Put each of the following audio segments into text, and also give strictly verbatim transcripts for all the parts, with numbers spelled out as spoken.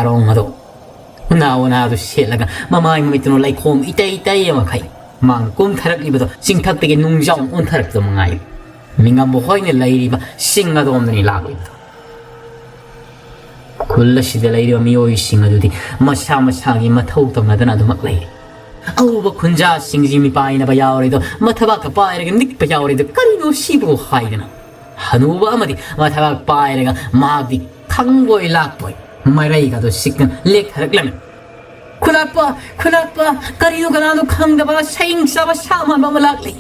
ꯀꯥꯔꯣꯡ ꯑꯗꯣ ꯎꯅꯥ ꯎꯅꯥꯗꯨ ꯁꯦꯠꯂꯒ ꯃꯃꯥꯏ ꯃꯃꯤꯠꯇꯨꯅ ꯂꯩꯈꯣꯝ ꯏꯇꯩ ꯏꯇꯩ ꯑꯃꯈꯩ ꯃꯥꯡ ꯀꯨꯝꯊꯔꯛꯂꯤꯕꯗꯣ ꯆꯤꯡꯊꯛꯇꯒꯤ ꯅꯨꯡꯖꯥꯎ ꯑꯣꯟꯊꯔꯛꯄꯗꯣ ꯃꯉꯥꯏ꯫ ꯃꯤꯉꯝꯕ ꯍꯣꯏꯅ ꯂꯩꯔꯤꯕ ꯆꯤꯡ ꯑꯗꯣꯝꯗꯅꯤ ꯂꯥꯛꯂꯤꯕꯗꯣ꯫ ꯈꯨꯜ ꯑꯁꯤꯗ ꯂꯩꯔꯤꯕ ꯃꯤꯑꯣꯏꯁꯤꯡ ꯑꯗꯨꯗꯤ ꯃꯁꯥ ꯃꯁꯥꯒꯤ ꯃꯊꯧ ꯇꯧꯅꯗꯅ ꯑꯗꯨꯃꯛ ꯂꯩꯔꯤ꯫ ꯑꯎꯕ ꯈꯨꯟꯖꯥꯁꯤꯡꯁꯤ ꯃꯤꯄꯥꯏꯅꯕ ꯌꯥꯎꯔꯤꯗꯣ, ꯃꯊꯕꯥꯛꯀ ꯄꯥꯏꯔꯒ ꯅꯤꯛꯄ ꯌꯥꯎꯔꯤꯗꯣ ꯀꯔꯤꯅꯣ ꯁꯤꯕꯨ ꯍꯥꯏꯗꯅ ꯍꯅꯨꯕ ꯑꯃꯗꯤ ꯃꯊꯕꯥꯛ ꯄꯥꯏꯔꯒ ꯃꯍꯥꯛꯇꯤ ꯈꯪꯕꯣꯏ ꯂꯥꯛꯄꯣꯏ ꯃꯔꯩꯒꯗꯣ ꯁꯤꯛꯇꯅ ꯂꯦꯛꯊꯔꯛꯂꯝꯃꯤ꯫ "ꯈꯨꯂꯥꯛꯄ, ꯈꯨꯂꯥꯛꯄ, ꯀꯔꯤꯅꯣ ꯀꯅꯥꯅꯣ ꯈꯪꯗꯕ ꯁꯌꯤꯡ ꯆꯥꯕ ꯁꯥ ꯃꯥꯟꯕ ꯑꯃ ꯂꯥꯛꯂꯤ"꯫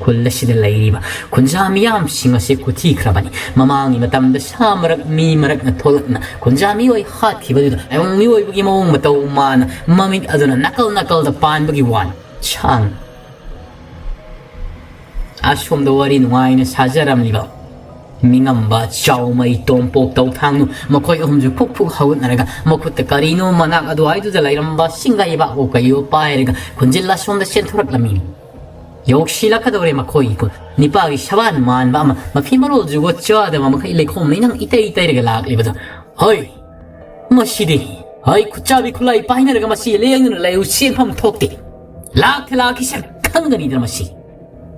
ꯈꯨꯜ ꯑꯁꯤꯗ ꯂꯩꯔꯤꯕ ꯈꯨꯟꯖꯥ ꯃꯤꯌꯥꯝꯁꯤꯡ ꯑꯁꯤ ꯈꯨꯊꯤꯈ꯭ꯔꯕꯅꯤ꯫ ꯃꯃꯥꯡꯒꯤ ꯃꯇꯝꯗ ꯁꯥ ꯃꯔꯛ ꯃꯤ ꯃꯔꯛꯅ ꯊꯣꯛꯂꯛꯅ ꯈꯨꯟꯖꯥ ꯃꯤꯑꯣꯏ ꯍꯥꯠꯈꯤꯕꯗꯨꯗ ꯇꯥꯏꯕꯪ ꯃꯤꯑꯣꯏꯕꯒꯤ ꯃꯑꯣꯡ ꯃꯇꯧ ꯃꯥꯟꯅ ꯃꯃꯤꯠ ꯑꯗꯨꯅ ꯅꯥꯀꯜ ꯅꯥꯀꯜꯗ ꯄꯥꯟꯕꯒꯤ ꯋꯥꯅꯤ꯫ ꯁꯥꯡꯅ ꯑꯁꯣꯝꯗ ꯋꯥꯔꯤ ꯅꯨꯡꯉꯥꯏꯅ ꯁꯥꯖꯔꯝꯂꯤꯕ ꯃꯤꯉꯝꯕ, ꯆꯥꯎꯃꯩ, ꯇꯣꯝꯄꯣꯛ, ꯇꯧꯊꯥꯡꯅꯨ, ꯃꯈꯣꯏ ꯑꯍꯨꯝꯁꯨ ꯐꯨꯛ ꯐꯨꯛ ꯍꯧꯒꯠꯅꯔꯒ ꯃꯈꯨꯠꯇ ꯀꯔꯤꯅꯣ ꯃꯅꯥꯛ ꯑꯗꯨꯋꯥꯏꯗꯨꯗ ꯂꯩꯔꯝꯕ ꯁꯤꯡꯒꯩꯕꯥꯛ ꯀꯩꯌꯣ ꯄꯥꯏꯔꯒ ꯈꯨꯟꯖꯤꯜ ꯑꯁꯣꯝꯗ ꯆꯦꯟꯊꯣꯔꯛꯂꯝꯃꯤ꯫ ꯌꯧꯁꯤꯜꯂꯛꯀꯗꯧꯔꯦ ꯃꯈꯣꯏꯒꯤ ꯈꯨꯟ꯫ ꯅꯤꯄꯥꯒꯤ ꯁꯕꯥꯟ ꯃꯥꯟꯕ ꯑꯃ, ꯃꯐꯤ ꯃꯔꯣꯜ ꯖꯨꯒꯣꯠ ꯆꯥꯗꯕ ꯃꯈꯩ ꯂꯩꯈꯣꯝ ꯂꯩꯅꯥꯡ ꯏꯇꯩ ꯇꯩꯔꯒ ꯂꯥꯛꯂꯤꯕꯗꯣ꯫ "ꯍꯣꯏ, ꯃꯁꯤꯗꯤ, ꯍꯣꯏ, ꯈꯨꯠꯆꯥꯕꯤ ꯈꯨꯠꯂꯥꯏ ꯄꯥꯏꯅꯔꯒ ꯃꯁꯤ ꯂꯦꯡꯗꯨꯅ ꯂꯩꯌꯨ, ꯆꯦꯟꯐꯝ ꯊꯣꯛꯇꯦ꯫ ꯂꯥꯛꯇ ꯂꯥꯛꯈꯤꯁꯦ ꯈꯪꯒꯅꯤꯗꯅ ꯃꯁꯤ꯫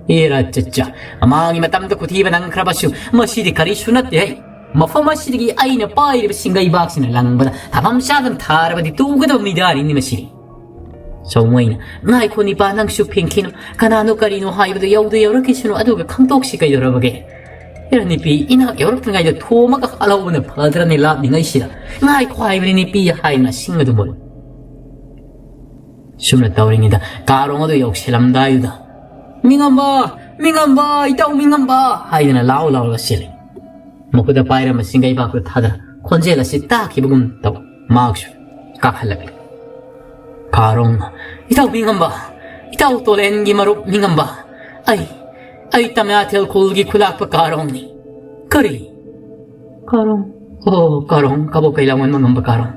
ꯑꯦꯔꯥ ꯆꯠꯆꯥ, ꯃꯃꯥꯡꯒꯤ ꯃꯇꯝꯗ ꯈꯨꯊꯤꯕ ꯅꯪꯈ꯭ꯔꯕꯁꯨ ꯃꯁꯤꯗꯤ ꯀꯔꯤꯁꯨ ꯅꯠꯇꯦ ꯍꯩ꯫ ꯃꯐꯝ ꯑꯁꯤꯗꯒꯤ ꯑꯩꯅ ꯄꯥꯏꯔꯤꯕ ꯁꯤꯡꯒꯩꯕꯥꯛꯁꯤꯅ ꯂꯪꯕꯗ ꯊꯐꯝ ꯆꯥꯗꯅ ꯊꯥꯔꯕꯗꯤ ꯇꯨꯒꯗꯕ ꯃꯤꯗꯥꯔꯤꯅꯤ ꯃꯁꯤꯗꯤ"꯫ ꯆꯧꯃꯩꯅ, "ꯉꯥꯏꯈꯣ ꯅꯤꯄꯥ, ꯅꯪꯁꯨ ꯐꯤꯡꯈꯤꯅꯨ꯫ ꯀꯅꯥꯅꯣ ꯀꯔꯤꯅꯣ ꯍꯥꯏꯕꯗꯨ ꯌꯧꯗ ꯌꯧꯔꯛꯈꯤꯁꯅꯨ, ꯑꯗꯨꯒ ꯈꯪꯗꯣꯛꯁꯤ ꯀꯩꯗꯧꯔꯕꯒꯦ? ꯑꯦꯔꯥ ꯅꯤꯄꯤ, ꯏꯅꯥꯛ ꯌꯧꯔꯛꯇ꯭ꯔꯤꯉꯩꯗ ꯊꯣꯝꯃꯒ ꯍꯥꯠꯍꯧꯕꯅ ꯐꯗ꯭ꯔꯅꯤ ꯂꯥꯞꯂꯤꯉꯩꯁꯤꯗ꯫ ꯉꯥꯏꯈꯣ ꯍꯥꯏꯕꯅꯤ ꯅꯤꯄꯤ" ꯍꯥꯏꯗꯨꯅ ꯁꯤꯡ ꯑꯗꯨ ꯃꯨꯜꯂꯤ꯫ ꯁꯨꯝꯅ ꯇꯧꯔꯤꯉꯩꯗ ꯀꯥꯔꯣꯡ ꯑꯗꯨ ꯌꯧꯁꯤꯜꯂꯝꯗꯥꯏꯗꯨꯗ, "ꯃꯤꯉꯝꯕ! ꯃꯤꯉꯝꯕ! ꯏꯇꯥꯎ ꯃꯤꯉꯝꯕ!" ꯍꯥꯏꯗꯨꯅ ꯂꯥꯎ ꯂꯥꯎꯔꯒ ꯆꯦꯜꯂꯤ꯫ ꯃꯈꯨꯠꯇ ꯄꯥꯏꯔꯝꯕ ꯁꯤꯡꯒꯩꯕꯥꯛꯇꯨ ꯊꯥꯗꯔ ꯈꯣꯟꯖꯦꯜ ꯑꯁꯤ ꯇꯥꯈꯤꯕꯒꯨꯝ ꯇꯧ꯫ ꯃꯍꯥꯛꯁꯨ ꯀꯥꯈꯠꯂꯛꯂꯤ꯫ ꯀꯥꯔꯣꯡꯅ, "ꯏꯇꯥꯎ ꯃꯤꯉꯝꯕ! ꯏꯇꯥꯎ ꯇꯣꯂꯦꯟꯒꯤ ꯃꯔꯨꯞ ꯃꯤꯉꯝꯕ! ꯑꯩ, ꯑꯩ ꯇꯃꯌꯥꯊꯦꯜ ꯈꯨꯜꯒꯤ ꯈꯨꯂꯥꯛꯄ ꯀꯥꯔꯣꯡꯅꯤ"꯫ "ꯀꯔꯤ? ꯀꯥꯔꯣꯡ? ꯑꯣ, ꯀꯥꯔꯣꯡ, ꯀꯕꯣꯛ ꯀꯩ ꯂꯥꯡꯑꯣꯟ ꯃꯉꯝꯕ ꯀꯥꯔꯣꯡ꯫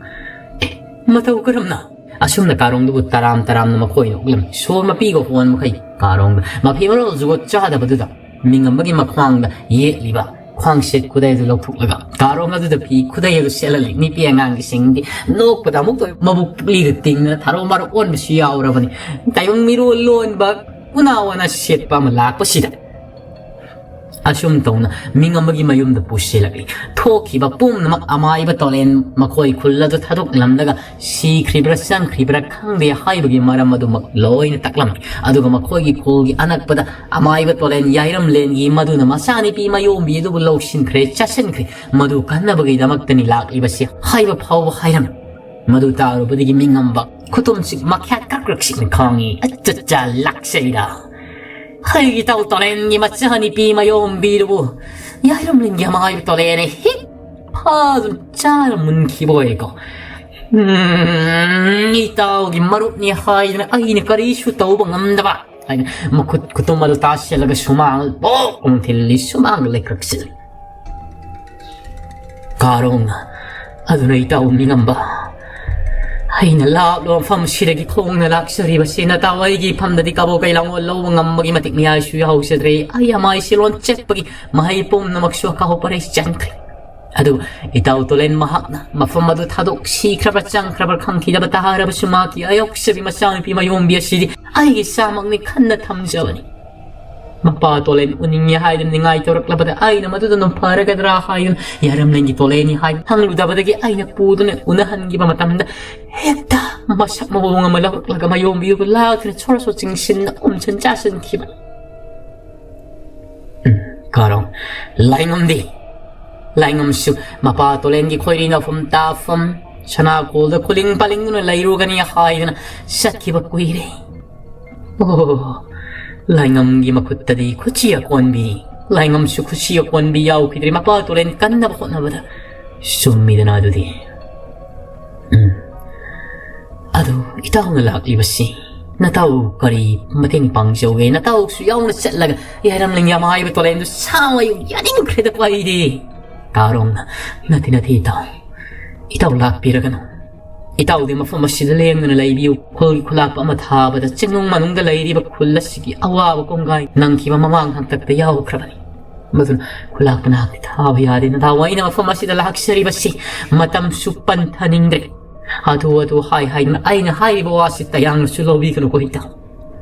ꯑꯦ, ꯃꯇꯧ ꯀꯔꯝꯅ?" ꯑꯁꯨꯝꯅ ꯀꯥꯔꯣꯡꯗꯨꯕꯨ ꯇꯔꯥꯝ ꯇꯔꯥꯝꯅ ꯃꯈꯣꯏꯅ ꯎꯠꯂꯝꯃꯤ꯫ ꯁꯣꯔ ꯃꯄꯤꯒ ꯍꯣꯟ ꯃꯈꯩ ꯀꯥꯔꯣꯡꯗ ꯃꯐꯤ ꯃꯔꯣꯜ ꯖꯨꯒꯣꯠ ꯆꯥꯗꯕꯗꯨꯗ ꯃꯤꯉꯝꯕꯒꯤ ꯃꯈ꯭ꯋꯥꯡꯗ ꯌꯦꯠꯂꯤꯕ ꯈ꯭ꯋꯥꯡꯁꯦꯠ ꯈꯨꯗꯩ ꯑꯗꯨ ꯂꯧꯊꯣꯛꯂꯒ ꯀꯥꯔꯣꯡ ꯑꯗꯨꯗ ꯐꯤ ꯈꯨꯗꯩ ꯑꯗꯨ ꯁꯦꯠꯍꯜꯂꯤ꯫ ꯅꯨꯄꯤ ꯑꯉꯥꯡꯒꯤꯁꯤꯡꯗꯤ ꯅꯣꯛꯄꯗ ꯑꯃꯨꯛꯇ ꯃꯕꯨꯛ ꯄꯨꯛꯂꯤꯗ ꯇꯤꯡꯗꯅ ꯊꯔꯣ ꯃꯔꯣ ꯑꯣꯟꯕꯁꯨ ꯌꯥꯎꯔꯕꯅꯤ꯫ ꯇꯥꯏꯕꯪ ꯃꯤꯔꯣꯜ ꯂꯣꯟꯕ ꯎꯅꯥ ꯋꯥꯅ ꯁꯦꯠꯄ ꯑꯃ ꯂꯥꯛꯄꯁꯤꯗ ꯑꯁꯨꯝ ꯇꯧꯅ ꯃꯤꯉꯝꯕꯒꯤ ꯃꯌꯨꯝꯗ ꯄꯨꯁꯤꯜꯂꯛꯂꯤ꯫ ꯊꯣꯛꯈꯤꯕ ꯄꯨꯝꯅꯃꯛ ꯑꯃꯥꯏꯕ ꯇꯣꯂꯦꯟ ꯃꯈꯣꯏ ꯈꯨꯜ ꯑꯗꯨ ꯊꯥꯗꯣꯛꯂꯝꯂꯒ ꯁꯤꯈ꯭ꯔꯤꯕ꯭ꯔꯥ ꯆꯪꯈ꯭ꯔꯤꯕ꯭ꯔꯥ ꯈꯪꯗꯦ ꯍꯥꯏꯕꯒꯤ ꯃꯔꯝ ꯑꯗꯨꯃꯛ ꯂꯣꯏꯅ ꯇꯥꯛꯂꯝꯃꯤ꯫ ꯑꯗꯨꯒ ꯃꯈꯣꯏꯒꯤ ꯈꯨꯜꯒꯤ ꯑꯅꯛꯄꯗ ꯑꯃꯥꯏꯕ ꯇꯣꯂꯦꯟ ꯌꯥꯏꯔꯝꯂꯦꯟꯒꯤ ꯃꯗꯨꯅ ꯃꯆꯥꯅꯨꯄꯤ ꯃꯌꯣꯝꯕꯤ ꯑꯗꯨꯕꯨ ꯂꯧꯁꯤꯟꯈ꯭ꯔꯦ, ꯆꯥꯁꯤꯟꯈ꯭ꯔꯦ꯫ ꯃꯗꯨ ꯀꯟꯅꯕꯒꯤꯗꯃꯛꯇꯅꯤ ꯂꯥꯛꯂꯤꯕꯁꯤ ꯍꯥꯏꯕ ꯐꯥꯎꯕ ꯍꯥꯏꯔꯝꯃꯤ꯫ ꯃꯗꯨ ꯇꯥꯔꯨꯕꯗꯒꯤ ꯃꯤꯉꯝꯕ ꯈꯨꯇꯨꯝꯁꯤ ꯃꯈ꯭ꯌꯥꯠ ꯀ꯭ꯔꯛ ꯀ꯭ꯔꯛꯁꯤꯛꯅ ꯈꯥꯡꯉꯤ꯫ "ꯑꯠꯆꯥ, ꯂꯥꯛꯆꯩꯗ꯫ ꯍꯩ, ꯏꯇꯥꯎ ꯇꯣꯂꯦꯟꯒꯤ ꯃꯆꯥꯅꯨꯄꯤ ꯃꯌꯣꯝꯕꯤꯗꯨꯕꯨ ꯌꯥꯏꯔꯝꯂꯦꯟꯒꯤ ꯑꯃꯥꯏꯕ ꯇꯣꯂꯦꯟꯅ ꯍꯦꯛ ꯐꯥꯗꯨꯅ ꯆꯥꯔ ꯃꯨꯟꯈꯤꯕ ꯑꯣꯏꯔꯦꯀꯣ꯫ ꯎꯝ, ꯏꯇꯥꯎꯒꯤ ꯃꯔꯨꯞꯅꯤ ꯍꯥꯏꯗꯅ ꯑꯩꯅ ꯀꯔꯤꯁꯨ ꯇꯧꯕ ꯉꯝꯗꯕ" ꯍꯥꯏꯅ ꯃꯈꯨꯠ ꯈꯨꯇꯨꯝ ꯑꯗꯨ ꯇꯥꯁꯤꯜꯂꯒ ꯁꯨꯃꯥꯡ ꯄꯣꯛ ꯑꯃ ꯊꯤꯜꯂꯤ, ꯁꯨꯃꯥꯡꯗ ꯂꯩꯀ꯭ꯔꯛ ꯆꯤꯜꯂꯤ꯫ ꯀꯥꯔꯣꯡꯅ, "ꯑꯗꯨꯅ ꯏꯇꯥꯎ ꯃꯤꯉꯝꯕ, ꯑꯩꯅ ꯂꯥꯞꯂꯕ ꯃꯐꯝꯁꯤꯗꯒꯤ ꯈꯣꯡꯅ ꯂꯥꯛꯆꯔꯤꯕꯁꯤ ꯅꯇꯥꯎ ꯑꯩꯒꯤ ꯏꯐꯝꯗꯗꯤ ꯀꯕꯣ ꯀꯩ ꯂꯥꯡꯑꯣꯜ ꯂꯧꯕ ꯉꯝꯕꯒꯤ ꯃꯇꯤꯛ ꯃꯌꯥꯏꯁꯨ ꯌꯥꯎꯖꯗ꯭ꯔꯦ꯫ ꯑꯩ ꯑꯃꯥꯏ ꯁꯤꯂꯣꯟ ꯆꯠꯄꯒꯤ ꯃꯍꯩ ꯄꯨꯝꯅꯃꯛꯁꯨ ꯑꯀꯥꯎ ꯄꯔꯩ ꯆꯟꯈ꯭ꯔꯦ꯫ ꯑꯗꯨ ꯏꯇꯥꯎ ꯇꯣꯂꯦꯟ ꯃꯍꯥꯛꯅ ꯃꯐꯝ ꯑꯗꯨ ꯊꯥꯗꯣꯛ ꯁꯤꯈ꯭ꯔꯕ꯭ꯔꯥ ꯆꯪꯈ꯭ꯔꯕ꯭ꯔꯥ ꯈꯪꯈꯤꯗꯕ ꯇꯥꯔꯕꯁꯨ ꯃꯍꯥꯛꯀꯤ ꯑꯌꯣꯛꯆꯕꯤ ꯃꯆꯥꯅꯨꯄꯤ ꯃꯌꯣꯝꯕꯤ ꯑꯁꯤꯗꯤ ꯑꯩꯒꯤ ꯏꯁꯥꯃꯛꯅꯤ ꯈꯟꯅ ꯊꯝꯖꯕꯅꯤ꯫ ꯃꯄꯥ ꯇꯣꯂꯦꯟ ꯎꯅꯤꯡꯉꯦ ꯍꯥꯏꯗꯨꯅ ꯅꯤꯡꯉꯥꯏ ꯇꯧꯔꯛꯂꯕꯗ ꯑꯩꯅ ꯃꯗꯨꯗ ꯑꯗꯨꯝ ꯐꯔꯒꯗ꯭ꯔꯥ ꯍꯥꯏꯗꯨꯅ ꯌꯥꯏꯔꯝꯂꯦꯟꯒꯤ ꯇꯣꯂꯦꯟꯅꯤ ꯍꯥꯏꯕ ꯈꯪꯂꯨꯗꯕꯗꯒꯤ ꯑꯩꯅ ꯄꯨꯗꯨꯅ ꯎꯅꯍꯟꯈꯤꯕ ꯃꯇꯝꯗ ꯍꯦꯛꯇ ꯃꯁꯛ ꯃꯑꯣꯡ ꯑꯃ ꯂꯧꯔꯛꯂꯒ ꯃꯌꯣꯝꯕꯤꯕꯨ ꯂꯥꯛꯇꯨꯅ ꯁꯣꯔ ꯁꯣꯔ ꯆꯤꯡꯁꯤꯟꯅ ꯎꯝꯁꯤꯟ ꯆꯥꯁꯤꯟꯈꯤꯕ꯫ ꯎꯝ, ꯀꯥꯔꯣꯡ, ꯂꯥꯏꯉꯝꯗꯤ, ꯂꯥꯏꯉꯝꯁꯨ ꯃꯄꯥ ꯇꯣꯂꯦꯟꯒꯤ ꯈꯣꯏꯔꯤ ꯅꯥꯎꯐꯝ ꯇꯥꯐꯝ ꯁꯅꯥꯀꯣꯜꯗ ꯈꯨꯂꯤꯡ ꯄꯥꯂꯤꯡꯗꯨꯅ ꯂꯩꯔꯨꯒꯅꯤ ꯍꯥꯏꯗꯨꯅ ꯆꯠꯈꯤꯕ ꯀꯨꯏꯔꯦ꯫ ꯑꯣ, ꯂꯥꯏꯉꯝꯒꯤ ꯃꯈꯨꯠꯇꯗꯤ ꯈꯨꯠꯁꯤ ꯑꯀꯣꯟꯕꯤ, ꯂꯥꯏꯉꯝꯁꯨ ꯈꯨꯠꯁꯤ ꯑꯀꯣꯟꯕꯤ ꯌꯥꯎꯈꯤꯗ꯭ꯔꯦ ꯃꯄꯥ ꯇꯣꯂꯦꯟ ꯀꯟꯅꯕ ꯍꯣꯠꯅꯕꯗ꯫ ꯆꯨꯝꯃꯤꯗꯅ ꯑꯗꯨꯗꯤ꯫ ꯎꯝ꯫ ꯑꯗꯨ ꯏꯇꯥꯎꯅ ꯂꯥꯛꯂꯤꯕꯁꯤ ꯅꯇꯥꯎ ꯀꯔꯤ ꯃꯇꯦꯡ ꯄꯥꯡꯖꯧꯒꯦ? ꯅꯇꯥꯎꯁꯨ ꯌꯥꯎꯅ ꯆꯠꯂꯒ ꯌꯥꯏꯔꯝꯂꯦꯟꯒꯤ ꯑꯃꯥꯏꯕ ꯇꯣꯂꯦꯟꯗꯨ ꯁꯥꯡꯅ ꯌꯥꯅꯤꯡꯈ꯭ꯔꯦꯗꯀꯣ ꯑꯩꯗꯤ꯫ ꯀꯥꯔꯣꯡꯅ, "ꯅꯠꯇꯦ, ꯅꯠꯇꯦ ꯏꯇꯥꯎ꯫ ꯏꯇꯥꯎ ꯂꯥꯛꯄꯤꯔꯒꯅꯨ꯫ ꯏꯇꯥꯎꯗꯤ ꯃꯐꯝ ꯑꯁꯤꯗ ꯂꯦꯡꯗꯅ ꯂꯩꯕꯤꯌꯨ꯫ ꯈꯨꯜꯒꯤ ꯈꯨꯂꯥꯛꯄ ꯑꯃ ꯊꯥꯕꯗ ꯆꯤꯡꯅꯨꯡ ꯃꯅꯨꯡꯗ ꯂꯩꯔꯤꯕ ꯈꯨꯜ ꯑꯁꯤꯒꯤ ꯑꯋꯥꯕ ꯀꯣꯡꯒꯥꯏ ꯅꯪꯈꯤꯕ ꯃꯃꯥꯡ ꯍꯥꯛꯇꯛꯇ ꯌꯥꯎꯈ꯭ꯔꯕꯅꯤ꯫ ꯃꯗꯨꯅ ꯈꯨꯂꯥꯛꯄ ꯅꯍꯥꯛꯇꯤ ꯊꯥꯕ ꯌꯥꯗꯦ꯫ ꯅꯊꯥꯎ, ꯑꯩꯅ ꯃꯐꯝ ꯑꯁꯤꯗ ꯂꯥꯛꯆꯔꯤꯕꯁꯤ ꯃꯇꯝꯁꯨ ꯄꯟꯊꯅꯤꯡꯗ꯭ꯔꯦ꯫ ꯍꯥꯊꯨ ꯍꯥꯊꯨ ꯍꯥꯏ ꯍꯥꯏꯗꯨꯅ ꯑꯩꯅ ꯍꯥꯏꯔꯤꯕ ꯋꯥꯁꯤ ꯇꯌꯥꯡꯅꯁꯨ ꯂꯧꯕꯤꯒꯅꯨꯀꯣ ꯏꯇꯥꯎ꯫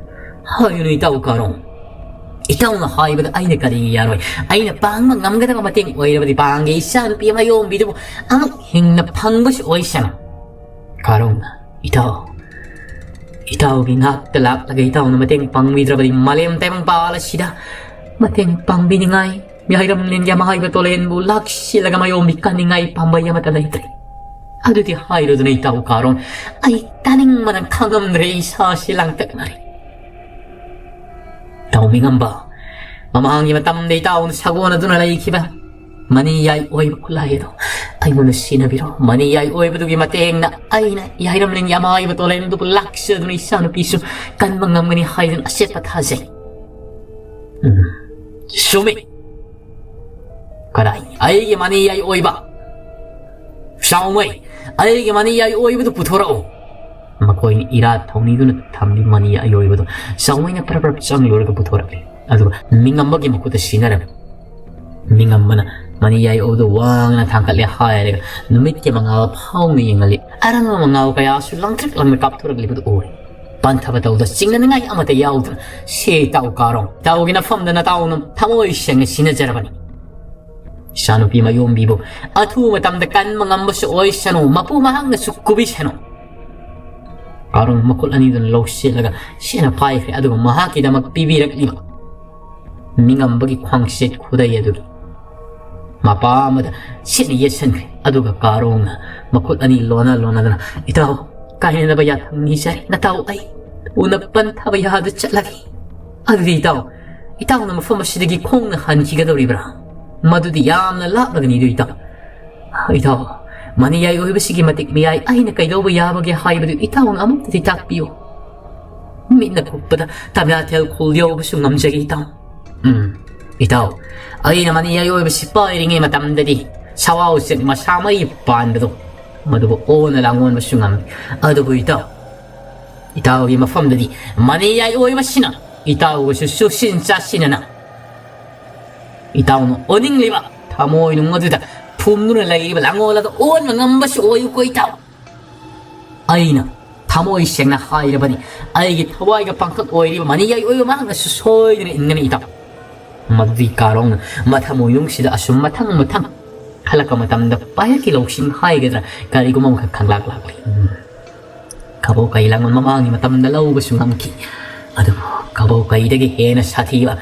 ꯍꯥꯏꯒꯅꯨ ꯏꯇꯥꯎ ꯀꯥꯔꯣꯡ꯫ ꯏꯇꯥꯎꯅ ꯍꯥꯏꯕꯗ ꯑꯩꯅ ꯀꯔꯤꯒꯤ ꯌꯥꯔꯣꯏ? ꯑꯩꯅ ꯄꯥꯡꯕ ꯉꯝꯒꯗꯕ ꯃꯇꯦꯡ ꯑꯣꯏꯔꯕꯗꯤ ꯄꯥꯡꯒꯦ꯫ ꯏꯆꯥꯅꯨꯄꯤ ꯑꯃꯌꯣꯝꯕꯤꯗꯨꯕꯨ ꯑꯃꯨꯛ ꯍꯤꯡꯅ ꯐꯪꯕꯁꯨ ꯑꯣꯏꯁꯅꯨ꯫ ꯀꯥꯔꯣꯡꯅ, ꯏꯇꯥꯎ, ꯏꯇꯥꯎꯒꯤ ꯉꯥꯛꯇ ꯂꯥꯛꯂꯒ ꯏꯇꯥꯎꯅ ꯃꯇꯦꯡ ꯄꯥꯡꯕꯤꯗ꯭ꯔꯕꯗꯤ ꯃꯥꯂꯦꯝ ꯇꯥꯏꯕꯪꯄꯥꯜ ꯑꯁꯤꯗ ꯃꯇꯦꯡ ꯄꯥꯡꯕꯤꯅꯤꯡꯉꯥꯏ ꯃꯤꯍꯩꯔꯝꯂꯦꯟꯒꯤ ꯑꯃꯥꯏꯕ ꯇꯣꯂꯦꯟꯕꯨ ꯂꯥꯛꯁꯤꯜꯂꯒ ꯃꯌꯣꯝꯕꯤ ꯀꯟꯅꯤꯡꯉꯥꯏ ꯄꯥꯝꯕꯩ ꯑꯃꯠꯇ ꯂꯩꯇ꯭ꯔꯦ꯫ ꯑꯗꯨꯗꯤ ꯍꯥꯏꯔꯨꯗꯅ ꯏꯇꯥꯎ ꯀꯥꯔꯣꯡ, ꯑꯩ ꯇꯥꯅꯤꯡꯕꯅ ꯈꯪꯉꯝꯗ꯭ꯔꯦ, ꯏꯁꯥꯁꯤ ꯂꯥꯡꯇꯛꯅꯔꯦ꯫ ꯏꯇꯥꯎ ꯃꯤꯉꯝꯕ, ꯃꯃꯥꯡꯒꯤ ꯃꯇꯝꯗ ꯏꯇꯥꯎꯅ ꯁꯥꯒꯣꯟꯅꯗꯨꯅ ꯂꯩꯈꯤꯕ ꯃꯅꯤ ꯌꯥꯏ ꯑꯣꯏꯕ ꯈꯨꯠꯂꯥꯏ ꯑꯗꯣ ꯑꯩꯉꯣꯟꯗ ꯁꯤꯟꯅꯕꯤꯔꯣ꯫ ꯃꯅꯤ ꯌꯥꯏ ꯑꯣꯏꯕꯗꯨꯒꯤ ꯃꯇꯦꯡꯅ ꯑꯩꯅ ꯌꯥꯏꯔꯝꯂꯦꯟꯒꯤ ꯑꯃꯥꯏꯕ ꯇꯣꯂꯦꯟꯗꯨꯕꯨ ꯂꯥꯛꯆꯗꯨꯅ ꯏꯆꯥꯅꯨꯄꯤꯁꯨ ꯀꯟꯕ ꯉꯝꯒꯅꯤ ꯍꯥꯏꯗꯨꯅ ꯑꯆꯦꯠꯄ ꯊꯥꯖꯩ꯫ ꯎꯝ, ꯆꯨꯝꯃꯤ꯫ ꯀꯗꯥꯏ? ꯑꯩꯒꯤ ꯃꯅꯤ ꯌꯥꯏ ꯑꯣꯏꯕ? ꯁꯥꯎꯃꯩ, ꯑꯩꯒꯤ ꯃꯅꯤ ꯌꯥꯏ ꯑꯣꯏꯕꯗꯨ ꯄꯨꯊꯣꯔꯛꯎ꯫ ꯃꯈꯣꯏꯅ ꯏꯔꯥꯠ ꯊꯧꯅꯤꯗꯨꯅ ꯊꯝꯂꯤ ꯃꯅꯤ ꯑꯌꯣꯏꯕꯗꯨ ꯆꯥꯎꯃꯩꯅ ꯄ꯭ꯔꯞ ꯄ꯭ꯔꯞ ꯆꯪꯂꯨꯔꯒ ꯄꯨꯊꯣꯔꯛꯂꯤ꯫ ꯑꯗꯨꯒ ꯃꯤꯉꯝꯕꯒꯤ ꯃꯈꯨꯠꯇ ꯁꯤꯟꯅꯔꯝꯃꯤ꯫ ꯃꯤꯉꯝꯕꯅ ꯃꯅꯤ ꯌꯥꯏ ꯑꯣꯏꯕꯗꯨ ꯋꯥꯡꯅ ꯊꯥꯡꯒꯠꯂꯦ ꯍꯥꯏꯔꯒ ꯅꯨꯃꯤꯠꯀꯤ ꯃꯉꯥꯜ ꯐꯥꯎꯅ ꯌꯦꯡꯍꯜꯂꯤ꯫ ꯑꯔꯪꯕ ꯃꯉꯥꯜ ꯀꯌꯥꯁꯨ ꯂꯪꯇ꯭ꯔꯤꯛ ꯂꯪꯅ ꯀꯥꯞꯊꯣꯔꯛꯂꯤꯕꯗꯨ ꯎꯔꯦ꯫ ꯄꯟꯊꯕ ꯇꯧꯗ ꯆꯤꯡꯅꯅꯤꯡꯉꯥꯏ ꯑꯃꯠꯇ ꯌꯥꯎꯗꯅ, "ꯁꯦ ꯏꯇꯥꯎ ꯀꯥꯔꯣꯡ, ꯏꯇꯥꯎꯒꯤ ꯅꯐꯝꯗ ꯅꯇꯥꯎꯅ ꯊꯃꯣꯏ ꯁꯦꯡꯅ ꯁꯤꯟꯅꯖꯔꯕꯅꯤ꯫ ꯏꯆꯥꯅꯨꯄꯤ ꯃꯌꯣꯝꯕꯤꯕꯨ ꯑꯊꯨꯕ ꯃꯇꯝꯗ ꯀꯟꯕ ꯉꯝꯕꯁꯨ ꯑꯣꯏꯁꯅꯨ, ꯃꯄꯨ ꯃꯍꯥꯛꯅꯁꯨ ꯀꯨꯕꯤꯁꯅꯨ"꯫ ꯀꯥꯔꯣꯡ ꯃꯈꯨꯠ ꯑꯅꯤꯗꯨꯅ ꯂꯧꯁꯤꯜꯂꯒ ꯁꯦꯠꯅ ꯄꯥꯏꯈ꯭ꯔꯦ, ꯑꯗꯨꯒ ꯃꯍꯥꯛꯀꯤꯗꯃꯛ ꯄꯤꯕꯤꯔꯛꯂꯤꯕ ꯃꯤꯉꯝꯕꯒꯤ ꯈ꯭ꯋꯥꯡꯆꯦꯠ ꯈꯨꯗꯩ ꯑꯗꯨ ꯃꯄꯥ ꯑꯃꯗ ꯁꯦꯠꯅ ꯌꯦꯠꯁꯟꯈ꯭ꯔꯦ꯫ ꯑꯗꯨꯒ ꯀꯥꯔꯣꯡꯅ ꯃꯈꯨꯠ ꯑꯅꯤ ꯂꯣꯟꯅ ꯂꯣꯟꯅꯗꯨꯅ, "ꯏꯇꯥꯎ, ꯀꯥꯏꯅꯅꯕ ꯌꯥꯊꯪ ꯅꯤꯖꯔꯤ꯫ ꯅꯇꯥꯎ ꯑꯩ ꯎꯅ ꯄꯟꯊꯕ ꯌꯥꯗ ꯆꯠꯂꯒꯦ꯫ ꯑꯗꯨꯗꯤ ꯏꯇꯥꯎ, ꯏꯇꯥꯎꯅ ꯃꯐꯝ ꯑꯁꯤꯗꯒꯤ ꯈꯣꯡꯅ ꯍꯟꯈꯤꯒꯗꯧꯔꯤꯕ꯭ꯔꯥ? ꯃꯗꯨꯗꯤ ꯌꯥꯝꯅ ꯂꯥꯞꯂꯒꯅꯤꯗꯣ ꯏꯇꯥꯎ꯫ ꯏꯇꯥꯎ, ꯃꯅꯤꯌꯥꯏ ꯑꯣꯏꯕꯁꯤꯒꯤ ꯃꯇꯤꯛ ꯃꯌꯥꯏ ꯑꯩꯅ ꯀꯩꯗꯧꯕ ꯌꯥꯕꯒꯦ ꯍꯥꯏꯕꯗꯨ ꯏꯇꯥꯎꯅ ꯑꯃꯨꯛꯇꯗꯤ ꯇꯥꯛꯄꯤꯌꯨ꯫ ꯃꯤꯠꯅ ꯀꯨꯞꯄꯗ ꯇꯝꯌꯥꯊꯦꯜ ꯈꯨꯜ ꯌꯧꯕꯁꯨ ꯉꯝꯖꯒꯦ ꯏꯇꯥꯎ"꯫ ꯎꯝ, ꯏꯇꯥꯎ, ꯑꯩꯅ ꯃꯅꯤꯌꯥꯏ ꯑꯣꯏꯕꯁꯤ ꯄꯥꯏꯔꯤꯉꯩ ꯃꯇꯝꯗꯗꯤ ꯁꯋꯥꯎ ꯎꯆꯦꯛ ꯃꯁꯥ ꯃꯩ ꯄꯥꯟꯕꯗꯣ, ꯃꯗꯨꯕꯨ ꯑꯣꯟꯅ ꯂꯥꯡꯑꯣꯟꯕꯁꯨ ꯉꯝꯃꯤ꯫ ꯑꯗꯨꯕꯨ ꯏꯇꯥꯎ, ꯏꯇꯥꯎꯒꯤ ꯃꯐꯝꯗꯗꯤ ꯃꯅꯤꯌꯥꯏ ꯑꯣꯏꯕꯁꯤꯅ ꯏꯇꯥꯎꯒꯁꯨ ꯆꯨꯁꯤꯟ ꯆꯥꯁꯤꯟꯅꯅ ꯏꯇꯥꯎꯅ ꯑꯣꯅꯤꯡꯂꯤꯕ ꯊꯃꯣꯏꯅꯨꯡ ꯑꯗꯨꯗ ꯐꯨꯝꯗꯨꯅ ꯂꯩꯔꯤꯕ ꯂꯥꯡꯑꯣꯜ ꯑꯗꯨ ꯑꯣꯟꯕ ꯉꯝꯕꯁꯨ ꯑꯣꯏꯌꯨꯀꯣ ꯏꯇꯥꯎ꯫ ꯑꯩꯅ ꯊꯃꯣꯏ ꯁꯦꯡꯅ ꯍꯥꯏꯔꯕꯅꯤ, ꯑꯩꯒꯤ ꯊꯋꯥꯏꯒ ꯄꯥꯡꯈꯛ ꯑꯣꯏꯔꯤꯕ ꯃꯅꯤꯌꯥꯏ ꯑꯣꯏꯕ ꯃꯍꯥꯛꯅꯁꯨ ꯁꯣꯏꯗꯅ ꯏꯟꯒꯅꯤ ꯏꯇꯥꯎ꯫ ꯃꯗꯨꯗꯤ ꯀꯥꯔꯣꯡꯅ ꯃꯊꯃꯣꯏꯅꯨꯡꯁꯤꯗ ꯑꯁꯨꯝ ꯃꯊꯪ ꯃꯊꯪ ꯈꯜꯂꯛꯄ ꯃꯇꯝꯗ ꯄꯥꯏꯔꯛꯀꯤ ꯂꯧꯁꯤꯡ ꯍꯥꯏꯒꯗ꯭ꯔꯥ ꯀꯔꯤꯒꯨꯝꯕ ꯑꯃꯈꯛ ꯈꯪꯂꯥꯛ ꯂꯥꯛꯂꯤ꯫ ꯎꯝ꯫ ꯀꯕꯣꯀꯩ ꯂꯥꯡꯕꯟ ꯃꯃꯥꯡꯒꯤ ꯃꯇꯝꯗ ꯂꯧꯕꯁꯨ ꯉꯝꯈꯤ꯫ ꯑꯗꯨꯕꯨ ꯀꯕꯣꯀꯩꯗꯒꯤ ꯍꯦꯟꯅ ꯁꯥꯊꯤꯕ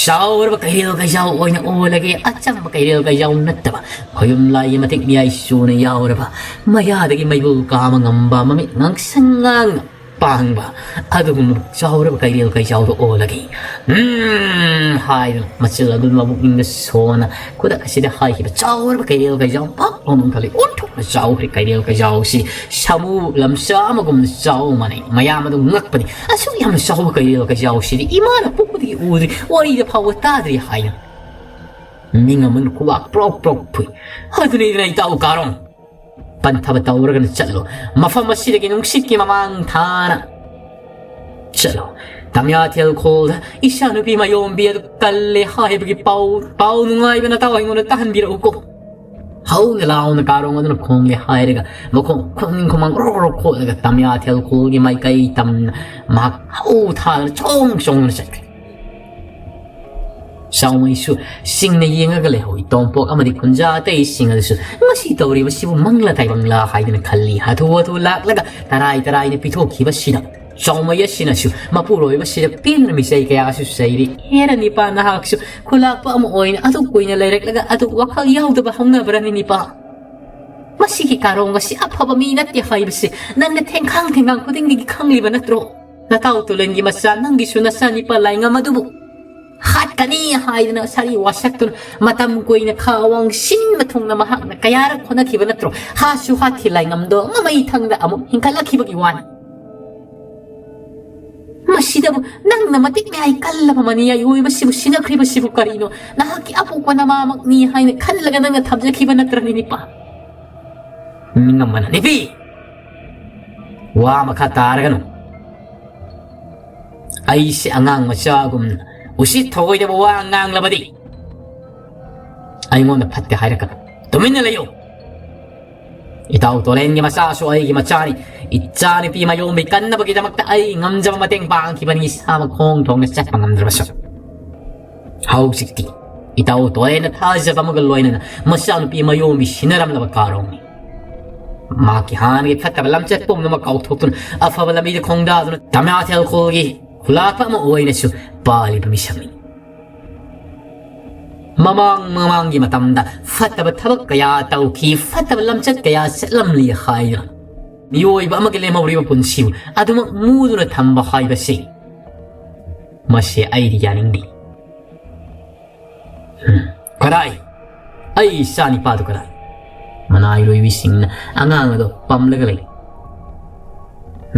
ꯆꯥꯎꯔꯕ ꯀꯩꯔꯦꯜ ꯀꯩꯖꯥꯎ ꯑꯣꯏꯅ ꯑꯣꯜꯂꯒꯦ꯫ ꯑꯆꯝꯕ ꯀꯩꯔꯦꯜ ꯀꯩꯖꯥꯎ ꯅꯠꯇꯕ, ꯈꯣꯌꯨꯝ ꯂꯥꯏꯒꯤ ꯃꯇꯤꯛ ꯃꯌꯥꯏ ꯆꯨꯅ ꯌꯥꯎꯔꯕ, ꯃꯌꯥꯗꯒꯤ ꯃꯩꯕꯨ ꯀꯥꯕ ꯉꯝꯕ, ꯃꯃꯤꯠ ꯉꯥꯡꯁꯪ ꯉꯥꯡꯅ ꯄꯥꯡꯕ ꯑꯗꯨꯒꯨꯝꯕ ꯆꯥꯎꯔꯕ ꯀꯩꯔꯦꯜ ꯀꯩꯖꯥꯎꯗꯣ ꯑꯣꯜꯂꯒꯦ꯫ ꯎꯝ ꯍꯥꯏꯗꯨꯅ ꯃꯆꯤꯜ ꯑꯗꯨ ꯃꯕꯨꯛꯅꯤꯡꯗ ꯁꯣꯟꯅ ꯈꯨꯗꯛ ꯑꯁꯤꯗ ꯍꯥꯏꯈꯤꯕ ꯆꯥꯎꯔꯕ ꯀꯩꯔꯦꯜ ꯀꯩꯖꯥꯎ ꯄꯥꯛ ꯂꯥꯎꯅ ꯏꯟꯈꯠꯂꯛꯏ꯫ ꯑꯣꯟꯊꯣꯛꯅ ꯆꯥꯎꯈ꯭ꯔꯦ ꯀꯩꯔꯦꯜ ꯀꯩꯖꯥꯎꯁꯤ꯫ ꯁꯥꯃꯨ ꯂꯝꯆꯥ ꯑꯃꯒꯨꯝꯅ ꯆꯥꯎ ꯃꯥꯟꯅꯩ꯫ ꯃꯌꯥꯝ ꯑꯗꯨ ꯉꯛꯄꯅꯤ꯫ ꯑꯁꯨꯛ ꯌꯥꯝꯅ ꯆꯥꯎꯕ ꯀꯩꯔꯦꯜ ꯀꯩꯖꯥꯎꯁꯤꯗꯤ ꯏꯃꯥꯅ ꯄꯣꯛꯄꯗꯒꯤ ꯎꯗ꯭ꯔꯤ, ꯋꯥꯔꯤꯗ ꯐꯥꯎꯕ ꯇꯥꯗ꯭ꯔꯤ ꯍꯥꯏꯅ ꯃꯤꯡ ꯑꯃꯅ ꯈꯨꯕꯥꯛ ꯄ꯭ꯔꯣꯛ ꯄ꯭ꯔꯣꯛ ꯐꯨꯏ꯫ ꯑꯗꯨꯅꯤꯗꯅ ꯏꯇꯥꯎ ꯀꯥꯔꯣꯡ꯫ ꯄꯟꯊꯕ ꯇꯧꯔꯒꯅ ꯆꯠꯂꯣ꯫ ꯃꯐꯝ ꯑꯁꯤꯗꯒꯤ ꯅꯨꯡꯁꯤꯠꯀꯤ ꯃꯃꯥꯡ ꯊꯥꯅ ꯆꯠꯂꯣ꯫ ꯇꯝꯌꯥꯊꯦꯜ ꯈꯣꯜꯗ ꯏꯆꯥꯅꯨꯄꯤ ꯃꯌꯣꯝꯕꯤ ꯑꯗꯨ ꯀꯜꯂꯦ ꯍꯥꯏꯕꯒꯤ ꯄꯥꯎ, ꯄꯥꯎ ꯅꯨꯡꯉꯥꯏꯕ ꯅꯇꯥꯎ ꯑꯩꯉꯣꯟꯗ ꯇꯥꯍꯟꯕꯤꯔꯛꯎꯀꯣ꯫ ꯍꯧꯅ ꯂꯥꯎꯅ ꯀꯥꯔꯣꯡ ꯑꯗꯨꯅ ꯈꯣꯡꯂꯦ ꯍꯥꯏꯔꯒ ꯃꯈꯣꯡ ꯈꯨꯅꯤꯡ ꯈꯨꯃꯥꯡ ꯒ꯭ꯔꯣ ꯒ꯭ꯔꯣ ꯈꯣꯠꯂꯒ ꯇꯝꯌꯥꯊꯦꯜ ꯈꯣꯜꯒꯤ ꯃꯥꯏꯀꯩ ꯇꯝꯅ ꯃꯍꯥꯛ ꯍꯧ ꯊꯥꯗꯨꯅ ꯆꯣꯡ ꯆꯣꯡꯗꯨꯅ ꯆꯠꯈ꯭ꯔꯦ꯫ ꯆꯥꯎꯃꯩꯁꯨ ꯆꯤꯡꯅ ꯌꯦꯡꯉꯒ ꯂꯩꯍꯧꯏ꯫ ꯇꯣꯝꯄꯣꯛ ꯑꯃꯗꯤ ꯈꯨꯟꯖꯥ ꯑꯇꯩꯁꯤꯡ ꯑꯗꯨꯁꯨ ꯃꯁꯤ ꯇꯧꯔꯤꯕꯁꯤꯕꯨ ꯃꯪꯂꯥ ꯇꯥꯏꯕꯪꯂꯥ ꯍꯥꯏꯗꯨꯅ ꯈꯜꯂꯤ꯫ ꯍꯥꯊꯨ ꯍꯥꯊꯨ ꯂꯥꯛꯂꯒ ꯇꯔꯥꯏ ꯇꯔꯥꯏꯅ ꯄꯤꯊꯣꯛꯈꯤꯕꯁꯤꯗ ꯆꯥꯎꯃꯩ ꯑꯁꯤꯅꯁꯨ ꯃꯄꯨꯔꯣꯏꯕꯁꯤꯗ ꯄꯦꯟꯗꯅ ꯃꯤꯆꯩ ꯀꯌꯥꯁꯨ ꯆꯩꯔꯤ꯫ ꯍꯦꯔ ꯅꯤꯄꯥ, ꯅꯍꯥꯛꯁꯨ ꯈꯨꯂꯥꯛꯄ ꯑꯃ ꯑꯣꯏꯅ ꯑꯗꯨ ꯀꯨꯏꯅ ꯂꯩꯔꯛꯂꯒ ꯑꯗꯨ ꯋꯥꯈꯜ ꯌꯥꯎꯗꯕ ꯍꯧꯅꯕ꯭ꯔꯅꯤ ꯅꯤꯄꯥ? ꯃꯁꯤꯒꯤ ꯀꯥꯔꯣꯡ ꯑꯁꯤ ꯑꯐꯕ ꯃꯤ ꯅꯠꯇꯦ ꯍꯥꯏꯕꯁꯤ ꯅꯪꯅ ꯊꯦꯡꯈꯥꯡ ꯊꯦꯡꯈꯥꯡ ꯈꯨꯗꯤꯡꯒꯤ ꯈꯪꯂꯤꯕ ꯅꯠꯇ꯭ꯔꯣ? ꯅꯇꯥꯎ ꯇꯨꯂꯦꯟꯒꯤ ꯃꯆꯥ ꯅꯪꯒꯤꯁꯨ ꯅꯆꯥꯅꯤꯄꯥ ꯂꯥꯏꯉꯝ ꯑꯗꯨꯕꯨ ꯍꯥꯠꯀꯅꯤ ꯍꯥꯏꯗꯅ ꯁꯥꯔꯤ ꯋꯥꯁꯛꯇꯨꯅ ꯃꯇꯝ ꯀꯨꯏꯅ ꯈꯥ ꯑꯋꯥꯡ ꯁꯤꯟꯕ ꯊꯨꯡꯅ ꯃꯍꯥꯛꯅ ꯀꯌꯥꯔꯛ ꯍꯣꯠꯅꯈꯤꯕ ꯅꯠꯇ꯭ꯔꯣ? ꯍꯥꯠꯁꯨ ꯍꯥꯠꯈꯤ ꯂꯥꯏꯉꯝꯗꯣ, ꯃꯃꯩ ꯊꯪꯗ ꯑꯃꯨꯛ ꯍꯤꯡꯀꯠꯂꯛꯈꯤꯕꯒꯤ ꯋꯥꯅꯤ꯫ ꯃꯁꯤꯗꯕꯨ ꯅꯪꯅ ꯃꯇꯤꯛ ꯃꯌꯥꯏ ꯀꯜꯂꯕ ꯃꯅꯤꯌꯥꯏ ꯑꯣꯏꯕꯁꯤꯕꯨ ꯁꯤꯟꯅꯈ꯭ꯔꯤꯕꯁꯤꯕꯨ ꯀꯔꯤꯅꯣ? ꯅꯍꯥꯛꯀꯤ ꯑꯄꯣꯛꯄ ꯅꯃꯥꯃꯛꯅꯤ ꯍꯥꯏꯅ ꯈꯜꯂꯒ ꯅꯪꯅ ꯊꯝꯖꯈꯤꯕ ꯅꯠꯇ꯭ꯔꯅꯤ ꯅꯤꯄꯥ? ꯅꯤꯡꯉꯝꯕꯅ ꯅꯤꯄꯤ! ꯋꯥ ꯃꯈꯥ ꯇꯥꯔꯒꯅꯨ꯫ ꯑꯩꯁꯦ ꯑꯉꯥꯡ ꯃꯆꯥꯒꯨꯝꯅ ꯎꯁꯤꯠ ꯊꯑꯣꯏꯗꯕ ꯋꯥ ꯉꯥꯡꯂꯕꯗꯤ ꯑꯩꯉꯣꯟꯗ ꯐꯠꯇꯦ ꯍꯥꯏꯔꯛꯀꯅꯨ꯫ ꯇꯨꯃꯤꯟꯅ ꯂꯩꯌꯨ꯫ ꯏꯇꯥꯎ ꯇꯣꯂꯦꯟꯒꯤ ꯃꯆꯥꯁꯨ ꯑꯩꯒꯤ ꯃꯆꯥꯅꯤ꯫ ꯏꯆꯥꯅꯨꯄꯤ ꯃꯌꯣꯝꯕꯤ ꯀꯟꯅꯕꯒꯤꯗꯃꯛꯇ ꯑꯩ ꯉꯝꯖꯕ ꯃꯇꯦꯡ ꯄꯥꯡꯈꯤꯕꯅꯤ꯫ ꯏꯁꯥꯃꯛ ꯈꯣꯡ ꯊꯣꯡꯅ ꯆꯠꯄ ꯉꯝꯗ꯭ꯔꯕꯁꯨ꯫ ꯍꯧꯖꯤꯛꯇꯤ ꯏꯇꯥꯎ ꯇꯣꯂꯦꯟꯅ ꯊꯥꯖꯕ ꯑꯃꯒ ꯂꯣꯏꯅꯅ ꯃꯆꯥꯅꯨꯄꯤ ꯃꯌꯣꯝꯕꯤ ꯁꯤꯟꯅꯔꯝꯂꯕ ꯀꯥꯔꯣꯡꯅꯤ꯫ ꯃꯍꯥꯛꯀꯤ ꯍꯥꯟꯅꯒꯤ ꯐꯠꯇꯕ ꯂꯝꯆꯠ ꯄꯨꯝꯅꯃꯛ ꯀꯥꯎꯊꯣꯛꯇꯨꯅ ꯑꯐꯕ ꯂꯝꯕꯤꯗ ꯈꯣꯡꯗꯥꯗꯨꯅ ꯇꯃꯥꯊꯦꯜ ꯈꯨꯜꯒꯤ ꯈꯨꯂꯥꯛꯄ ꯑꯃ ꯑꯣꯏꯅꯁꯨ ꯄꯥꯜꯂꯤꯕ ꯃꯤꯁꯛꯅꯤ꯫ ꯃꯃꯥꯡ ꯃꯃꯥꯡꯒꯤ ꯃꯇꯝꯗ ꯐꯠꯇꯕ ꯊꯕꯛ ꯀꯌꯥ ꯇꯧꯈꯤ, ꯐꯠꯇꯕ ꯂꯝꯆꯠ ꯀꯌꯥ ꯆꯠꯂꯝꯂꯤ ꯍꯥꯏꯗꯨꯅ ꯃꯤꯑꯣꯏꯕ ꯑꯃꯒꯤ ꯂꯦꯝꯍꯧꯔꯤꯕ ꯄꯨꯟꯁꯤꯕꯨ ꯑꯗꯨꯃꯛ ꯃꯨꯗꯨꯅ ꯊꯝꯕ ꯍꯥꯏꯕꯁꯤ ꯃꯁꯤ ꯑꯩꯗꯤ ꯌꯥꯅꯤꯡꯗꯦ꯫ ꯎꯝ, ꯀꯗꯥꯏ? ꯑꯩ ꯏꯆꯥ ꯅꯤꯄꯥꯗꯨ ꯀꯗꯥꯏ? ꯃꯅꯥꯏ ꯂꯣꯏꯕꯤꯁꯤꯡꯅ ꯑꯉꯥꯡ ꯑꯗꯨ ꯄꯝꯂꯒ ꯂꯩ꯫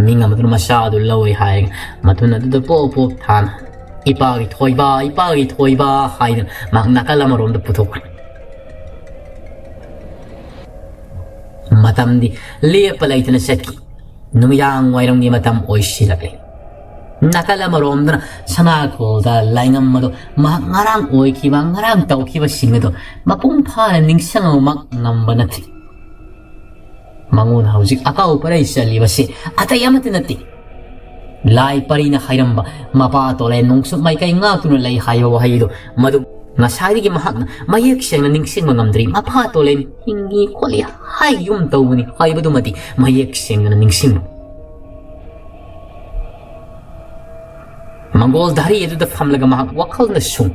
ꯃꯤ ꯑꯃꯗꯨꯅ ꯃꯆꯥ ꯑꯗꯨ ꯂꯧꯏ ꯍꯥꯏꯔꯒ ꯃꯊꯨꯟ ꯑꯗꯨꯗ ꯄꯣꯞ ꯄꯣꯞ ꯊꯥꯅ "ꯏꯄꯥꯒꯤ ꯊꯣꯏꯕ, ꯏꯄꯥꯒꯤ ꯊꯣꯏꯕ" ꯍꯥꯏꯗꯨꯅ ꯃꯍꯥꯛ ꯅꯥꯀꯜ ꯑꯃꯔꯣꯝꯗ ꯄꯨꯊꯣꯛꯈ꯭ꯔꯦ꯫ ꯃꯇꯝꯗꯤ ꯂꯦꯞꯄ ꯂꯩꯇꯅ ꯆꯠꯈꯤ꯫ ꯅꯨꯃꯤꯗꯥꯡ ꯋꯥꯏꯔꯝꯒꯤ ꯃꯇꯝ ꯑꯣꯏꯁꯤꯜꯂꯛꯂꯦ꯫ ꯅꯥꯀꯜ ꯑꯃꯔꯣꯝꯗꯅ ꯁꯅꯥꯈꯣꯜꯗ ꯂꯥꯏꯉꯝ ꯑꯗꯨ ꯃꯍꯥꯛ ꯉꯔꯥꯡ ꯑꯣꯏꯈꯤꯕ, ꯉꯔꯥꯡ ꯇꯧꯈꯤꯕꯁꯤꯡ ꯑꯗꯨ ꯃꯄꯨꯡ ꯐꯥꯅ ꯅꯤꯡꯁꯤꯡꯕꯃꯛ ꯉꯝꯕ ꯅꯠꯇꯦ꯫ ꯃꯉꯣꯟꯗ ꯍꯧꯖꯤꯛ ꯑꯀꯥꯎ ꯄꯔꯩ ꯆꯠꯂꯤꯕꯁꯤ ꯑꯇꯩ ꯑꯃꯠꯇ ꯅꯠꯇꯦ꯫ ꯂꯥꯏ ꯄꯔꯤꯅ ꯍꯥꯏꯔꯝꯕ "ꯃꯄꯥ ꯇꯣꯂꯦꯟ ꯅꯣꯡꯆꯨꯞ ꯃꯥꯏꯀꯩ ꯉꯥꯛꯇꯨꯅ ꯂꯩ" ꯍꯥꯏꯕ ꯋꯥꯍꯩꯗꯨ, ꯃꯗꯨ ꯉꯁꯥꯏꯗꯒꯤ ꯃꯍꯥꯛꯅ ꯃꯌꯦꯛ ꯁꯦꯡꯅ ꯅꯤꯡꯁꯤꯡꯕ ꯉꯝꯗ꯭ꯔꯤ꯫ ꯃꯄꯥ ꯇꯣꯂꯦꯟ ꯍꯤꯡꯉꯤ ꯈꯣꯠꯂꯤ ꯍꯥꯏꯒꯨꯝ ꯇꯧꯕꯅꯤ ꯍꯥꯏꯕꯗꯨꯃꯗꯤ ꯃꯌꯦꯛ ꯁꯦꯡꯅ ꯅꯤꯡꯁꯤꯡꯕ꯫ ꯃꯪꯒꯣꯜ ꯙꯥꯔꯤ ꯑꯗꯨꯗ ꯐꯝꯂꯒ ꯃꯍꯥꯛ ꯋꯥꯈꯜꯅ ꯁꯨꯝ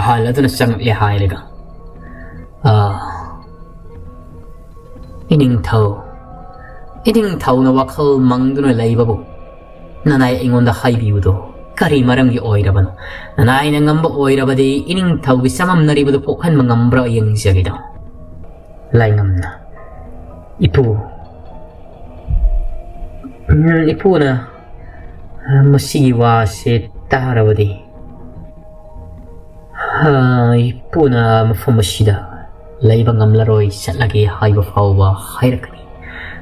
ꯑꯍꯜ ꯑꯗꯨꯅ ꯆꯪꯂꯛꯂꯦ ꯍꯥꯏꯔꯒ, "ꯑꯥ, ꯏꯅꯤꯡꯊꯧ, ꯏꯅꯤꯡꯊꯧꯅ ꯋꯥꯈꯜ ꯃꯪꯗꯨꯅ ꯂꯩꯕꯕꯨ ꯅꯅꯥꯏ ꯑꯩꯉꯣꯟꯗ ꯍꯥꯏꯕꯤꯌꯨꯗꯣ ꯀꯔꯤ ꯃꯔꯝꯒꯤ ꯑꯣꯏꯔꯕꯅꯣ? ꯅꯅꯥꯏꯅ ꯉꯝꯕ ꯑꯣꯏꯔꯕꯗꯤ ꯏꯅꯤꯡꯊꯧꯒꯤ ꯆꯃꯝꯅꯔꯤꯕꯗꯨ ꯀꯣꯛꯍꯟꯕ ꯉꯝꯕ꯭ꯔꯥ ꯌꯦꯡꯖꯒꯦꯗꯣ꯫" ꯂꯥꯏꯉꯝꯅ, "ꯏꯄꯨ, ꯎꯝ, ꯏꯄꯨꯅ ꯃꯁꯤꯒꯤ ꯋꯥꯁꯦ ꯇꯥꯔꯕꯗꯤ, ꯍꯥ, ꯏꯄꯨꯅ ꯃꯐꯝ ꯑꯁꯤꯗ ꯂꯩꯕ ꯉꯝꯂꯔꯣꯏ, ꯆꯠꯂꯒꯦ ꯍꯥꯏꯕ ꯐꯥꯎꯕ ꯍꯥꯏꯔꯛꯀꯅꯤ꯫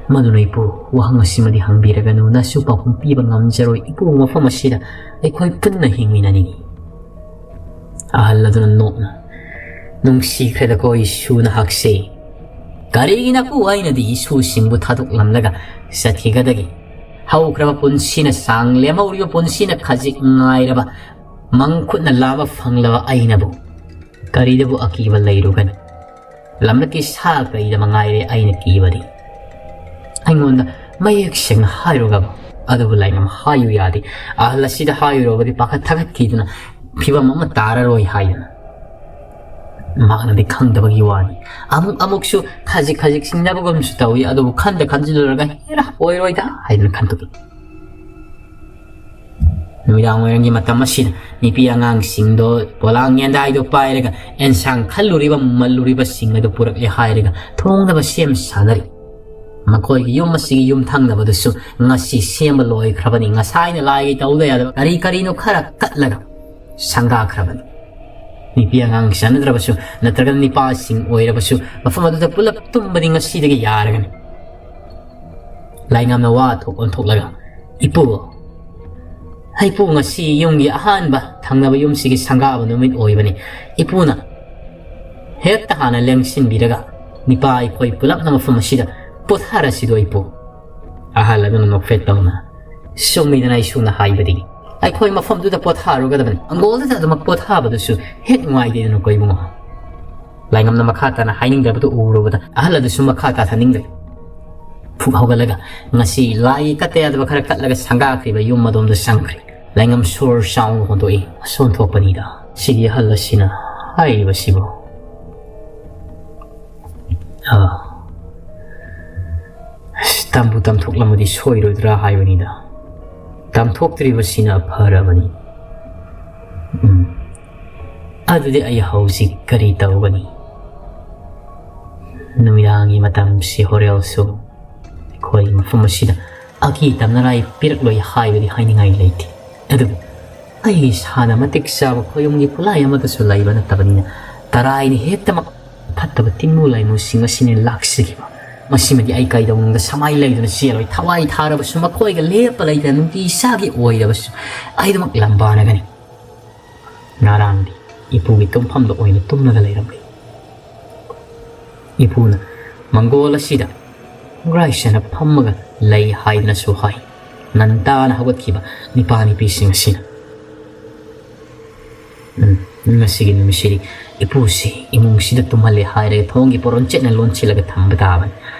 ꯃꯗꯨꯅ ꯏꯄꯨ, ꯋꯥꯍꯪ ꯑꯁꯤꯃꯗꯤ ꯍꯪꯕꯤꯔꯒꯅꯨ, ꯅꯁꯨ ꯄꯥꯎꯈꯨꯝ ꯄꯤꯕ ꯉꯝꯖꯔꯣꯏ꯫ ꯏꯄꯨ, ꯃꯐꯝ ꯑꯁꯤꯗ ꯑꯩꯈꯣꯏ ꯄꯨꯟꯅ ꯍꯤꯡꯃꯤꯟꯅꯅꯤꯡꯏ꯫" ꯑꯍꯜ ꯑꯗꯨꯅ ꯅꯣꯛꯅ, ꯅꯨꯡꯁꯤꯈ꯭ꯔꯦꯗꯀꯣ ꯏꯁꯨ ꯅꯍꯥꯛꯁꯦ꯫ ꯀꯔꯤꯒꯤꯅꯀꯣ ꯑꯩꯅꯗꯤ ꯏꯁꯨꯁꯤꯡꯕꯨ ꯊꯥꯗꯣꯛꯂꯝꯂꯒ ꯆꯠꯈꯤꯒꯗꯒꯦ? ꯍꯧꯈ꯭ꯔꯕ ꯄꯨꯟꯁꯤꯅ ꯆꯥꯡ ꯂꯦꯝꯍꯧꯔꯤꯕ ꯄꯨꯟꯁꯤꯅ ꯈꯖꯤꯛ ꯉꯥꯏꯔꯕ ꯃꯪꯈꯨꯠꯅ ꯂꯥꯝꯕ ꯐꯪꯂꯕ ꯑꯩꯅꯕꯨ ꯀꯔꯤꯗꯕꯨ ꯑꯀꯤꯕ ꯂꯩꯔꯨꯒꯅꯤ? ꯂꯝꯂꯛꯀꯤ ꯁꯥ ꯀꯩꯗ ꯃꯉꯥꯏꯔꯦ ꯑꯩꯅ ꯀꯤꯕꯗꯤ꯫ ꯑꯩꯉꯣꯟꯗ ꯃꯌꯦꯛ ꯁꯦꯡꯅ ꯍꯥꯏꯔꯨꯒꯕ? ꯑꯗꯨꯕꯨ ꯂꯥꯏꯉꯝ ꯍꯥꯏꯌꯨ ꯌꯥꯗꯦ꯫ ꯑꯍꯜ ꯑꯁꯤꯗ ꯍꯥꯏꯔꯨꯔꯕꯗꯤ ꯄꯥꯈꯠ ꯊꯥꯒꯠꯈꯤꯗꯨꯅ ꯐꯤꯕꯝ ꯑꯃ ꯇꯥꯔꯔꯣꯏ ꯍꯥꯏꯗꯅ ꯃꯍꯥꯛꯅꯗꯤ ꯈꯪꯗꯕꯒꯤ ꯋꯥꯅꯤ꯫ ꯑꯃꯨꯛ ꯑꯃꯨꯛꯁꯨ ꯈꯖꯤꯛ ꯈꯖꯤꯛ ꯆꯤꯡꯅꯕꯒꯨꯝꯁꯨ ꯇꯧꯏ, ꯑꯗꯨꯕꯨ ꯈꯟꯗ ꯈꯟꯖꯤꯜꯂꯨꯔꯒ ꯍꯦꯔꯥ ꯑꯣꯏꯔꯣꯏꯗ ꯍꯥꯏꯗꯅ ꯈꯟꯗꯣꯛꯏ꯫ ꯅꯨꯃꯤꯗꯥꯡ ꯋꯥꯏꯔꯝꯒꯤ ꯃꯇꯝ ꯑꯁꯤꯗ ꯅꯨꯄꯤ ꯑꯉꯥꯡꯁꯤꯡꯗꯣ ꯄꯣꯂꯥꯡ ꯌꯦꯟꯗꯥꯏꯗꯣ ꯄꯥꯏꯔꯒ ꯑꯦꯟꯁꯥꯡ ꯈꯜꯂꯨꯔꯤꯕ ꯃꯜꯂꯨꯔꯤꯕꯁꯤꯡ ꯑꯗꯨ ꯄꯨꯔꯛꯂꯦ ꯍꯥꯏꯔꯒ ꯊꯣꯡꯅꯕ ꯁꯦꯝ ꯁꯥꯅꯔꯤ꯫ ꯃꯈꯣꯏꯒꯤ ꯌꯨꯝ ꯑꯁꯤꯒꯤ ꯌꯨꯝ ꯊꯪꯅꯕꯗꯨꯁꯨ ꯉꯁꯤ ꯁꯦꯝꯕ ꯂꯣꯏꯈ꯭ꯔꯕꯅꯤ꯫ ꯉꯁꯥꯏꯅ ꯂꯥꯏꯒꯤ ꯇꯧꯗ ꯌꯥꯗꯕ ꯀꯔꯤ ꯀꯔꯤꯅꯣ ꯈꯔ ꯀꯠꯂꯒ ꯁꯪꯒꯥꯈ꯭ꯔꯕꯅꯤ꯫ ꯅꯨꯄꯤ ꯑꯉꯥꯡ ꯆꯥꯟꯅꯗ꯭ꯔꯕꯁꯨ ꯅꯠꯇ꯭ꯔꯒ ꯅꯨꯄꯥꯁꯤꯡ ꯑꯣꯏꯔꯕꯁꯨ ꯃꯐꯝ ꯑꯗꯨꯗ ꯄꯨꯂꯞ ꯇꯨꯝꯕꯗꯤ ꯉꯁꯤꯗꯒꯤ ꯌꯥꯔꯒꯅꯤ꯫ ꯂꯥꯏꯉꯝꯅ ꯋꯥ ꯊꯣꯛ ꯑꯣꯟꯊꯣꯛꯂꯒ, "ꯏꯄꯨ, ꯏꯄꯨ, ꯉꯁꯤ ꯌꯨꯝꯒꯤ ꯑꯍꯥꯟꯕ ꯊꯪꯅꯕ ꯌꯨꯝꯁꯤꯒꯤ ꯁꯪꯒꯥꯕ ꯅꯨꯃꯤꯠ ꯑꯣꯏꯕꯅꯤ꯫ ꯏꯄꯨꯅ ꯍꯦꯛꯇ ꯍꯥꯟꯅ ꯂꯦꯡꯁꯤꯟꯕꯤꯔꯒ ꯅꯤꯄꯥ ꯑꯩꯈꯣꯏ ꯄꯨꯂꯞꯅ ꯃꯐꯝ ꯑꯁꯤꯗ ꯄꯣꯊꯥꯔꯁꯤꯗꯣ ꯏꯄꯨ?" ꯑꯍꯜ ꯑꯗꯨꯅ ꯅꯣꯛꯐꯦꯠ ꯇꯧꯅ, "ꯆꯨꯝꯃꯤꯗꯅ ꯏꯁꯨꯅ ꯍꯥꯏꯕꯗꯤ꯫ ꯑꯩꯈꯣꯏ ꯃꯐꯝꯗꯨꯗ ꯄꯣꯊꯥꯔꯨꯒꯗꯕꯅꯤ꯫ ꯑꯪꯒꯣꯜꯗꯨꯗ ꯑꯗꯨꯃꯛ ꯄꯣꯊꯥꯕꯗꯨꯁꯨ ꯍꯦꯛ ꯅꯨꯡꯉꯥꯏꯇꯦꯗꯅꯀꯣ ꯏꯕꯨꯡꯉꯣ?" ꯂꯥꯏꯉꯝꯅ ꯃꯈꯥ ꯇꯥꯅ ꯍꯥꯏꯅꯤꯡꯗ꯭ꯔꯕꯗꯨ ꯎꯔꯨꯕꯗ ꯑꯍꯜ ꯑꯗꯨꯁꯨ ꯃꯈꯥ ꯇꯥꯊꯅꯤꯡꯗ꯭ꯔꯦ꯫ ꯐꯨꯛ ꯍꯧꯒꯠꯂꯒ ꯉꯁꯤ ꯂꯥꯏꯒꯤ ꯀꯠꯇ ꯌꯥꯗꯕ ꯈꯔ ꯀꯠꯂꯒ ꯁꯪꯒꯥꯈ꯭ꯔꯤꯕ ꯌꯨꯝ ꯑꯗꯣꯝꯗ ꯆꯪꯈ꯭ꯔꯦ꯫ ꯂꯥꯏꯉꯝ ꯁꯣꯔ ꯆꯥꯎꯅ ꯍꯣꯟꯗꯣꯛꯏ꯫ "ꯑꯁꯣꯟ ꯊꯣꯛꯄꯅꯤꯗ ꯁꯤꯒꯤ ꯑꯍꯜ ꯑꯁꯤꯅ ꯍꯥꯏꯔꯤꯕꯁꯤꯕꯨ꯫ ꯑꯥ, ꯑꯁ, ꯇꯝꯕꯨ ꯇꯝꯊꯣꯛꯂꯝꯃꯗꯤ ꯁꯣꯏꯔꯣꯏꯗ꯭ꯔꯥ ꯍꯥꯏꯕꯅꯤꯗ꯫ ꯇꯝꯊꯣꯛꯇ꯭ꯔꯤꯕꯁꯤꯅ ꯐꯔꯕꯅꯤ꯫ ꯎꯝ, ꯑꯗꯨꯗꯤ ꯑꯩ ꯍꯧꯖꯤꯛ ꯀꯔꯤ ꯇꯧꯒꯅꯤ? ꯅꯨꯃꯤꯗꯥꯡꯒꯤ ꯃꯇꯝꯁꯤ ꯍꯣꯔꯦꯜꯁꯨ ꯑꯩꯈꯣꯏ ꯃꯐꯝ ꯑꯁꯤꯗ ꯑꯀꯤ ꯇꯝꯅꯔꯥꯏ ꯄꯤꯔꯛꯂꯣꯏ ꯍꯥꯏꯕꯗꯤ ꯍꯥꯏꯅꯤꯡꯉꯥꯏ ꯂꯩꯇꯦ꯫ ꯑꯗꯨꯕꯨ ꯑꯩ ꯏꯁꯥꯅ ꯃꯇꯤꯛ ꯆꯥꯕ ꯈꯣꯌꯨꯝꯒꯤ ꯈꯨꯠꯂꯥꯏ ꯑꯃꯠꯇꯁꯨ ꯂꯩꯕ ꯅꯠꯇꯕꯅꯤꯅ ꯇꯔꯥꯏꯅ ꯍꯦꯛꯇꯃꯛ ꯐꯠꯇꯕ ꯇꯤꯟꯃꯨ ꯂꯥꯏꯃꯨꯁꯤꯡ ꯑꯁꯤꯅ ꯂꯥꯛꯆꯈꯤꯕ꯫ ꯃꯁꯤꯃꯗꯤ ꯑꯩ ꯀꯩꯗꯧꯅꯨꯡꯗ ꯁꯃꯥꯏ ꯂꯩꯗꯨꯅ ꯆꯦꯜꯂꯣꯏ꯫ ꯊꯋꯥꯏ ꯊꯥꯔꯕꯁꯨ ꯃꯈꯣꯏꯒ ꯂꯦꯞꯄ ꯂꯩꯇꯅ ꯅꯨꯡꯇꯤ ꯏꯁꯥꯒꯤ ꯑꯣꯏꯔꯕꯁꯨ ꯑꯩꯗꯃꯛ ꯂꯝꯕꯥꯅꯒꯅꯤ꯫ ꯉꯔꯥꯡꯗꯤ ꯏꯄꯨꯒꯤ ꯇꯨꯝꯐꯝꯗ ꯑꯣꯏꯅ ꯇꯨꯝꯂꯒ ꯂꯩꯔꯝꯂꯤ꯫ ꯏꯄꯨꯅ ꯃꯪꯒꯣꯜ ꯑꯁꯤꯗ ꯈꯣꯡꯒ꯭ꯔꯥꯏ ꯁꯦꯟꯅ ꯐꯝꯃꯒ ꯂꯩ ꯍꯥꯏꯗꯅꯁꯨ ꯍꯥꯏ꯫ ꯉꯟꯇꯥꯅ ꯍꯧꯒꯠꯈꯤꯕ ꯅꯤꯄꯥ ꯅꯤꯄꯤꯁꯤꯡ ꯑꯁꯤꯅ꯫ ꯎꯝ, ꯉꯁꯤꯒꯤ ꯅꯨꯃꯤꯠꯁꯤꯗꯤ ꯏꯄꯨꯁꯤ ꯏꯃꯨꯡꯁꯤꯗ ꯇꯨꯝꯍꯜꯂꯦ ꯍꯥꯏꯔꯒ ꯊꯣꯡꯒꯤ ꯄꯣꯔꯣꯟ ꯆꯦꯠꯅ ꯂꯣꯟꯁꯤꯜꯂꯒ ꯊꯝꯕ ꯇꯥꯕꯅꯤ꯫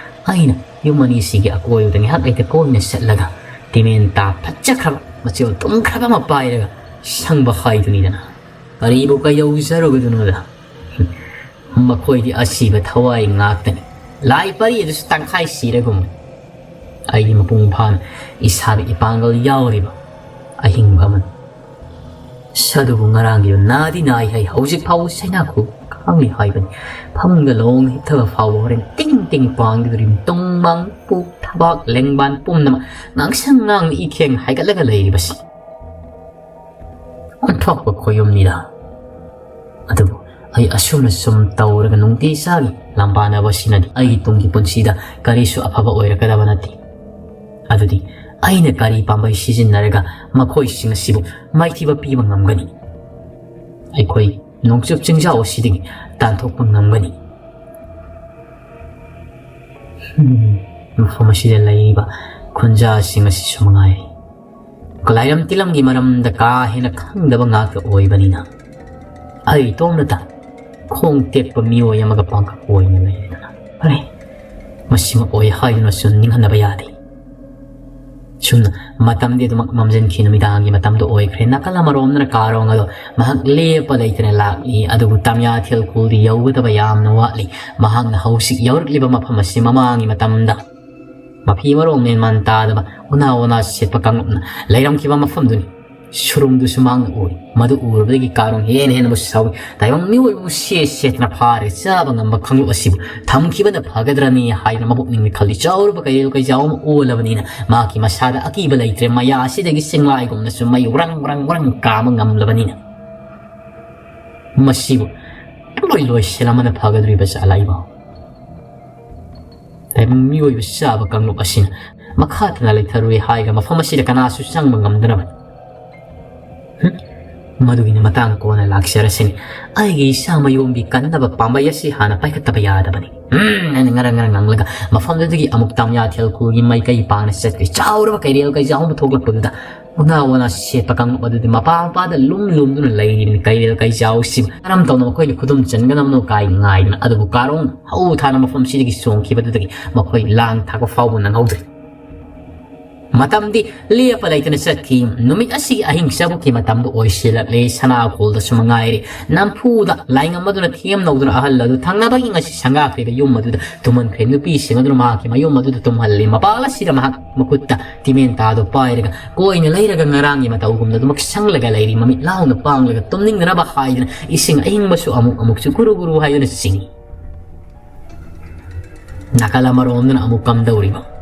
ꯑꯩꯅ ꯌꯨꯝ ꯑꯅꯤꯁꯤꯒꯤ ꯑꯀꯣꯏꯕꯗ ꯉꯥꯏꯍꯥꯛ ꯂꯩꯇ ꯀꯣꯏꯅ ꯆꯠꯂꯒ ꯇꯤꯃꯦꯟ ꯇꯥ ꯐꯠꯆꯈ꯭ꯔꯕ ꯃꯆꯦꯜ ꯇꯨꯝꯈ꯭ꯔꯕ ꯑꯃ ꯄꯥꯏꯔꯒ ꯁꯪꯕ ꯍꯥꯏꯗꯨꯅꯤꯗꯅ꯫ ꯀꯔꯤꯕꯨ ꯀꯩꯗꯧꯖꯔꯨꯒꯗꯣꯏꯅꯣꯗ? ꯃꯈꯣꯏꯗꯤ ꯑꯁꯤꯕ ꯊꯋꯥꯏ ꯉꯥꯛꯇꯅꯤ꯫ ꯂꯥꯏ ꯄꯔꯤ ꯑꯗꯨꯁꯨ ꯇꯪꯈꯥꯏ ꯁꯤꯔꯒꯨꯝꯕꯅꯤ꯫ ꯑꯩꯗꯤ ꯃꯄꯨꯡ ꯐꯥꯅ ꯏꯁꯥꯒ ꯏꯄꯥꯡꯒꯜ ꯌꯥꯎꯔꯤꯕ ꯑꯍꯤꯡꯕ ꯑꯃꯅꯤ꯫ ꯁꯥꯗꯨꯕꯨ ꯉꯔꯥꯡꯒꯤ ꯅꯥꯗꯤ ꯅꯥꯏ ꯍꯥꯏ, ꯍꯧꯖꯤꯛ ꯐꯥꯎꯕ ꯁꯥꯏꯅꯥꯈꯨ ꯈꯥꯡꯂꯤ ꯍꯥꯏꯕꯅꯤ꯫ ꯐꯃꯨꯡꯗ ꯂꯣꯡ ꯍꯤꯞꯊꯕ ꯐꯥꯎꯕ ꯍꯣꯔꯦꯟ ꯇꯤꯡ ꯇꯤꯡ ꯄꯥꯡꯒꯗꯧꯔꯤꯕ ꯇꯨꯡ ꯃꯥꯡ ꯄꯨꯛ ꯊꯕꯥꯛ ꯂꯦꯡꯕꯥꯟ ꯄꯨꯝꯅꯃꯛ ꯉꯥꯡꯁꯪ ꯉꯥꯡꯅ ꯏꯈꯦꯡ ꯍꯥꯏꯒꯠꯂꯒ ꯂꯩꯔꯤꯕꯁꯤ꯫ ꯑꯣꯟꯊꯣꯛꯄ ꯈꯣꯏꯌꯨꯝꯅꯤꯗ꯫ ꯑꯗꯨꯕꯨ ꯑꯩ ꯑꯁꯨꯝꯅ ꯁꯨꯝ ꯇꯧꯔꯒ ꯅꯨꯡꯇꯤ ꯆꯥꯒꯤ ꯂꯝꯕꯥꯅꯕꯁꯤꯅꯗꯤ ꯑꯩꯒꯤ ꯇꯨꯡꯒꯤ ꯄꯨꯟꯁꯤꯗ ꯀꯔꯤꯁꯨ ꯑꯐꯕ ꯑꯣꯏꯔꯛꯀꯗꯕ ꯅꯠꯇꯦ꯫ ꯑꯗꯨꯗꯤ ꯑꯩꯅ ꯀꯔꯤ ꯄꯥꯝꯕꯩ ꯁꯤꯖꯤꯟꯅꯔꯒ ꯃꯈꯣꯏꯁꯤꯡ ꯑꯁꯤꯕꯨ ꯃꯥꯏꯊꯤꯕ ꯄꯤꯕ ꯉꯝꯒꯅꯤ? ꯑꯩꯈꯣꯏ ꯅꯣꯡꯆꯨꯞ ꯆꯤꯡꯖꯥꯎ ꯑꯁꯤꯗꯒꯤ ꯇꯥꯟꯊꯣꯛꯄ ꯉꯝꯒꯅꯤ꯫ ꯃꯐꯝ ꯑꯁꯤꯗ ꯂꯩꯔꯤꯕ ꯈꯨꯟꯖꯥꯁꯤꯡ ꯑꯁꯤꯁꯨ ꯃꯉꯥꯏ꯫ ꯈꯨꯂꯥꯏꯔꯝ ꯇꯤꯂꯝꯒꯤ ꯃꯔꯝꯗ ꯀꯥ ꯍꯦꯟꯅ ꯈꯪꯗꯕ ꯉꯥꯛꯇ ꯑꯣꯏꯕꯅꯤꯅ, ꯑꯩ ꯏꯇꯣꯝꯇ ꯈꯣꯡ ꯇꯦꯛꯄ ꯃꯤꯑꯣꯏ ꯑꯃꯒ ꯄꯥꯡꯒꯜ ꯑꯣꯏꯅ ꯂꯩꯔꯦꯗꯅ꯫ ꯐꯔꯦ, ꯃꯁꯤꯃꯛ ꯑꯣꯏ ꯍꯥꯏꯗꯨꯅꯁꯨ ꯅꯤꯡꯍꯟꯅꯕ ꯌꯥꯗꯦ꯫ ꯁꯨꯝꯅ ꯃꯇꯝꯗꯤ ꯑꯗꯨꯃꯛ ꯃꯝꯖꯟꯈꯤ꯫ ꯅꯨꯃꯤꯗꯥꯡꯒꯤ ꯃꯇꯝꯗꯣ ꯑꯣꯏꯈ꯭ꯔꯦ꯫ ꯅꯥꯀꯜ ꯑꯃꯔꯣꯝꯗꯅ ꯀꯥꯔꯣꯡ ꯑꯗꯣ ꯃꯍꯥꯛ ꯂꯦꯞꯄ ꯂꯩꯇꯅ ꯂꯥꯛꯂꯤ꯫ ꯑꯗꯨꯕꯨ ꯇꯥꯃꯤꯌꯥ ꯊꯦꯜꯈꯨꯜꯗꯤ ꯌꯧꯒꯗꯕ ꯌꯥꯝꯅ ꯋꯥꯠꯂꯤ꯫ ꯃꯍꯥꯛꯅ ꯍꯧꯖꯤꯛ ꯌꯧꯔꯛꯂꯤꯕ ꯃꯐꯝ ꯑꯁꯤ ꯃꯃꯥꯡꯒꯤ ꯃꯇꯝꯗ ꯃꯐꯤ ꯃꯔꯣꯡ ꯃꯦꯟꯃꯥꯟ ꯇꯥꯗꯕ ꯎꯅꯥ ꯋꯥꯅꯥ ꯁꯦꯠꯄ ꯀꯥꯡꯂꯨꯞꯅ ꯂꯩꯔꯝꯈꯤꯕ ꯃꯐꯝꯗꯨꯅꯤ꯫ ꯁꯨꯔꯨꯡꯗꯨꯁꯨ ꯃꯍꯥꯛꯅ ꯎꯔꯤ꯫ ꯃꯗꯨ ꯎꯔꯨꯕꯗꯒꯤ ꯀꯥꯔꯣꯡ ꯍꯦꯟꯅ ꯍꯦꯟꯅ ꯁꯥꯎꯏ꯫ ꯇꯥꯏꯕꯪ ꯃꯤꯑꯣꯏꯕꯕꯨ ꯁꯦꯠ ꯁꯦꯠꯇꯅ ꯐꯥꯔꯒ ꯆꯥꯕ ꯉꯝꯕ ꯀꯥꯡꯂꯨꯞ ꯑꯁꯤꯕꯨ ꯊꯝꯈꯤꯕꯅ ꯐꯒꯗ꯭ꯔꯅꯤ ꯍꯥꯏꯗꯨꯅ ꯃꯕꯨꯛꯅꯤꯡꯗ ꯈꯜꯂꯤ꯫ ꯆꯥꯎꯔꯕ ꯀꯩꯔꯣꯜ ꯀꯩꯖꯥꯎ ꯑꯃ ꯑꯣꯜꯂꯕꯅꯤꯅ ꯃꯍꯥꯛꯀꯤ ꯃꯁꯥꯗ ꯑꯀꯤꯕ ꯂꯩꯇ꯭ꯔꯦ꯫ ꯃꯌꯥ ꯑꯁꯤꯗꯒꯤ ꯆꯤꯡꯂꯥꯏꯒꯨꯝꯅꯁꯨ ꯃꯩ ꯋ꯭ꯔꯪ ꯋ꯭ꯔꯪ ꯋ꯭ꯔꯪ ꯀꯥꯕ ꯉꯝꯂꯕꯅꯤꯅ꯫ ꯃꯁꯤꯕꯨ ꯄꯨꯡꯂꯣꯏ ꯂꯣꯏꯁꯤꯜꯂꯝꯕꯅ ꯐꯒꯗꯧꯔꯤꯕ ꯖꯥꯠꯂꯥ ꯏꯕꯣ? ꯇꯥꯏꯕꯪ ꯃꯤꯑꯣꯏꯕ ꯆꯥꯕ ꯀꯥꯡꯂꯨꯞ ꯑꯁꯤꯅ ꯃꯈꯥ ꯇꯥꯅ ꯂꯩꯊꯔꯨꯏ ꯍꯥꯏꯔꯒ ꯃꯐꯝ ꯑꯁꯤꯗ ꯀꯅꯥꯁꯨ ꯆꯪꯕ ꯉꯝꯗꯅꯕꯅꯤ꯫ ꯍꯨꯝ? ꯃꯗꯨꯒꯤꯅ ꯃꯇꯥꯡ ꯀꯣꯟꯅ ꯂꯥꯛꯆꯔꯁꯤꯅꯤ꯫ ꯑꯩꯒꯤ ꯏꯁꯥ ꯃꯌꯣꯝꯒꯤ ꯀꯟꯅꯕ ꯄꯥꯝꯕꯩ ꯑꯁꯤ ꯍꯥꯟꯅ ꯄꯥꯏꯈꯠꯇꯕ ꯌꯥꯗꯕꯅꯤ꯫ ꯎꯝ, ꯑꯩꯅ ꯉꯔꯪ ꯉꯔꯪ ꯉꯪꯂꯒ ꯃꯐꯝꯗꯨꯗꯒꯤ ꯑꯃꯨꯛ ꯇꯥꯃꯤꯌꯥ ꯊꯦꯜꯈꯨꯜꯒꯤ ꯃꯥꯏꯀꯩ ꯄꯥꯡꯅ ꯆꯠꯈ꯭ꯔꯦ꯫ ꯆꯥꯎꯔꯕ ꯀꯩꯔꯦꯜ ꯀꯩꯆꯥꯎ ꯑꯃ ꯊꯣꯛꯂꯛꯄꯗꯨꯗ ꯎꯅꯥ ꯋꯥꯅꯥ ꯁꯦꯠꯄ ꯀꯥꯡꯂꯨꯞ ꯑꯗꯨꯗꯤ ꯃꯄꯥ ꯃꯄꯥꯗ ꯂꯨꯝ ꯂꯨꯝꯗꯨꯅ ꯂꯩꯔꯤꯕꯅꯤ꯫ ꯀꯩꯔꯦꯜ ꯀꯩꯆꯥꯎꯁꯤꯕꯨ ꯀꯔꯝ ꯇꯧꯅ ꯃꯈꯣꯏꯅ ꯈꯨꯗꯨꯝ ꯆꯟꯒꯗꯕꯅꯣ ꯀꯥꯏ ꯉꯥꯏꯗꯅ꯫ ꯑꯗꯨꯕꯨ ꯀꯥꯔꯣꯡ ꯍꯧ ꯊꯥꯅ ꯃꯐꯝꯁꯤꯗꯒꯤ ꯆꯣꯡꯈꯤꯕꯗꯨꯗꯒꯤ ꯃꯈꯣꯏ ꯂꯥꯡ ꯊꯥꯛꯄ ꯐꯥꯎꯕ ꯅꯪꯍꯧꯗ꯭ꯔꯦ꯫ ꯃꯇꯝꯗꯤ ꯂꯦꯞꯄ ꯂꯩꯇꯅ ꯆꯠꯈꯤ꯫ ꯅꯨꯃꯤꯠ ꯑꯁꯤꯒꯤ ꯑꯍꯤꯡ ꯆꯕꯨꯛꯀꯤ ꯃꯇꯝꯗ ꯑꯣꯏꯁꯤꯜꯂꯛꯂꯦ꯫ ꯁꯅꯥꯈꯣꯜꯗꯁꯨ ꯃꯉꯥꯏꯔꯦ꯫ ꯅꯝꯐꯨꯗ ꯂꯥꯏꯉꯝ ꯑꯗꯨꯅ ꯊꯦꯝꯅꯧꯗꯨꯅ ꯑꯍꯜ ꯑꯗꯨ ꯊꯪꯅꯕꯒꯤ ꯉꯁꯤ ꯁꯪꯒꯥꯈ꯭ꯔꯤꯕ ꯌꯨꯝ ꯑꯗꯨꯗ ꯇꯨꯝꯍꯟꯈ꯭ꯔꯦ꯫ ꯅꯨꯄꯤꯁꯤꯡ ꯑꯗꯨꯅ ꯃꯍꯥꯛꯀꯤ ꯃꯌꯨꯝ ꯑꯗꯨꯗ ꯇꯨꯝꯍꯜꯂꯤ꯫ ꯃꯄꯥꯜ ꯑꯁꯤꯗ ꯃꯍꯥꯛ ꯃꯈꯨꯠꯇ ꯇꯤꯃꯦꯟꯇꯥꯗꯨ ꯄꯥꯏꯔꯒ ꯀꯣꯏꯅ ꯂꯩꯔꯒ ꯉꯔꯥꯡꯒꯤ ꯃꯇꯧꯒꯨꯝꯅ ꯑꯗꯨꯃꯛ ꯁꯪꯂꯒ ꯂꯩꯔꯤ꯫ ꯃꯃꯤꯠ ꯂꯥꯎꯅ ꯄꯥꯡꯂꯒ ꯇꯨꯝꯅꯤꯡꯗꯅꯕ ꯍꯥꯏꯗꯨꯅ ꯏꯁꯤꯡ ꯑꯏꯪꯕꯁꯨ ꯑꯃꯨꯛ ꯑꯃꯨꯛꯁꯨ ꯒꯨꯔꯨ ꯒꯨꯔꯨ ꯍꯥꯏꯗꯨꯅ ꯆꯤꯡꯏ꯫ ꯅꯥꯀꯜ ꯑꯃꯔꯣꯝꯗꯅ ꯑꯃꯨꯛ ꯀꯝꯗꯧꯔꯤꯕ?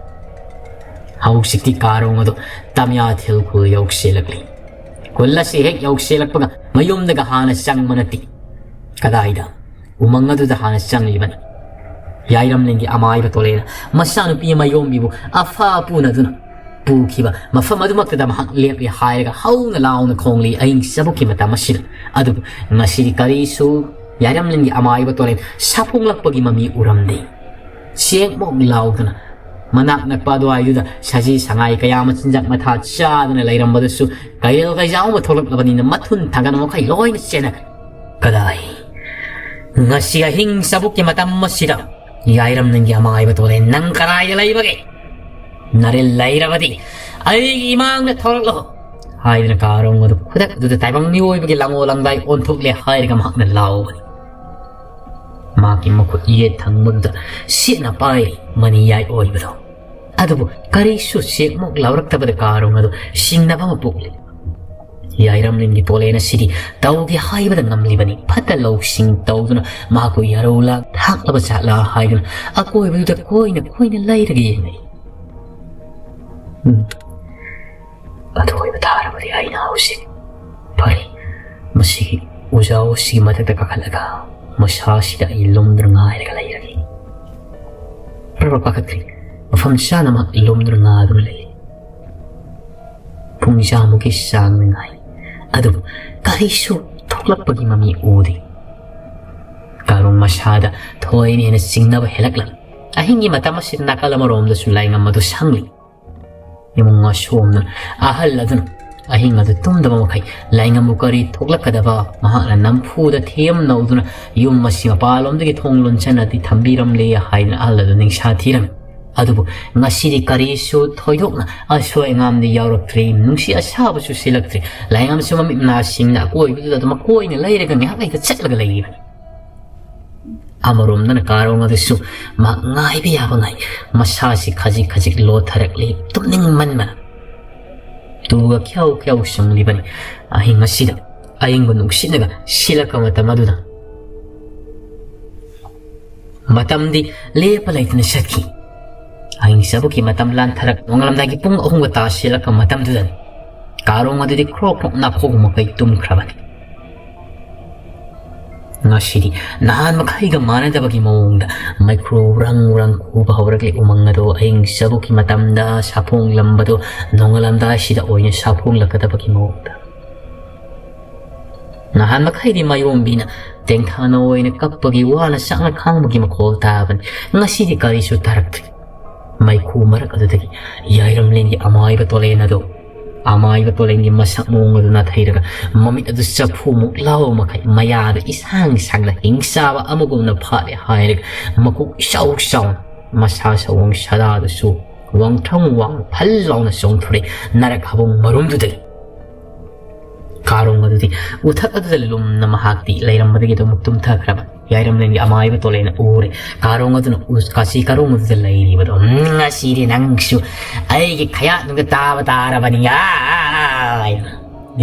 ꯍꯧꯖꯤꯛꯇꯤ ꯀꯥꯔꯣꯡ ꯑꯗꯨ ꯇꯥꯃꯤꯌꯥ ꯊꯤꯜ ꯈꯨꯜ ꯌꯧꯁꯤꯜꯂꯛꯂꯤ꯫ ꯈꯨꯜ ꯑꯁꯤ ꯍꯦꯛ ꯌꯧꯁꯤꯜꯂꯛꯄꯒ ꯃꯌꯨꯝꯗꯒ ꯍꯥꯟꯅ ꯆꯪꯕ ꯅꯠꯇꯦ꯫ ꯀꯗꯥꯏꯗ? ꯎꯃꯪ ꯑꯗꯨꯗ ꯍꯥꯟꯅ ꯆꯪꯂꯤꯕꯅꯤ꯫ ꯌꯥꯏꯔꯝꯂꯦꯟꯒꯤ ꯑꯃꯥꯏꯕ ꯇꯣꯂꯦꯅ ꯃꯆꯥꯅꯨꯄꯤ ꯃꯌꯣꯝꯕꯤꯕꯨ ꯑꯐ ꯄꯨꯅꯗꯨꯅ ꯄꯨꯈꯤꯕ ꯃꯐꯝ ꯑꯗꯨꯃꯛꯇꯗ ꯃꯍꯥꯛ ꯂꯦꯞꯂꯦ ꯍꯥꯏꯔꯒ ꯍꯧꯅ ꯂꯥꯎꯅ ꯈꯣꯡꯂꯤ ꯑꯍꯤꯡ ꯆꯕꯨꯛꯀꯤ ꯃꯇꯝ ꯑꯁꯤꯗ꯫ ꯑꯗꯨꯕꯨ ꯉꯁꯤꯗꯤ ꯀꯔꯤꯁꯨ ꯌꯥꯏꯔꯝꯂꯦꯟꯒꯤ ꯑꯃꯥꯏꯕ ꯇꯣꯂꯦꯟ ꯁꯥꯐꯣꯡꯂꯛꯄꯒꯤ ꯃꯃꯤ ꯎꯔꯝꯗꯦ꯫ ꯆꯦꯡꯃꯣꯛ ꯂꯥꯎꯗꯅ ꯃꯅꯥꯛ ꯅꯛꯄ ꯑꯗꯨꯋꯥꯏꯗꯨꯗ ꯁꯖꯤ ꯁꯉꯥꯏ ꯀꯌꯥ ꯃꯆꯤꯟꯖꯥꯛ ꯃꯊꯥ ꯆꯥꯗꯨꯅ ꯂꯩꯔꯝꯕꯗꯁꯨ ꯀꯩꯔꯦꯜ ꯀꯩꯖꯥꯎ ꯑꯃ ꯊꯣꯛꯂꯛꯂꯕꯅꯤꯅ ꯃꯊꯨꯟ ꯊꯥꯒꯟꯕ ꯃꯈꯩ ꯂꯣꯏꯅ ꯆꯦꯟꯅꯈ꯭ꯔꯦ꯫ ꯀꯗꯥꯏ? ꯉꯁꯤ ꯑꯍꯤꯡ ꯆꯕꯨꯛꯀꯤ ꯃꯇꯝ ꯑꯁꯤꯗ ꯌꯥꯏꯔꯝꯂꯦꯟꯒꯤ ꯑꯃꯥꯏꯕ ꯇꯣꯂꯦꯟ ꯅꯪ ꯀꯗꯥꯏꯗ ꯂꯩꯕꯒꯦ? ꯅꯔꯦꯜ ꯂꯩꯔꯕꯗꯤ ꯑꯩꯒꯤ ꯏꯃꯥꯡꯗ ꯊꯣꯔꯛꯂꯣ ꯍꯥꯏꯗꯨꯅ ꯀꯥꯔꯣꯡ ꯑꯗꯨ ꯈꯨꯗꯛ ꯑꯗꯨꯗ ꯇꯥꯏꯕꯪ ꯃꯤꯑꯣꯏꯕꯒꯤ ꯂꯥꯡꯑꯣ ꯂꯥꯡꯗꯥꯏ ꯑꯣꯟꯊꯣꯛꯂꯦ ꯍꯥꯏꯔꯒ ꯃꯍꯥꯛꯅ ꯂꯥꯎꯕꯅꯤ꯫ ꯃꯍꯥꯛꯀꯤ ꯃꯈꯨꯠ ꯌꯦꯠ ꯊꯪꯕꯗꯨꯗ ꯁꯤꯠꯅ ꯄꯥꯏꯔꯤ ꯃꯅꯤ ꯌꯥꯏ ꯑꯣꯏꯕꯗꯣ꯫ ꯑꯗꯨꯕꯨ ꯀꯔꯤꯁꯨ ꯆꯦꯛꯃꯨꯛ ꯂꯥꯎꯔꯛꯇꯕꯗ ꯀꯥꯔꯣꯡ ꯑꯗꯨ ꯁꯤꯡꯅꯕ ꯑꯃ ꯄꯣꯛꯂꯤ꯫ ꯌꯥꯏꯔꯝꯂꯦꯟꯒꯤ ꯇꯣꯂꯦꯟ ꯑꯁꯤꯗꯤ ꯇꯧꯒꯦ ꯍꯥꯏꯕꯗ ꯉꯝꯂꯤꯕꯅꯤ꯫ ꯐꯠꯇ ꯂꯧꯁꯤꯡ ꯇꯧꯗꯨꯅ ꯃꯍꯥꯛꯄꯨ ꯌꯥꯔꯧ ꯂꯥꯡ ꯊꯥꯛꯂꯕ ꯖꯥꯠꯂꯥ ꯍꯥꯏꯗꯨꯅ ꯑꯀꯣꯏꯕꯗꯨꯗ ꯀꯣꯏꯅ ꯀꯣꯏꯅ ꯂꯩꯔꯒ ꯌꯦꯡꯅꯩ꯫ ꯎꯝ꯫ ꯑꯗꯨ ꯑꯣꯏꯕ ꯇꯥꯔꯕꯗꯤ ꯑꯩꯅ ꯍꯧꯖꯤꯛ ꯐꯔꯦ꯫ ꯃꯁꯤꯒꯤ ꯎꯖꯥꯎ ꯑꯁꯤꯒꯤ ꯃꯊꯛꯇ ꯀꯥꯈꯠꯂꯒ ꯃꯁꯥꯁꯤꯗ ꯑꯩ ꯂꯨꯝꯗꯨꯅ ꯉꯥꯏꯔꯒ ꯂꯩꯔꯒꯦ꯫ ꯄ꯭ꯔꯕ ꯄꯥꯈꯠꯈ꯭ꯔꯦ꯫ ꯃꯐꯝ ꯆꯥꯅ ꯃꯍꯥꯛ ꯂꯨꯝꯗꯨꯅ ꯉꯥꯗꯨꯅ ꯂꯩ꯫ ꯄꯨꯡ ꯆꯥꯃꯨꯛꯀꯤ ꯆꯥꯡꯗ ꯉꯥꯏ꯫ ꯑꯗꯨꯕꯨ ꯀꯔꯤꯁꯨ ꯊꯣꯛꯂꯛꯄꯒꯤ ꯃꯃꯤ ꯎꯗꯦ꯫ ꯀꯥꯔꯣꯡ ꯃꯁꯥꯗ ꯊꯣꯏꯅ ꯍꯦꯟꯅ ꯆꯤꯡꯅꯕ ꯍꯦꯜꯂꯛꯂꯝꯃꯤ꯫ ꯑꯍꯤꯡꯒꯤ ꯃꯇꯝ ꯑꯁꯤꯗ ꯅꯥꯀꯜ ꯑꯃꯔꯣꯝꯗꯁꯨ ꯂꯥꯏꯉꯝ ꯑꯗꯨ ꯁꯪꯂꯤ꯫ ꯏꯃꯨꯡ ꯑꯁꯣꯝꯅ ꯑꯍꯜ ꯑꯗꯨꯅ ꯑꯍꯤꯡ ꯑꯗꯨ ꯇꯨꯝꯗꯕ ꯃꯈꯩ ꯂꯥꯏꯉꯝꯕꯨ ꯀꯔꯤ ꯊꯣꯛꯂꯛꯀꯗꯕ ꯃꯍꯥꯛꯅ ꯅꯝꯐꯨꯗ ꯊꯦꯝꯅꯧꯗꯨꯅ ꯌꯨꯝ ꯑꯁꯤ ꯃꯄꯥꯟꯂꯣꯝꯗꯒꯤ ꯊꯣꯡ ꯂꯣꯟꯁꯤꯟꯅꯗꯤ ꯊꯝꯕꯤꯔꯝꯂꯦ ꯍꯥꯏꯗꯨꯅ ꯑꯍꯜ ꯑꯗꯨ ꯅꯤꯡꯁꯥ ꯊꯤꯔꯝꯃꯤ꯫ ꯑꯗꯨꯕꯨ ꯉꯁꯤꯗꯤ ꯀꯔꯤꯁꯨ ꯊꯣꯏꯗꯣꯛꯅ ꯑꯁꯣꯏ ꯑꯉꯥꯝꯗꯤ ꯌꯥꯎꯔꯛꯇ꯭ꯔꯦ, ꯅꯨꯡꯁꯤꯠ ꯑꯁꯥꯕꯁꯨ ꯁꯤꯜꯂꯛꯇ꯭ꯔꯦ꯫ ꯂꯥꯏꯉꯝꯁꯨ ꯃꯃꯤꯠ ꯃꯅꯥ ꯁꯤꯡꯅ ꯑꯀꯣꯏꯕꯗꯨꯗ ꯑꯗꯨꯝ ꯃꯀꯣꯏꯅ ꯂꯩꯔꯒ ꯉꯥꯏꯍꯥꯛ ꯂꯩꯇ ꯆꯠꯂꯒ ꯂꯩꯔꯤꯕꯅꯤ꯫ ꯑꯃꯔꯣꯝꯗꯅ ꯀꯥꯔꯣꯡ ꯑꯗꯨꯁꯨ ꯃꯍꯥꯛ ꯉꯥꯏꯕ ꯌꯥꯕ ꯉꯥꯏ꯫ ꯃꯁꯥꯁꯤ ꯈꯖꯤꯛ ꯈꯖꯤꯛ ꯂꯣꯊꯔꯛꯂꯤ, ꯇꯨꯝꯅꯤꯡꯃꯟꯕꯅ꯫ ꯇꯨꯒ ꯈ꯭ꯌꯥꯎ ꯈ꯭ꯌꯥꯎ ꯁꯨꯡꯂꯤꯕꯅꯤ꯫ ꯑꯍꯤꯡ ꯑꯁꯤꯗ ꯑꯏꯪꯕ ꯅꯨꯡꯁꯤꯠꯅꯒ ꯁꯤꯠꯂꯛꯄ ꯃꯇꯝ ꯑꯗꯨꯗ ꯃꯇꯝꯗꯤ ꯂꯦꯞꯄ ꯂꯩꯇꯅ ꯆꯠꯈꯤ꯫ ꯑꯍꯤꯡ ꯆꯕꯨꯛꯀꯤ ꯃꯇꯝ ꯂꯥꯟꯊꯔꯛ ꯅꯣꯡꯉꯥꯜꯂꯝꯗꯥꯏꯒꯤ ꯄꯨꯡ ꯑꯍꯨꯝꯒ ꯇꯥꯁꯤꯜꯂꯛꯄ ꯃꯇꯝꯗꯨꯗꯅꯤ꯫ ꯀꯥꯔꯣꯡ ꯑꯗꯨꯗꯤ ꯈ꯭ꯔꯣꯛ ꯈ꯭ꯔꯣꯛ ꯅꯥꯈꯣꯛ ꯃꯈꯩ ꯇꯨꯝꯈ꯭ꯔꯕꯅꯤ꯫ ꯉꯁꯤꯗꯤ ꯅꯍꯥꯟ ꯃꯈꯩꯒ ꯃꯥꯟꯅꯗꯕꯒꯤ ꯃꯑꯣꯡꯗ ꯃꯩꯈ꯭ꯔꯨ ꯎꯔꯪ ꯎꯔꯪ ꯈꯨꯕ ꯍꯧꯔꯛꯂꯤ꯫ ꯎꯃꯪ ꯑꯗꯨ ꯑꯍꯤꯡ ꯆꯕꯨꯛꯀꯤ ꯃꯇꯝꯗ ꯁꯥꯐꯣꯡꯂꯝꯕꯗꯨ ꯅꯣꯡꯉꯥꯜꯂꯝꯗꯥꯏꯁꯤꯗ ꯑꯣꯏꯅ ꯁꯥꯐꯣꯡꯂꯛꯀꯗꯕꯒꯤ ꯃꯑꯣꯡꯗ꯫ ꯅꯍꯥꯟ ꯃꯈꯩꯗꯤ ꯃꯥꯌꯣꯝꯕꯤꯅ ꯇꯦꯡꯊꯥꯅ ꯑꯣꯏꯅ ꯀꯞꯄꯒꯤ, ꯋꯥꯅ ꯁꯥꯡꯅ ꯈꯥꯡꯕꯒꯤ ꯃꯈꯣꯜ ꯇꯥꯕꯅꯤ꯫ ꯉꯁꯤꯗꯤ ꯀꯔꯤꯁꯨ ꯇꯥꯔꯛꯇ꯭ꯔꯤ꯫ ꯃꯩꯈꯨ ꯃꯔꯛ ꯑꯗꯨꯗꯒꯤ ꯌꯥꯏꯔꯝꯂꯦꯟꯒꯤ ꯑꯃꯥꯏꯕ ꯇꯣꯂꯦꯟ ꯑꯗꯨ, ꯑꯃꯥꯏꯕ ꯇꯣꯂꯦꯟꯒꯤ ꯃꯁꯛ ꯃꯑꯣꯡ ꯑꯗꯨ ꯅꯥꯊꯩꯔꯒ ꯃꯃꯤꯠ ꯑꯗꯨ ꯆꯐꯨꯃꯨꯛ ꯂꯥꯎꯕ ꯃꯈꯩ ꯃꯌꯥꯗ ꯏꯁꯥꯡ ꯁꯥꯡꯅ ꯍꯤꯡꯆꯥꯕ ꯑꯃꯒꯨꯝꯅ ꯐꯥꯠꯂꯦ ꯍꯥꯏꯔꯒ ꯃꯀꯣꯛ ꯏꯆꯥꯎ ꯆꯥꯎꯅ ꯃꯁꯥ ꯁꯑꯣꯡ ꯁꯥꯗꯥꯗꯨꯁꯨ ꯋꯥꯡꯊ꯭ꯔꯪ ꯋꯥꯡꯅ ꯐꯜ ꯂꯥꯎꯅ ꯆꯣꯡꯊꯣꯔꯛꯏ ꯅꯔꯛ ꯍꯥꯕꯨꯡ ꯃꯔꯨꯝꯗꯨꯗꯒꯤ꯫ ꯀꯥꯔꯣꯡ ꯑꯗꯨꯗꯤ ꯎꯊꯛ ꯑꯗꯨꯗ ꯂꯨꯝꯅ ꯃꯍꯥꯛꯇꯤ ꯂꯩꯔꯝꯕꯗꯒꯤ ꯑꯗꯨꯃꯛ ꯇꯨꯝꯊꯈ꯭ꯔꯕ꯫ ꯌꯥꯏꯔꯝꯂꯦꯟꯒꯤ ꯑꯃꯥꯏꯕ ꯇꯣꯂꯦꯟꯅ ꯎꯔꯦ꯫ ꯀꯥꯔꯣꯡ ꯑꯗꯨꯅ ꯎ-, ꯀꯥꯆꯤ ꯀꯥꯔꯣꯡ ꯑꯗꯨꯗ ꯂꯩꯔꯤꯕꯗꯣ, "ꯎꯝ, ꯉꯁꯤꯗꯤ ꯅꯪꯁꯨ ꯑꯩꯒꯤ ꯈꯌꯥꯠꯅꯨꯡꯗ ꯇꯥꯕ ꯇꯥꯔꯕꯅꯤ, ꯍꯥꯏꯅ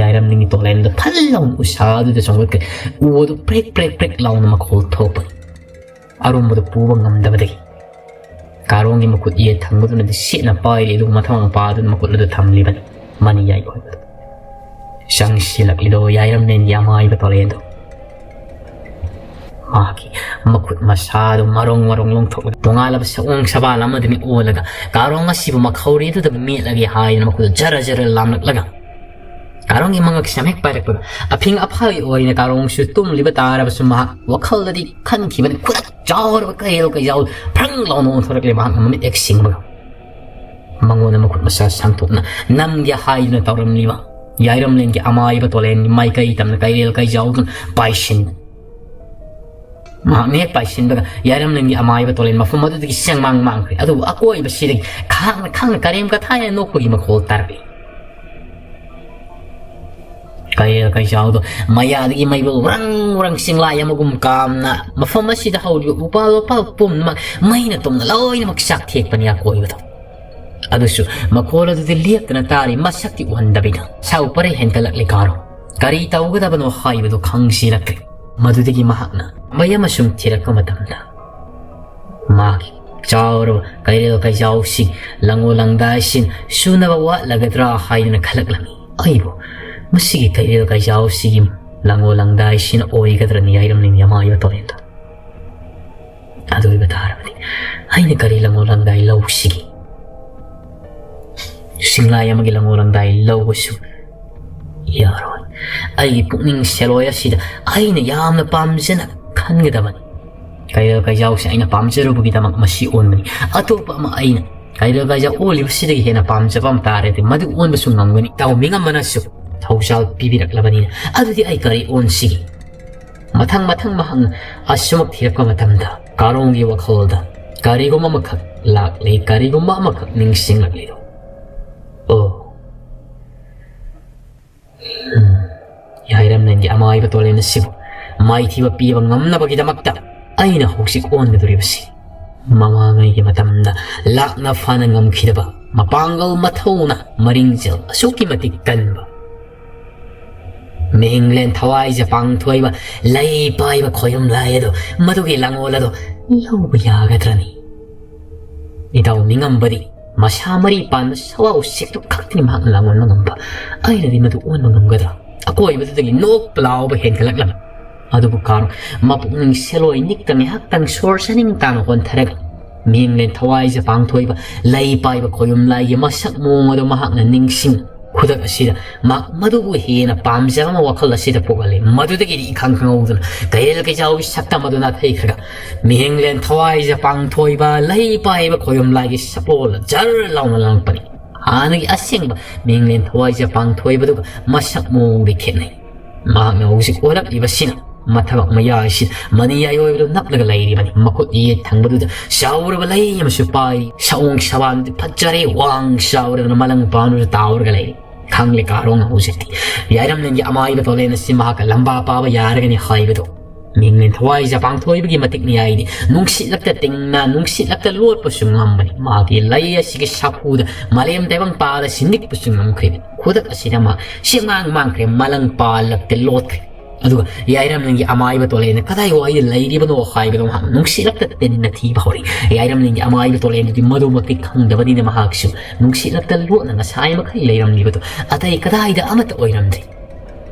ꯌꯥꯏꯔꯝꯂꯦꯟꯒꯤ ꯇꯣꯂꯦꯟꯗ ꯐꯜ ꯂꯥꯎꯅ ꯎꯁꯥ ꯑꯗꯨꯗ ꯆꯣꯡꯂꯛꯈ꯭ꯔꯦ꯫ ꯎ ꯑꯗꯨ ꯄ꯭ꯔꯦꯛ ꯄ꯭ꯔꯦꯛ ꯄ꯭ꯔꯦꯛ ꯂꯥꯎꯅ ꯃꯈꯣꯜ ꯊꯣꯛꯄ꯫ ꯑꯔꯨꯝꯕꯗꯨ ꯄꯨꯕ ꯉꯝꯗꯕꯗꯒꯤ ꯀꯥꯔꯣꯡꯒꯤ ꯃꯈꯨꯠ ꯌꯦꯠ ꯊꯪꯕꯗꯨꯅꯗꯤ ꯁꯦꯠꯅ ꯄꯥꯏꯔꯤ, ꯑꯗꯨꯒ ꯃꯊꯪ ꯃꯄꯥꯗꯨꯅ ꯃꯈꯨꯠ ꯑꯗꯨ ꯊꯝꯂꯤꯕꯅꯤ꯫ ꯃꯅꯤꯌꯥꯏ ꯑꯣꯏꯕꯗꯨ ꯆꯪꯁꯤꯜꯂꯛꯂꯤꯗꯣ ꯌꯥꯏꯔꯝꯂꯦꯟꯒꯤ ꯑꯃꯥꯏꯕ ꯇꯣꯂꯦꯟꯗꯣ꯫ ꯃꯍꯥꯛꯀꯤ ꯃꯈꯨꯠ ꯃꯁꯥꯗꯨ ꯃꯔꯣꯡ ꯃꯔꯣꯡ ꯂꯣꯡꯊꯣꯛꯂꯒ ꯇꯣꯉꯥꯜꯂꯕ ꯁꯑꯣꯡ ꯁꯕꯥꯜ ꯑꯃꯗꯅꯤ ꯑꯣꯜꯂꯒ ꯀꯥꯔꯣꯡ ꯑꯁꯤꯕꯨ ꯃꯈꯧꯔꯤꯗꯨꯗ ꯃꯦꯠꯂꯒꯦ ꯍꯥꯏꯗꯅ ꯃꯈꯨꯠꯇꯨ ꯖꯔ ꯖꯔ ꯂꯥꯝꯂꯛꯂꯒ ꯀꯥꯔꯣꯡꯒꯤ ꯃꯉꯛꯁꯝ ꯍꯦꯛ ꯄꯥꯏꯔꯛꯄꯗ ꯑꯐꯤꯡ ꯑꯐꯥꯏ ꯑꯣꯏꯅ ꯀꯥꯔꯣꯡꯁꯨ ꯇꯨꯝꯂꯤꯕ ꯇꯥꯔꯕꯁꯨ ꯃꯍꯥꯛ ꯋꯥꯈꯜꯗꯗꯤ ꯈꯟꯈꯤꯕꯅꯤ꯫ ꯈꯨꯗꯛ ꯆꯥꯎꯔꯕ ꯀꯩꯔꯦꯜ ꯀꯩꯖꯥꯎ ꯐ꯭ꯔꯪ ꯂꯥꯎꯅ ꯑꯣꯟꯊꯣꯔꯛꯂꯦ ꯃꯍꯥꯛꯅ ꯃꯃꯤꯠ ꯍꯦꯛ ꯁꯤꯡꯕꯒ꯫ ꯃꯉꯣꯟꯗ ꯃꯈꯨꯠ ꯃꯁꯥ ꯁꯥꯡꯊꯣꯛꯅ ꯅꯝꯒꯦ ꯍꯥꯏꯗꯨꯅ ꯇꯧꯔꯝꯂꯤꯕ ꯌꯥꯏꯔꯝꯂꯦꯟꯒꯤ ꯑꯃꯥꯏꯕ ꯇꯣꯂꯦꯟꯒꯤ ꯃꯥꯏꯀꯩ ꯇꯝꯅ ꯀꯩꯔꯦꯜ ꯀꯩꯖꯥꯎꯗꯨꯅ ꯄꯥꯏꯁꯤꯟ ꯃꯍꯥꯛꯅ ꯍꯦꯛ ꯄꯥꯏꯁꯤꯟꯕꯒ ꯌꯥꯏꯔꯝꯂꯦꯟꯒꯤ ꯑꯃꯥꯏꯕ ꯇꯣꯂꯦꯟ ꯃꯐꯝ ꯑꯗꯨꯗꯒꯤ ꯁꯦꯡꯃꯥꯡ ꯃꯥꯡꯈ꯭ꯔꯦ꯫ ꯑꯗꯨꯕꯨ ꯑꯀꯣꯏꯕꯁꯤꯗꯒꯤ ꯈꯥꯡꯅ ꯈꯥꯡꯅ ꯀꯔꯦꯝ ꯀꯊꯥꯏꯅ ꯅꯣꯛꯄꯒꯤ ꯃꯈꯣꯜ ꯇꯥꯔꯛꯏ꯫ ꯀꯩꯔꯦꯜ ꯀꯩꯆꯥꯎꯗꯣ ꯃꯌꯥꯗꯒꯤ ꯃꯩꯕꯨꯜ ꯋ꯭ꯔꯪ ꯋ꯭ꯔꯪ ꯆꯤꯡꯂꯥꯏ ꯑꯃꯒꯨꯝ ꯀꯥꯝꯅ ꯃꯐꯝ ꯑꯁꯤꯗ ꯍꯧꯔꯤꯕ ꯎꯄꯥꯜ ꯋꯥꯄꯥꯜ ꯄꯨꯝꯅꯃꯛ ꯃꯩꯅ ꯇꯨꯝꯅ ꯂꯣꯏꯅꯃꯛ ꯆꯥꯛꯊꯦꯛꯄꯅꯤ ꯑꯀꯣꯏꯕꯗꯣ꯫ ꯑꯗꯨꯁꯨ ꯃꯈꯣꯜ ꯑꯗꯨꯗꯤ ꯂꯦꯞꯇꯅ ꯇꯥꯔꯤ, ꯃꯁꯛꯇꯤ ꯎꯍꯟꯗꯕꯤꯗ꯫ ꯁꯥꯎ ꯄꯔꯩ ꯍꯦꯟꯒꯠꯂꯛꯂꯤ ꯀꯥꯔꯣ꯫ ꯀꯔꯤ ꯇꯧꯒꯗꯕꯅꯣ ꯍꯥꯏꯕꯗꯨ ꯈꯪꯁꯤꯜꯂꯛꯇ꯭ꯔꯦ꯫ ꯃꯗꯨꯗꯒꯤ ꯃꯍꯥꯛꯅ ꯃꯩ ꯑꯃꯁꯨꯡ ꯊꯤꯔꯛꯄ ꯃꯇꯝꯗ ꯃꯥꯒꯤ ꯆꯥꯎꯔꯕ ꯀꯩꯔꯦꯜ ꯀꯩꯖꯥꯎꯁꯤ ꯂꯪꯉꯣ ꯂꯪꯗꯥꯏꯁꯤꯡ ꯁꯨꯅꯕ ꯋꯥꯠꯂꯒꯗ꯭ꯔꯥ ꯍꯥꯏꯗꯨꯅ ꯈꯜꯂꯛꯂꯝꯃꯤ꯫ ꯑꯩꯕꯨ ꯃꯁꯤꯒꯤ ꯀꯩꯔꯦꯜ ꯀꯩꯖꯥꯎꯁꯤꯒꯤ ꯂꯪꯉꯣ ꯂꯪꯗꯥꯏꯁꯤꯅ ꯑꯣꯏꯒꯗ꯭ꯔꯅꯤ ꯍꯥꯏꯔꯝꯂꯤꯅꯤ ꯑꯃꯥꯏꯕ ꯇꯣꯔꯦꯟꯗ꯫ ꯑꯗꯨ ꯑꯣꯏꯕ ꯇꯥꯔꯕꯗꯤ ꯑꯩꯅ ꯀꯔꯤ ꯂꯪꯉꯣ ꯂꯪꯗꯥꯏ ꯂꯧꯁꯤꯒꯦ? ꯁꯤꯡꯂꯥꯏ ꯑꯃꯒꯤ ꯂꯪꯉꯣ ꯂꯪꯗꯥꯏ ꯂꯧꯕꯁꯨ ꯌꯥꯔꯣꯏ꯫ ꯑꯩꯒꯤ ꯄꯨꯛꯅꯤꯡ ꯁꯦꯜꯂꯣꯏ ꯑꯁꯤꯗ ꯑꯩꯅ ꯌꯥꯝꯅ ꯄꯥꯝꯖꯅ ꯈꯟꯒꯗꯕꯅꯤ꯫ ꯀꯩꯔꯦꯜ ꯀꯩꯖꯥꯎꯁꯦ ꯑꯩꯅ ꯄꯥꯝꯖꯔꯨꯕꯒꯤꯗꯃꯛ ꯃꯁꯤ ꯑꯣꯟꯕꯅꯤ꯫ ꯑꯇꯣꯞꯄ ꯑꯃ ꯑꯩꯅ ꯀꯩꯔꯦꯜ ꯀꯩꯖꯥꯎ ꯑꯣꯜꯂꯤꯕꯁꯤꯗꯒꯤ ꯍꯦꯟꯅ ꯄꯥꯝꯖꯕ ꯑꯃ ꯇꯥꯔꯗꯤ ꯃꯗꯨ ꯑꯣꯟꯕꯁꯨ ꯉꯝꯒꯅꯤ꯫ ꯏꯇꯥꯎ ꯃꯤꯉꯝꯕꯅꯁꯨ ꯊꯧꯖꯥꯜ ꯄꯤꯕꯤꯔꯛꯂꯕꯅꯤꯅ ꯑꯗꯨꯗꯤ ꯑꯩ ꯀꯔꯤ ꯑꯣꯟꯁꯤꯒꯦ? ꯃꯊꯪ ꯃꯊꯪ ꯃꯍꯥꯛꯅ ꯑꯁꯨꯃꯛ ꯊꯤꯔꯛꯄ ꯃꯇꯝꯗ ꯀꯥꯔꯣꯡꯒꯤ ꯋꯥꯈꯜꯗ ꯀꯔꯤꯒꯨꯝꯕ ꯑꯃꯈꯛ ꯂꯥꯛꯂꯤ, ꯀꯔꯤꯒꯨꯝꯕ ꯑꯃꯈꯛ ꯅꯤꯡꯁꯤꯡꯂꯛꯂꯤꯗꯣ꯫ ꯑꯣ, ꯎꯝ, ꯌꯥꯏꯔꯝꯂꯦꯟꯒꯤ ꯑꯃꯥꯏꯕ ꯇꯣꯂꯦꯟ ꯑꯁꯤꯕꯨ ꯃꯥꯏꯊꯤꯕ ꯄꯤꯕ ꯉꯝꯅꯕꯒꯤꯗꯃꯛꯇ ꯑꯩꯅ ꯍꯧꯖꯤꯛ ꯑꯣꯟꯒꯗꯧꯔꯤꯕꯁꯤ ꯃꯃꯥꯡꯉꯩꯒꯤ ꯃꯇꯝꯗ ꯂꯥꯛꯅ ꯐꯥꯅ ꯉꯝꯈꯤꯗꯕ ꯃꯄꯥꯡꯒꯜ ꯃꯊꯧꯅ ꯃꯔꯤꯡꯖꯦꯜ ꯑꯁꯨꯛꯀꯤ ꯃꯇꯤꯛ ꯀꯟꯕ ꯃꯤꯡꯂꯦꯟ ꯊꯋꯥꯏꯁꯦ ꯄꯥꯡꯊꯣꯏꯕ ꯂꯩ ꯄꯥꯏꯕ ꯈꯣꯌꯨꯝ ꯂꯥꯏ ꯑꯗꯣ ꯃꯗꯨꯒꯤ ꯂꯪꯉꯣꯜ ꯑꯗꯣ ꯂꯧꯕ ꯌꯥꯒꯗ꯭ꯔꯅꯤ? ꯏꯇꯥꯎ ꯃꯤꯉꯝꯕꯗꯤ ꯃꯁꯥ ꯃꯔꯤ ꯄꯥꯟꯕ ꯁꯋꯥ ꯎꯆꯦꯛꯇꯨ ꯈꯛꯇꯅꯤ ꯃꯍꯥꯛꯅ ꯂꯥꯡꯑꯣꯟꯕ ꯉꯝꯕ꯫ ꯑꯩꯅꯗꯤ ꯃꯗꯨ ꯑꯣꯟꯕ ꯉꯝꯒꯗ꯭ꯔꯥ? ꯑꯀꯣꯏꯕꯗꯨꯗꯒꯤ ꯅꯣꯛꯄ ꯂꯥꯎꯕ ꯍꯦꯟꯒꯠꯂꯛꯂꯝꯃꯤ꯫ ꯑꯗꯨꯕꯨ ꯀꯥꯔꯣ ꯃꯄꯨꯛꯅꯤꯡ ꯁꯦꯜꯂꯣꯏ ꯅꯤꯛꯇ ꯉꯥꯏꯍꯥꯛꯇꯪ ꯁꯣꯔ ꯁꯥꯅꯤꯡ ꯇꯥꯅ ꯍꯣꯟꯊꯔꯒ ꯃꯤꯡꯂꯦꯟ ꯊꯋꯥꯏꯁꯦ ꯄꯥꯡꯊꯣꯏꯕ ꯂꯩ ꯄꯥꯏꯕ ꯈꯣꯌꯨꯝ ꯂꯥꯏꯒꯤ ꯃꯁꯛ ꯃꯑꯣꯡ ꯑꯗꯨ ꯃꯍꯥꯛꯅ ꯅꯤꯡꯁꯤꯡ ꯈꯨꯗꯛ ꯑꯁꯤꯗ ꯃꯍꯥꯛ ꯃꯗꯨꯕꯨ ꯍꯦꯟꯅ ꯄꯥꯝꯖꯕ ꯑꯃ ꯋꯥꯈꯜ ꯑꯁꯤꯗ ꯄꯣꯛꯍꯜꯂꯤ꯫ ꯃꯗꯨꯗꯒꯤꯗꯤ ꯏꯈꯪ ꯈꯪꯍꯧꯗꯅ ꯀꯩꯔꯦꯜ ꯀꯩꯖꯥꯎꯒꯤ ꯁꯛꯇꯝ ꯑꯗꯨ ꯅꯥꯊꯩꯈ꯭ꯔꯒ ꯃꯤꯌꯦꯡꯂꯦꯟ ꯊꯋꯥꯏꯖ ꯄꯥꯡꯊꯣꯏꯕ ꯂꯩ ꯄꯥꯏꯕ ꯈꯣꯌꯨꯝ ꯂꯥꯏꯒꯤ ꯁꯛꯂꯣꯜ ꯖꯔ ꯂꯥꯎꯅ ꯂꯥꯡꯂꯛꯄꯅꯤ꯫ ꯍꯥꯟꯅꯒꯤ ꯑꯁꯦꯡꯕ ꯃꯤꯌꯦꯡꯂꯦꯟ ꯊꯋꯥꯏꯖ ꯄꯥꯡꯊꯣꯏꯕꯗꯨꯒ ꯃꯁꯛ ꯃꯑꯣꯡꯗꯤ ꯈꯦꯠꯅꯩ꯫ ꯃꯍꯥꯛꯅ ꯍꯧꯖꯤꯛ ꯑꯣꯜꯂꯛꯂꯤꯕꯁꯤꯅ ꯃꯊꯕꯥꯛ ꯃꯌꯥ ꯑꯁꯤꯗ ꯃꯅꯤ ꯑꯌꯣꯏꯕꯗꯨ ꯅꯞꯂꯒ ꯂꯩꯔꯤꯕꯅꯤ꯫ ꯃꯈꯨꯠ ꯌꯦꯠ ꯊꯪꯕꯗꯨꯗ ꯆꯥꯎꯔꯕ ꯂꯩ ꯑꯃꯁꯨ ꯄꯥꯏ꯫ ꯁꯑꯣꯡ ꯁꯋꯥꯟꯗꯤ ꯐꯖꯔꯦ, ꯋꯥꯡ ꯆꯥꯎꯔꯗꯅ ꯃꯂꯪ ꯄꯥꯟꯗꯨꯅ ꯇꯥꯎꯔꯒ ꯂꯩꯔꯤ꯫ ꯈꯪꯂꯦ ꯀꯥꯔꯣꯡꯅ ꯍꯧꯖꯤꯛꯇꯤ ꯌꯥꯏꯔꯝꯂꯦꯟꯒꯤ ꯑꯃꯥꯏꯕ ꯇꯣꯂꯦꯟ ꯑꯁꯤ ꯃꯍꯥꯛꯀ ꯂꯝꯕꯥ ꯄꯥꯕ ꯌꯥꯔꯒꯅꯤ ꯍꯥꯏꯕꯗꯣ꯫ ꯃꯤꯡꯂꯦꯟ ꯊꯋꯥꯏꯖ ꯄꯥꯡꯊꯣꯏꯕꯒꯤ ꯃꯇꯤꯛ ꯃꯌꯥꯏꯗꯤ ꯅꯨꯡꯁꯤꯠꯂꯛꯇ ꯇꯤꯡꯅ ꯅꯨꯡꯁꯤꯠꯂꯛꯇ ꯂꯣꯠꯄꯁꯨ ꯉꯝꯕꯅꯤ꯫ ꯃꯍꯥꯛꯀꯤ ꯂꯩ ꯑꯁꯤꯒꯤ ꯁꯥꯐꯨꯗ ꯃꯥꯂꯦꯝ ꯇꯥꯏꯕꯪ ꯄꯥꯗ ꯁꯤꯟꯗꯤꯛꯄꯁꯨ ꯉꯝꯈ꯭ꯔꯤꯕꯅꯤ꯫ ꯈꯨꯗꯛ ꯑꯁꯤꯗ ꯃꯍꯥꯛ ꯁꯦꯛꯃꯥꯡ ꯃꯥꯡꯈ꯭ꯔꯦ, ꯃꯂꯪ ꯄꯥꯜꯂꯛꯇ ꯂꯣꯠꯈ꯭ꯔꯦ꯫ ꯑꯗꯨꯒ ꯌꯥꯏꯔꯝꯂꯦꯟꯒꯤ ꯑꯃꯥꯏꯕ ꯇꯣꯂꯦꯟꯅ ꯀꯗꯥꯏ ꯋꯥꯏꯗ ꯂꯩꯔꯤꯕꯅꯣ ꯍꯥꯏꯕꯗꯣ ꯃꯍꯥꯛ ꯅꯨꯡꯁꯤꯠꯂꯛꯇ ꯇꯤꯟꯅ ꯊꯤꯕ ꯍꯧꯔꯛꯏ꯫ ꯌꯥꯏꯔꯝꯂꯦꯟꯒꯤ ꯑꯃꯥꯏꯕ ꯇꯣꯂꯦꯟꯗꯨꯗꯤ ꯃꯗꯨꯃꯛꯇꯤ ꯈꯪꯗꯕꯅꯤꯅ ꯃꯍꯥꯛꯁꯨ ꯅꯨꯡꯁꯤꯠꯂꯛꯇ ꯂꯣꯠꯅ ꯉꯁꯥꯏ ꯃꯈꯩ ꯂꯩꯔꯝꯂꯤꯕꯗꯣ ꯑꯇꯩ ꯀꯗꯥꯏꯗ ꯑꯃꯠꯇ ꯑꯣꯏꯔꯝꯗ꯭ꯔꯤ꯫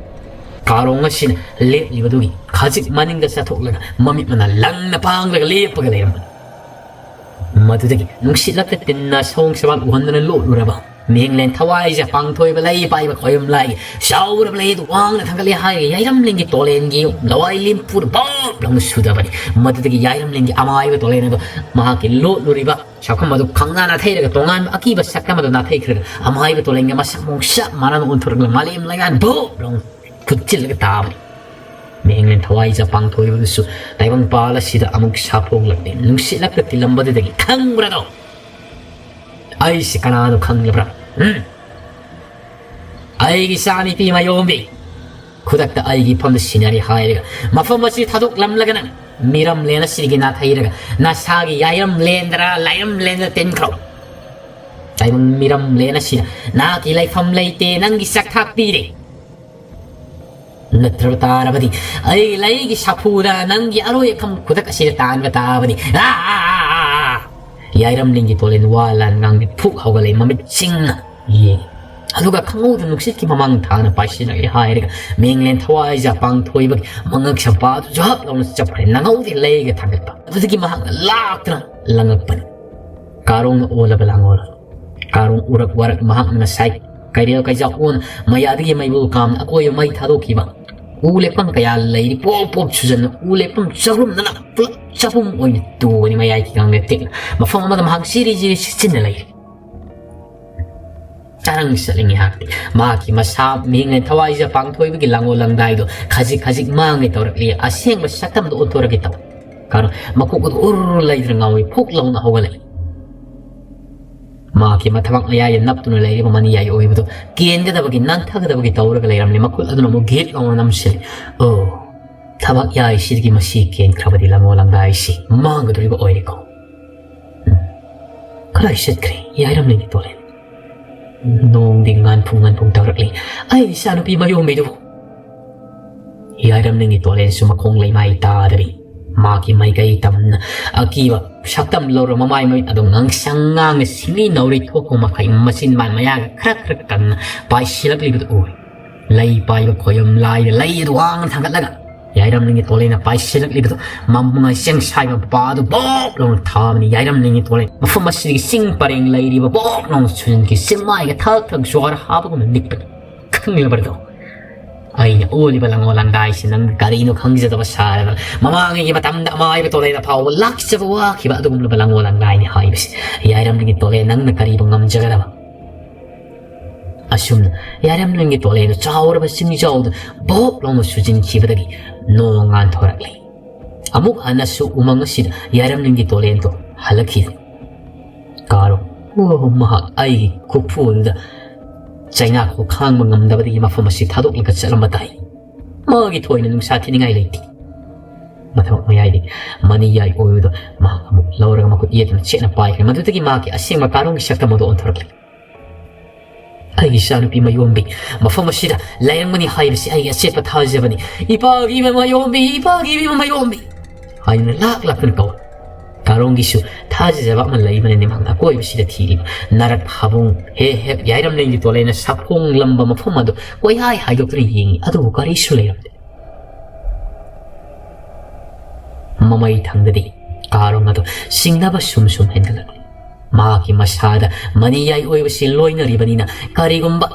ꯀꯥꯔꯣꯡ ꯑꯁꯤꯅ ꯂꯦꯞꯂꯤꯕꯗꯨꯒꯤ ꯈꯖꯤꯛ ꯃꯅꯤꯡꯗ ꯆꯠꯊꯣꯛꯂꯒ ꯃꯃꯤꯠ ꯃꯅꯥ ꯂꯪꯅ ꯄꯥꯡꯂꯒ ꯂꯦꯞꯄꯒ ꯂꯩꯔꯝꯕꯅꯤ꯫ ꯃꯗꯨꯗꯒꯤ ꯅꯨꯡꯁꯤꯠꯂꯛꯇ ꯇꯤꯟꯅ ꯁꯑꯣꯡ ꯁꯋꯥꯜ ꯎꯍꯟꯗꯨꯅ ꯂꯣꯠꯂꯨꯔꯕ ꯃꯤꯡꯂꯦꯟ ꯊꯋꯥꯏꯁꯦ ꯄꯥꯡꯊꯣꯏꯕ ꯂꯩ ꯄꯥꯏꯕ ꯈꯣꯌꯨꯝ ꯂꯥꯏꯒꯤ ꯆꯥꯎꯔꯕ ꯂꯩ ꯑꯗꯨ ꯋꯥꯡꯅ ꯊꯥꯡꯒꯠꯂꯦ ꯍꯥꯏꯔꯒ ꯌꯥꯏꯔꯝꯂꯦꯟꯒꯤ ꯇꯣꯂꯦꯟꯒꯤ ꯂꯋꯥꯏ ꯂꯦꯝꯄꯨꯔ ꯕꯣꯞ ꯂꯥꯎꯅ ꯁꯨꯗꯕꯅꯤ꯫ ꯃꯗꯨꯗꯒꯤ ꯌꯥꯏꯔꯝꯂꯦꯟꯒꯤ ꯑꯃꯥꯏꯕ ꯇꯣꯂꯦꯟ ꯑꯗꯨ ꯃꯍꯥꯛꯀꯤ ꯂꯣꯠꯂꯨꯔꯤꯕ ꯁꯛꯐꯝ ꯑꯗꯨ ꯈꯪꯅ ꯅꯥꯊꯩꯔꯒ ꯇꯣꯉꯥꯟꯕ ꯑꯀꯤꯕ ꯁꯛꯇꯝ ꯑꯗꯨ ꯅꯥꯊꯩꯈ꯭ꯔꯒ ꯑꯃꯥꯏꯕ ꯇꯣꯂꯦꯟꯒ ꯃꯁꯛ ꯃꯑꯣꯡ ꯆꯞ ꯃꯥꯟꯅꯅ ꯑꯣꯟꯊꯣꯔꯛꯂꯒ ꯃꯥꯂꯦꯝ ꯂꯩꯉꯥꯟ ꯕꯣꯞ ꯂꯥꯎꯅ ꯊꯨꯞꯆꯤꯜꯂꯒ ꯇꯥꯕꯅꯤ꯫ ꯃꯤꯡꯂꯦꯟ ꯊꯋꯥꯏꯖ ꯄꯥꯡꯊꯣꯏꯕꯗꯨꯁꯨ ꯇꯥꯏꯕꯪꯄꯥꯜ ꯑꯁꯤꯗ ꯑꯃꯨꯛ ꯁꯥꯐꯣꯛꯂꯛꯂꯦ꯫ ꯅꯨꯡꯁꯤꯠꯂꯛꯇ ꯇꯤꯜꯂꯝꯕꯗꯨꯗꯒꯤ ꯈꯪꯕ꯭ꯔꯥꯗꯣ? ꯑꯩꯁꯤ ꯀꯅꯥꯅꯣ ꯈꯪꯂꯕ꯭ꯔꯥ? ꯎꯝ? ꯑꯩꯒꯤ ꯏꯆꯥꯅꯨꯄꯤ ꯃꯌꯣꯝꯕꯤ ꯈꯨꯗꯛꯇ ꯑꯩꯒꯤ ꯏꯐꯝꯗ ꯁꯤꯟꯅꯔꯤ ꯍꯥꯏꯔꯒ ꯃꯐꯝ ꯑꯁꯤ ꯊꯥꯗꯣꯛꯂꯝꯂꯒ ꯅꯪ ꯃꯤꯔꯝꯂꯦꯟ ꯑꯁꯤꯗꯒꯤ ꯅꯥꯊꯩꯔꯒ ꯅꯁꯥꯒꯤ ꯌꯥꯏꯔꯝꯂꯦꯟꯗꯔ ꯂꯥꯏꯔꯝꯂꯦꯟꯗ ꯇꯤꯟꯈ꯭ꯔꯣ꯫ ꯇꯥꯏꯕꯪ ꯃꯤꯔꯝꯂꯦꯟ ꯑꯁꯤꯗ ꯅꯍꯥꯛꯀꯤ ꯂꯩꯐꯝ ꯂꯩꯇꯦ, ꯅꯪꯒꯤ ꯆꯥꯛꯊꯥꯛ ꯄꯤꯔꯦ꯫ ꯅꯠꯇ꯭ꯔꯕ ꯇꯥꯔꯕꯗꯤ ꯑꯩ ꯂꯩꯒꯤ ꯁꯥꯐꯨꯗ ꯅꯪꯒꯤ ꯑꯔꯣꯏ ꯑꯈꯝ ꯈꯨꯗꯛ ꯑꯁꯤꯗ ꯇꯥꯟꯕ ꯇꯥꯕꯅꯤ꯫ ꯑꯥ, ꯑꯥ, ꯑꯥ, ꯑꯥ, ꯑꯥ꯫ ꯌꯥꯏꯔꯝꯂꯤꯡꯒꯤ ꯇꯣꯂꯦꯟ ꯋꯥ ꯂꯥꯟ ꯉꯥꯡꯕꯤ ꯐꯨꯛ ꯍꯧꯒꯠꯂꯛꯏ, ꯃꯃꯤꯠ ꯆꯤꯡꯅ ꯌꯦꯡꯉꯤ꯫ ꯑꯗꯨꯒ ꯈꯪꯍꯧꯗ ꯅꯨꯡꯁꯤꯠꯀꯤ ꯃꯃꯥꯡ ꯊꯥꯅ ꯄꯥꯏꯁꯤꯜꯂꯛꯂꯦ ꯍꯥꯏꯔꯒ ꯃꯤꯡꯂꯦꯟ ꯊꯋꯥꯏꯖ ꯄꯥꯡꯊꯣꯏꯕꯒꯤ ꯃꯉꯛ ꯁꯝꯄꯥꯗꯨ ꯖꯍꯞ ꯂꯥꯎꯅ ꯆꯞꯈ꯭ꯔꯦ꯫ ꯅꯪꯍꯧꯗꯦ ꯂꯩꯒ ꯊꯥꯡꯒꯠꯄ꯫ ꯑꯗꯨꯗꯒꯤ ꯃꯍꯥꯛꯅ ꯂꯥꯛꯇꯨꯅ ꯂꯪꯉꯛꯄꯅꯤ꯫ ꯀꯥꯔꯣꯡꯅ ꯑꯣꯜꯂꯕ ꯂꯥꯡꯑꯣꯜ꯫ ꯀꯥꯔꯣꯡ ꯎꯔꯛ ꯋꯥꯔꯛ ꯃꯍꯥꯛꯅ ꯉꯁꯥꯏ ꯀꯩꯔꯦꯜ ꯀꯩꯖꯥꯎ ꯑꯣꯟ, ꯃꯌꯥꯗꯒꯤ ꯃꯩꯕꯨꯜ ꯀꯥꯝꯅ ꯑꯀꯣꯏꯕ ꯃꯩ ꯊꯥꯗꯣꯛꯈꯤꯕ꯫ ꯎ ꯂꯦꯞꯐꯝ ꯀꯌꯥ ꯂꯩꯔꯤ, ꯄꯣꯞ ꯄꯣꯞ ꯁꯨꯖꯟꯅ ꯎ ꯂꯦꯞꯐꯝ ꯆꯥꯛꯂꯨꯝꯗꯅ ꯄꯨꯂꯞ ꯆꯥꯛꯈꯨꯝ ꯑꯣꯏꯅ ꯇꯨꯕꯅꯤ꯫ ꯃꯌꯥꯏ ꯊꯤꯒꯥꯡꯗ ꯇꯦꯛꯅ ꯃꯐꯝ ꯑꯃꯗ ꯃꯍꯥꯛ ꯆꯤꯔꯤ ꯆꯤꯔꯤ ꯁꯤꯠꯆꯤꯟꯅ ꯂꯩꯔꯤ꯫ ꯆꯔꯪ ꯆꯠꯂꯤ ꯉꯥꯏꯍꯥꯛꯇꯤ꯫ ꯃꯍꯥꯛꯀꯤ ꯃꯁꯥ ꯃꯤꯡꯅ ꯊꯋꯥꯏꯖ ꯄꯥꯡꯊꯣꯏꯕꯒꯤ ꯂꯥꯡꯒꯣꯜ ꯂꯥꯡꯗꯥꯏꯗꯣ ꯈꯖꯤꯛ ꯈꯖꯤꯛ ꯃꯥꯡꯒꯦ ꯇꯧꯔꯛꯂꯤ꯫ ꯑꯁꯦꯡꯕ ꯁꯛꯇꯝꯗꯣ ꯑꯣꯟꯊꯣꯔꯛꯀꯦ ꯇꯧ꯫ ꯀꯥꯔꯣ ꯃꯀꯣꯛ ꯑꯗꯨ ꯎꯔ ꯂꯩꯗꯅ ꯉꯥꯎꯏ ꯐꯨꯛ ꯂꯥꯎꯅ ꯍꯧꯒꯠꯂꯛꯏ꯫ ꯃꯍꯥꯛꯀꯤ ꯃꯊꯕꯥꯛ ꯃꯌꯥꯏꯗ ꯅꯞꯇꯨꯅ ꯂꯩꯔꯤꯕ ꯃꯅꯤꯌꯥꯏ ꯑꯣꯏꯕꯗꯨ ꯀꯦꯟꯒꯗꯕꯒꯤ, ꯅꯥꯟꯊꯒꯗꯕꯒꯤ ꯇꯧꯔꯒ ꯂꯩꯔꯝꯂꯦ꯫ ꯃꯈꯨꯠ ꯑꯗꯨꯅ ꯑꯃꯨꯛ ꯒꯤꯠ ꯂꯥꯎꯅ ꯅꯝꯁꯤꯜꯂꯤ꯫ ꯑꯣ, ꯊꯕꯥꯛ ꯌꯥꯏꯁꯤꯗꯒꯤ ꯃꯁꯤ ꯀꯦꯟꯈ꯭ꯔꯕꯗꯤ ꯂꯥꯡꯒꯣꯜ ꯂꯥꯡꯗꯥꯏꯁꯤ ꯃꯥꯡꯒꯗꯧꯔꯤꯕ ꯑꯣꯏꯔꯦꯀꯣ꯫ ꯎꯝ꯫ ꯀꯗꯥꯏ ꯆꯠꯈ꯭ꯔꯦ ꯌꯥꯏꯔꯝꯂꯦꯟꯒꯤ ꯇꯣꯂꯦꯟ? ꯅꯣꯡꯗꯤ ꯉꯥꯟꯐꯨꯡ ꯉꯥꯟꯐꯨꯡ ꯇꯧꯔꯛꯂꯤ꯫ ꯑꯩ ꯏꯆꯥꯅꯨꯄꯤ ꯃꯌꯣꯝꯕꯤꯗꯨꯕꯨ? ꯌꯥꯏꯔꯝꯂꯦꯟꯒꯤ ꯇꯣꯂꯦꯟꯁꯨ ꯃꯈꯣꯡ ꯂꯩꯃꯥꯏ ꯇꯥꯗꯕꯤ, ꯃꯍꯥꯛꯀꯤ ꯃꯥꯏꯀꯩ ꯇꯝꯅ ꯑꯀꯤꯕ ꯁꯛꯇꯝ ꯂꯧꯔ ꯃꯃꯥꯏ ꯃꯃꯤꯠ ꯑꯗꯨ ꯉꯥꯡꯁꯪ ꯉꯥꯡꯅ ꯁꯤꯡꯂꯤ ꯅꯥꯎꯔꯤ ꯊꯣꯛꯄ ꯃꯈꯩ ꯃꯆꯤꯟ ꯕꯥꯟ ꯃꯌꯥꯒ ꯈꯔ ꯈꯔ ꯀꯟꯅ ꯄꯥꯏꯁꯤꯜꯂꯛꯂꯤꯕꯗꯨ ꯎꯏ꯫ ꯂꯩ ꯄꯥꯏꯕ ꯈꯣꯌꯝ ꯂꯥꯏꯗ ꯂꯩ ꯑꯗꯨ ꯋꯥꯡꯅ ꯊꯥꯡꯒꯠꯂꯒ ꯌꯥꯏꯔꯝꯂꯦꯟꯒꯤ ꯇꯣꯂꯦꯟꯅ ꯄꯥꯏꯁꯤꯜꯂꯛꯂꯤꯕꯗꯨ ꯃꯃꯥꯏ ꯆꯦꯡꯁꯥꯏꯕ ꯃꯄꯥ ꯑꯗꯨ ꯕꯣꯞ ꯂꯥꯎꯅ ꯊꯥꯕꯅꯤ꯫ ꯌꯥꯏꯔꯝꯂꯦꯟꯒꯤ ꯇꯣꯂꯦꯟ ꯃꯐꯝ ꯑꯁꯤꯗꯒꯤ ꯆꯤꯡ ꯄꯔꯦꯡ ꯂꯩꯔꯤꯕ ꯕꯣꯞ ꯂꯥꯎꯅ ꯁꯨꯖꯟꯈꯤ꯫ ꯆꯤꯡꯃꯥꯏꯒ ꯊꯛ ꯊꯛ ꯖ꯭ꯋꯥꯔ ꯍꯥꯕꯒꯨꯝꯅ ꯅꯤꯛꯄꯅꯤ꯫ ꯈꯪꯂꯕ꯭ꯔꯗꯣ? ꯑꯩꯅ ꯑꯣꯜꯂꯤꯕ ꯂꯥꯡꯒꯣꯜ ꯂꯥꯡꯗꯥꯏꯁꯤ ꯅꯪ ꯀꯔꯤꯅꯣ ꯈꯪꯖꯗꯕ ꯁꯥꯔꯒ, ꯃꯃꯥꯡꯉꯩꯒꯤ ꯃꯇꯝꯗ ꯑꯃꯥꯏꯕ ꯇꯣꯂꯦꯟꯅ ꯐꯥꯎꯕ ꯂꯥꯛꯆꯕ ꯋꯥꯈꯤꯕ ꯑꯗꯨꯒꯨꯝꯂꯕ ꯂꯥꯡꯒꯣꯜ ꯂꯥꯡꯗꯥꯏꯅꯤ ꯍꯥꯏꯕꯁꯤ꯫ ꯌꯥꯏꯔꯝꯂꯦꯟꯒꯤ ꯇꯣꯂꯦꯟ, ꯅꯪꯅ ꯀꯔꯤꯕꯨ ꯉꯝꯖꯒꯗꯕ? ꯑꯁꯨꯝꯅ ꯌꯥꯏꯔꯝꯂꯦꯟꯒꯤ ꯇꯣꯂꯦꯟꯗꯨ ꯆꯥꯎꯔꯕ ꯆꯤꯡꯖꯥꯎꯗ ꯚꯣꯞ ꯂꯥꯎꯅ ꯁꯨꯖꯤꯟꯈꯤꯕꯗꯒꯤ ꯅꯣꯡ ꯉꯥꯟꯊꯣꯔꯛꯂꯦ꯫ ꯑꯃꯨꯛ ꯍꯟꯅꯁꯨ ꯎꯃꯪ ꯑꯁꯤꯗ ꯌꯥꯏꯔꯝꯂꯦꯟꯒꯤ ꯇꯣꯂꯦꯟꯗꯣ ꯍꯜꯂꯛꯈꯤꯗꯦ꯫ ꯀꯥꯔꯣ, ꯑꯣ, ꯃꯍꯥꯛ ꯑꯩꯒꯤ ꯈꯨꯐꯨ ꯑꯗꯨꯗ ꯆꯩꯅꯥꯈꯣꯛ ꯈꯥꯡꯕ ꯉꯝꯗꯕꯗꯒꯤ ꯃꯐꯝ ꯑꯁꯤ ꯊꯥꯗꯣꯛꯂꯒ ꯆꯠꯂꯝꯕ ꯇꯥꯏ꯫ ꯃꯥꯒꯤ ꯊꯣꯏꯅ ꯅꯨꯡꯁꯥ ꯊꯤꯅꯤꯡꯉꯥꯏ ꯂꯩꯇꯦ꯫ ꯃꯊꯕꯥꯛ ꯃꯌꯥꯏꯗꯒꯤ ꯃꯅꯤ ꯌꯥꯏ ꯑꯣꯏꯕꯗꯣ ꯃꯍꯥꯛ ꯑꯃꯨꯛ ꯂꯧꯔꯒ ꯃꯈꯨꯠ ꯌꯦꯠꯇꯨꯅ ꯆꯦꯠꯅ ꯄꯥꯏꯈ꯭ꯔꯦ꯫ ꯃꯗꯨꯗꯒꯤ ꯃꯍꯥꯛꯀꯤ ꯑꯁꯦꯡꯕ ꯀꯥꯔꯣꯡꯒꯤ ꯁꯛꯇꯝ ꯑꯗꯨ ꯑꯣꯟꯊꯣꯔꯛꯂꯦ꯫ ꯑꯩꯒꯤ ꯏꯆꯥꯅꯨꯄꯤ ꯃꯌꯣꯝꯕꯤ ꯃꯐꯝ ꯑꯁꯤꯗ ꯂꯩꯔꯝꯒꯅꯤ ꯍꯥꯏꯕꯁꯤ ꯑꯩꯒꯤ ꯑꯆꯦꯠꯄ ꯊꯥꯖꯕꯅꯤ꯫ "ꯏꯄꯥꯒꯤ ꯏꯃꯥ ꯃꯌꯣꯝꯕꯤ, ꯏꯄꯥꯒꯤ ꯏꯃꯥ ꯃꯌꯣꯝꯕꯤ" ꯍꯥꯏꯅ ꯂꯥꯛ ꯂꯥꯛꯇꯨꯅ ꯀꯧꯏ꯫ ꯀꯥꯔꯣꯡꯒꯤꯁꯨ ꯊꯥꯖꯖꯕ ꯑꯃ ꯂꯩꯕꯅꯅꯤ ꯃꯍꯥꯛꯅ ꯑꯀꯣꯏꯕꯁꯤꯗ ꯊꯤꯔꯤꯕ꯫ ꯅꯥꯔꯛ ꯍꯥꯕꯨꯡ ꯍꯦꯛ ꯍꯦꯛ ꯌꯥꯏꯔꯝꯂꯦꯟꯒꯤ ꯇꯣꯂꯦꯟꯅ ꯁꯥꯐꯣꯡꯂꯝꯕ ꯃꯐꯝ ꯑꯗꯨ ꯀꯣꯏꯍꯥꯏ ꯍꯥꯏꯗꯣꯛꯇꯨꯅ ꯌꯦꯡꯏ, ꯑꯗꯨꯕꯨ ꯀꯔꯤꯁꯨ ꯂꯩꯔꯝꯗꯦ꯫ ꯃꯃꯩ ꯊꯪꯗꯗꯤ ꯀꯥꯔꯣꯡ ꯑꯗꯨ ꯆꯤꯡꯅꯕ ꯁꯨꯝ ꯁꯨꯝ ꯍꯦꯟꯒꯠꯂꯛꯂꯤ꯫ ꯃꯍꯥꯛꯀꯤ ꯃꯁꯥꯗ ꯃꯅꯤꯌꯥꯏ ꯑꯣꯏꯕꯁꯤ ꯂꯣꯏꯅꯔꯤꯕꯅꯤꯅ, ꯀꯔꯤꯒꯨꯝꯕ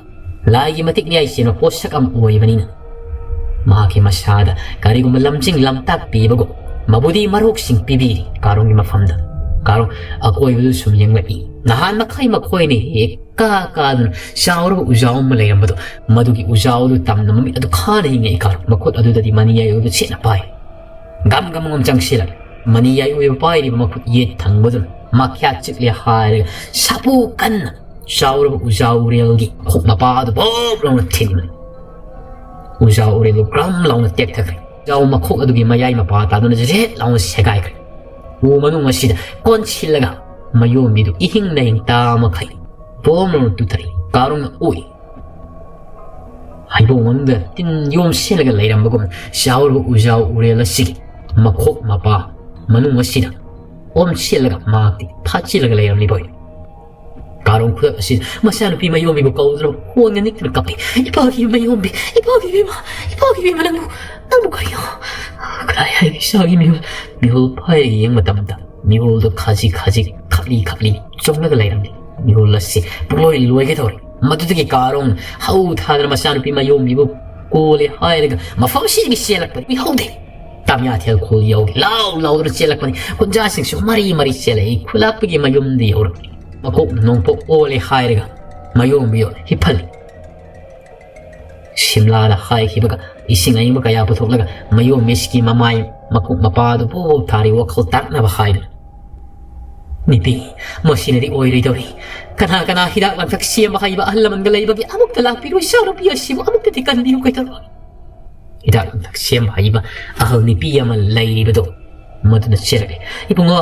ꯂꯥꯏꯒꯤ ꯃꯇꯤꯛ ꯃꯌꯥꯏ ꯆꯦꯟꯕ ꯄꯣꯠꯁꯛ ꯑꯃ ꯑꯣꯏꯕꯅꯤꯅ, ꯃꯍꯥꯛꯀꯤ ꯃꯁꯥꯗ ꯀꯔꯤꯒꯨꯝꯕ ꯂꯝꯖꯤꯡ ꯂꯝꯇꯥꯛ ꯄꯤꯕꯒꯨꯝ ꯃꯕꯨꯗꯤ ꯃꯔꯣꯛꯁꯤꯡ ꯄꯤꯕꯤꯔꯤ ꯀꯥꯔꯣꯡꯒꯤ ꯃꯐꯝꯗ꯫ ꯀꯥꯔꯣꯡ ꯑꯀꯣꯏꯕꯗꯨ ꯁꯨꯝ ꯌꯦꯡꯂꯛꯏ꯫ ꯅꯍꯥꯟ ꯃꯈꯩ ꯃꯈꯣꯏꯅ ꯍꯦꯛ ꯀꯥ ꯀꯥꯗꯨꯅ ꯆꯥꯎꯔꯕ ꯎꯖꯥꯎ ꯑꯃ ꯂꯩꯔꯝꯕꯗꯣ, ꯃꯗꯨꯒꯤ ꯎꯖꯥꯎꯗꯨ ꯇꯝꯅ ꯃꯃꯤꯠ ꯑꯗꯨ ꯈꯥꯅ ꯌꯦꯡꯉꯛꯏ ꯀꯥꯔꯣꯡ꯫ ꯃꯈꯨꯠ ꯑꯗꯨꯗꯗꯤ ꯃꯅꯤꯌꯥꯏ ꯑꯣꯏꯕ ꯆꯦꯠꯅ ꯄꯥꯏ꯫ ꯒꯝ ꯒꯝ ꯒꯝ ꯆꯪꯁꯤꯜꯂꯛꯏ꯫ ꯃꯅꯤꯌꯥꯏ ꯑꯣꯏꯕ ꯄꯥꯏꯔꯤꯕ ꯃꯈꯨꯠ ꯌꯦꯠ ꯊꯪꯕꯗꯨꯅ ꯃꯈ꯭ꯌꯥꯠ ꯆꯤꯛꯂꯦ ꯍꯥꯏꯔꯒ ꯁꯥꯐꯨ ꯀꯟꯅ ꯆꯥꯎꯔꯕ ꯎꯖꯥꯎ ꯎꯔꯦꯜꯒꯤ ꯃꯈꯣꯛ ꯃꯄꯥ ꯑꯗꯨ ꯕꯣꯞ ꯂꯥꯎꯅ ꯊꯤꯟꯕꯅꯤ꯫ ꯎꯖꯥꯎ ꯎꯔꯦꯜꯗꯨ ꯒ꯭ꯔꯝ ꯂꯥꯎꯅ ꯇꯦꯛꯊꯈ꯭ꯔꯦ꯫ ꯎꯖꯥꯎ ꯃꯈꯣꯛ ꯑꯗꯨꯒꯤ ꯃꯌꯥꯏ ꯃꯄꯥ ꯇꯥꯗꯨꯅ ꯖꯦꯠ ꯂꯥꯎꯅ ꯁꯦꯒꯥꯏꯈ꯭ꯔꯦ꯫ ꯎ ꯃꯅꯨꯡ ꯑꯁꯤꯗ ꯀꯣꯟꯁꯤꯜꯂꯒ ꯃꯌꯣꯝꯕꯤꯗꯨ ꯏꯍꯤꯡ ꯅꯥꯍꯤꯡ ꯇꯥ ꯃꯈꯩ ꯕꯣꯝ ꯂꯥꯎꯅ ꯇꯨꯊꯔꯛꯏ꯫ ꯀꯥꯔꯣꯡꯅ ꯎꯏ꯫ ꯍꯩꯕꯣꯡ ꯃꯅꯨꯡꯗ ꯇꯤꯟ ꯌꯣꯝꯁꯤꯜꯂꯒ ꯂꯩꯔꯝꯕꯒꯨꯝ ꯆꯥꯎꯔꯕ ꯎꯖꯥꯎ ꯎꯔꯦꯜ ꯑꯁꯤꯒꯤ ꯃꯈꯣꯛ ꯃꯄꯥ ꯃꯅꯨꯡ ꯑꯁꯤꯗ ꯑꯣꯝꯁꯤꯜꯂꯒ ꯃꯍꯥꯛꯇꯤ ꯐꯥꯠꯆꯤꯜꯂꯒ ꯂꯩꯔꯝꯂꯤꯕ ꯑꯣꯏ꯫ ꯀꯥꯔꯣꯡ ꯈꯨꯗꯛ ꯑꯁꯤꯗ ꯃꯆꯥꯅꯨꯄꯤ ꯃꯌꯣꯝꯕꯤꯕꯨ ꯀꯧꯗꯨꯅ ꯍꯣꯟꯅ ꯅꯤꯛꯇꯨꯅ ꯀꯞꯄꯤ꯫ "ꯏꯄꯥꯒꯤ ꯃꯌꯣꯝꯕꯤ, ꯏꯄꯥꯒꯤ ꯏꯕꯦꯝꯃ, ꯏꯄꯥꯒꯤ ꯏꯕꯦꯝꯃ, ꯅꯪꯕꯨ, ꯅꯪꯕꯨ ꯀꯔꯤꯅꯣ? ꯀꯗꯥꯏ ꯍꯥꯏꯒꯦ ꯏꯆꯥꯒꯤ ꯃꯤꯍꯨꯜ?" ꯃꯤꯍꯨꯜ ꯐꯥꯏꯔꯒ ꯌꯦꯡꯕ ꯃꯇꯝꯗ ꯃꯤꯍꯨꯜꯗꯣ ꯈꯖꯤꯛ ꯈꯖꯤꯛ, ꯈꯞꯂꯤ ꯈꯞꯂꯤ ꯆꯣꯡꯂꯒ ꯂꯩꯔꯝꯃꯤ꯫ ꯃꯤꯍꯨꯜ ꯑꯁꯤ ꯄꯨꯡꯂꯣꯏ ꯂꯣꯏꯒꯗꯧꯔꯦ꯫ ꯃꯗꯨꯗꯒꯤ ꯀꯥꯔꯣꯡ ꯍꯧ ꯊꯥꯗꯅ ꯃꯆꯥꯅꯨꯄꯤ ꯃꯌꯣꯝꯕꯤꯕꯨ ꯀꯣꯜꯂꯦ ꯍꯥꯏꯔꯒ ꯃꯐꯝ ꯑꯁꯤꯗꯒꯤ ꯆꯦꯜꯂꯛꯄꯅꯤ꯫ ꯀꯨꯏꯍꯧꯗꯦ꯫ ꯇꯥꯃꯤꯌꯥꯊꯦꯜ ꯈꯨꯜ ꯌꯧꯔꯦ꯫ ꯂꯥꯎ ꯂꯥꯎꯗꯨꯅ ꯆꯦꯜꯂꯛꯄꯅꯤ꯫ ꯈꯨꯟꯖꯥꯁꯤꯡꯁꯨ ꯃꯔꯤ ꯃꯔꯤ ꯆꯦꯜꯂꯛꯏ꯫ ꯈꯨꯂꯥꯛꯄꯒꯤ ꯃꯌꯨꯝꯗ ꯌꯧꯔꯛꯂꯤ꯫ ꯃꯀꯣꯛꯅ ꯅꯣꯡꯄꯣꯛ ꯑꯣꯜꯂꯦ ꯍꯥꯏꯔꯒ ꯃꯌꯣꯝꯕꯤꯗꯣ ꯍꯤꯞꯍꯜꯂꯤ꯫ ꯁꯤꯝꯂꯥꯗ ꯍꯥꯏꯈꯤꯕꯒ ꯏꯁꯤꯡ ꯑꯏꯪꯕ ꯀꯌꯥ ꯄꯨꯊꯣꯛꯂꯒ ꯃꯌꯣꯝꯕꯤꯁꯤꯒꯤ ꯃꯃꯥꯏ ꯃꯀꯣꯛ ꯃꯄꯥꯗꯨ ꯄꯣꯞ ꯄꯣꯞ ꯊꯥꯔꯤ, ꯋꯥꯈꯜ ꯇꯥꯛꯅꯕ ꯍꯥꯏꯗꯨꯅ꯫ "ꯅꯨꯄꯤ, ꯃꯁꯤꯅꯗꯤ ꯑꯣꯏꯔꯣꯏꯗꯧꯔꯤ꯫ ꯀꯅꯥ ꯀꯅꯥ ꯍꯤꯗꯥꯛ ꯂꯥꯡꯊꯛ ꯁꯦꯝꯕ ꯍꯩꯕ ꯑꯍꯜ ꯂꯃꯟꯒ ꯂꯩꯕꯒꯦ? ꯑꯃꯨꯛꯇ ꯂꯥꯛꯄꯤꯔꯣ, ꯏꯆꯥꯅꯨꯄꯤ ꯑꯁꯤꯕꯨ ꯑꯃꯨꯛꯇꯗꯤ ꯀꯟꯕꯤꯌꯨ ꯀꯩꯗꯧꯔꯕ?" ꯍꯤꯗꯥꯛ ꯂꯥꯡꯊꯛ ꯁꯦꯝꯕ ꯍꯩꯕ ꯑꯍꯜ ꯅꯨꯄꯤ ꯑꯃ ꯂꯩꯔꯤꯕꯗꯣ, ꯃꯗꯨꯅ ꯆꯦꯜꯂꯛꯂꯦ꯫ "ꯏꯕꯨꯡꯉꯣ,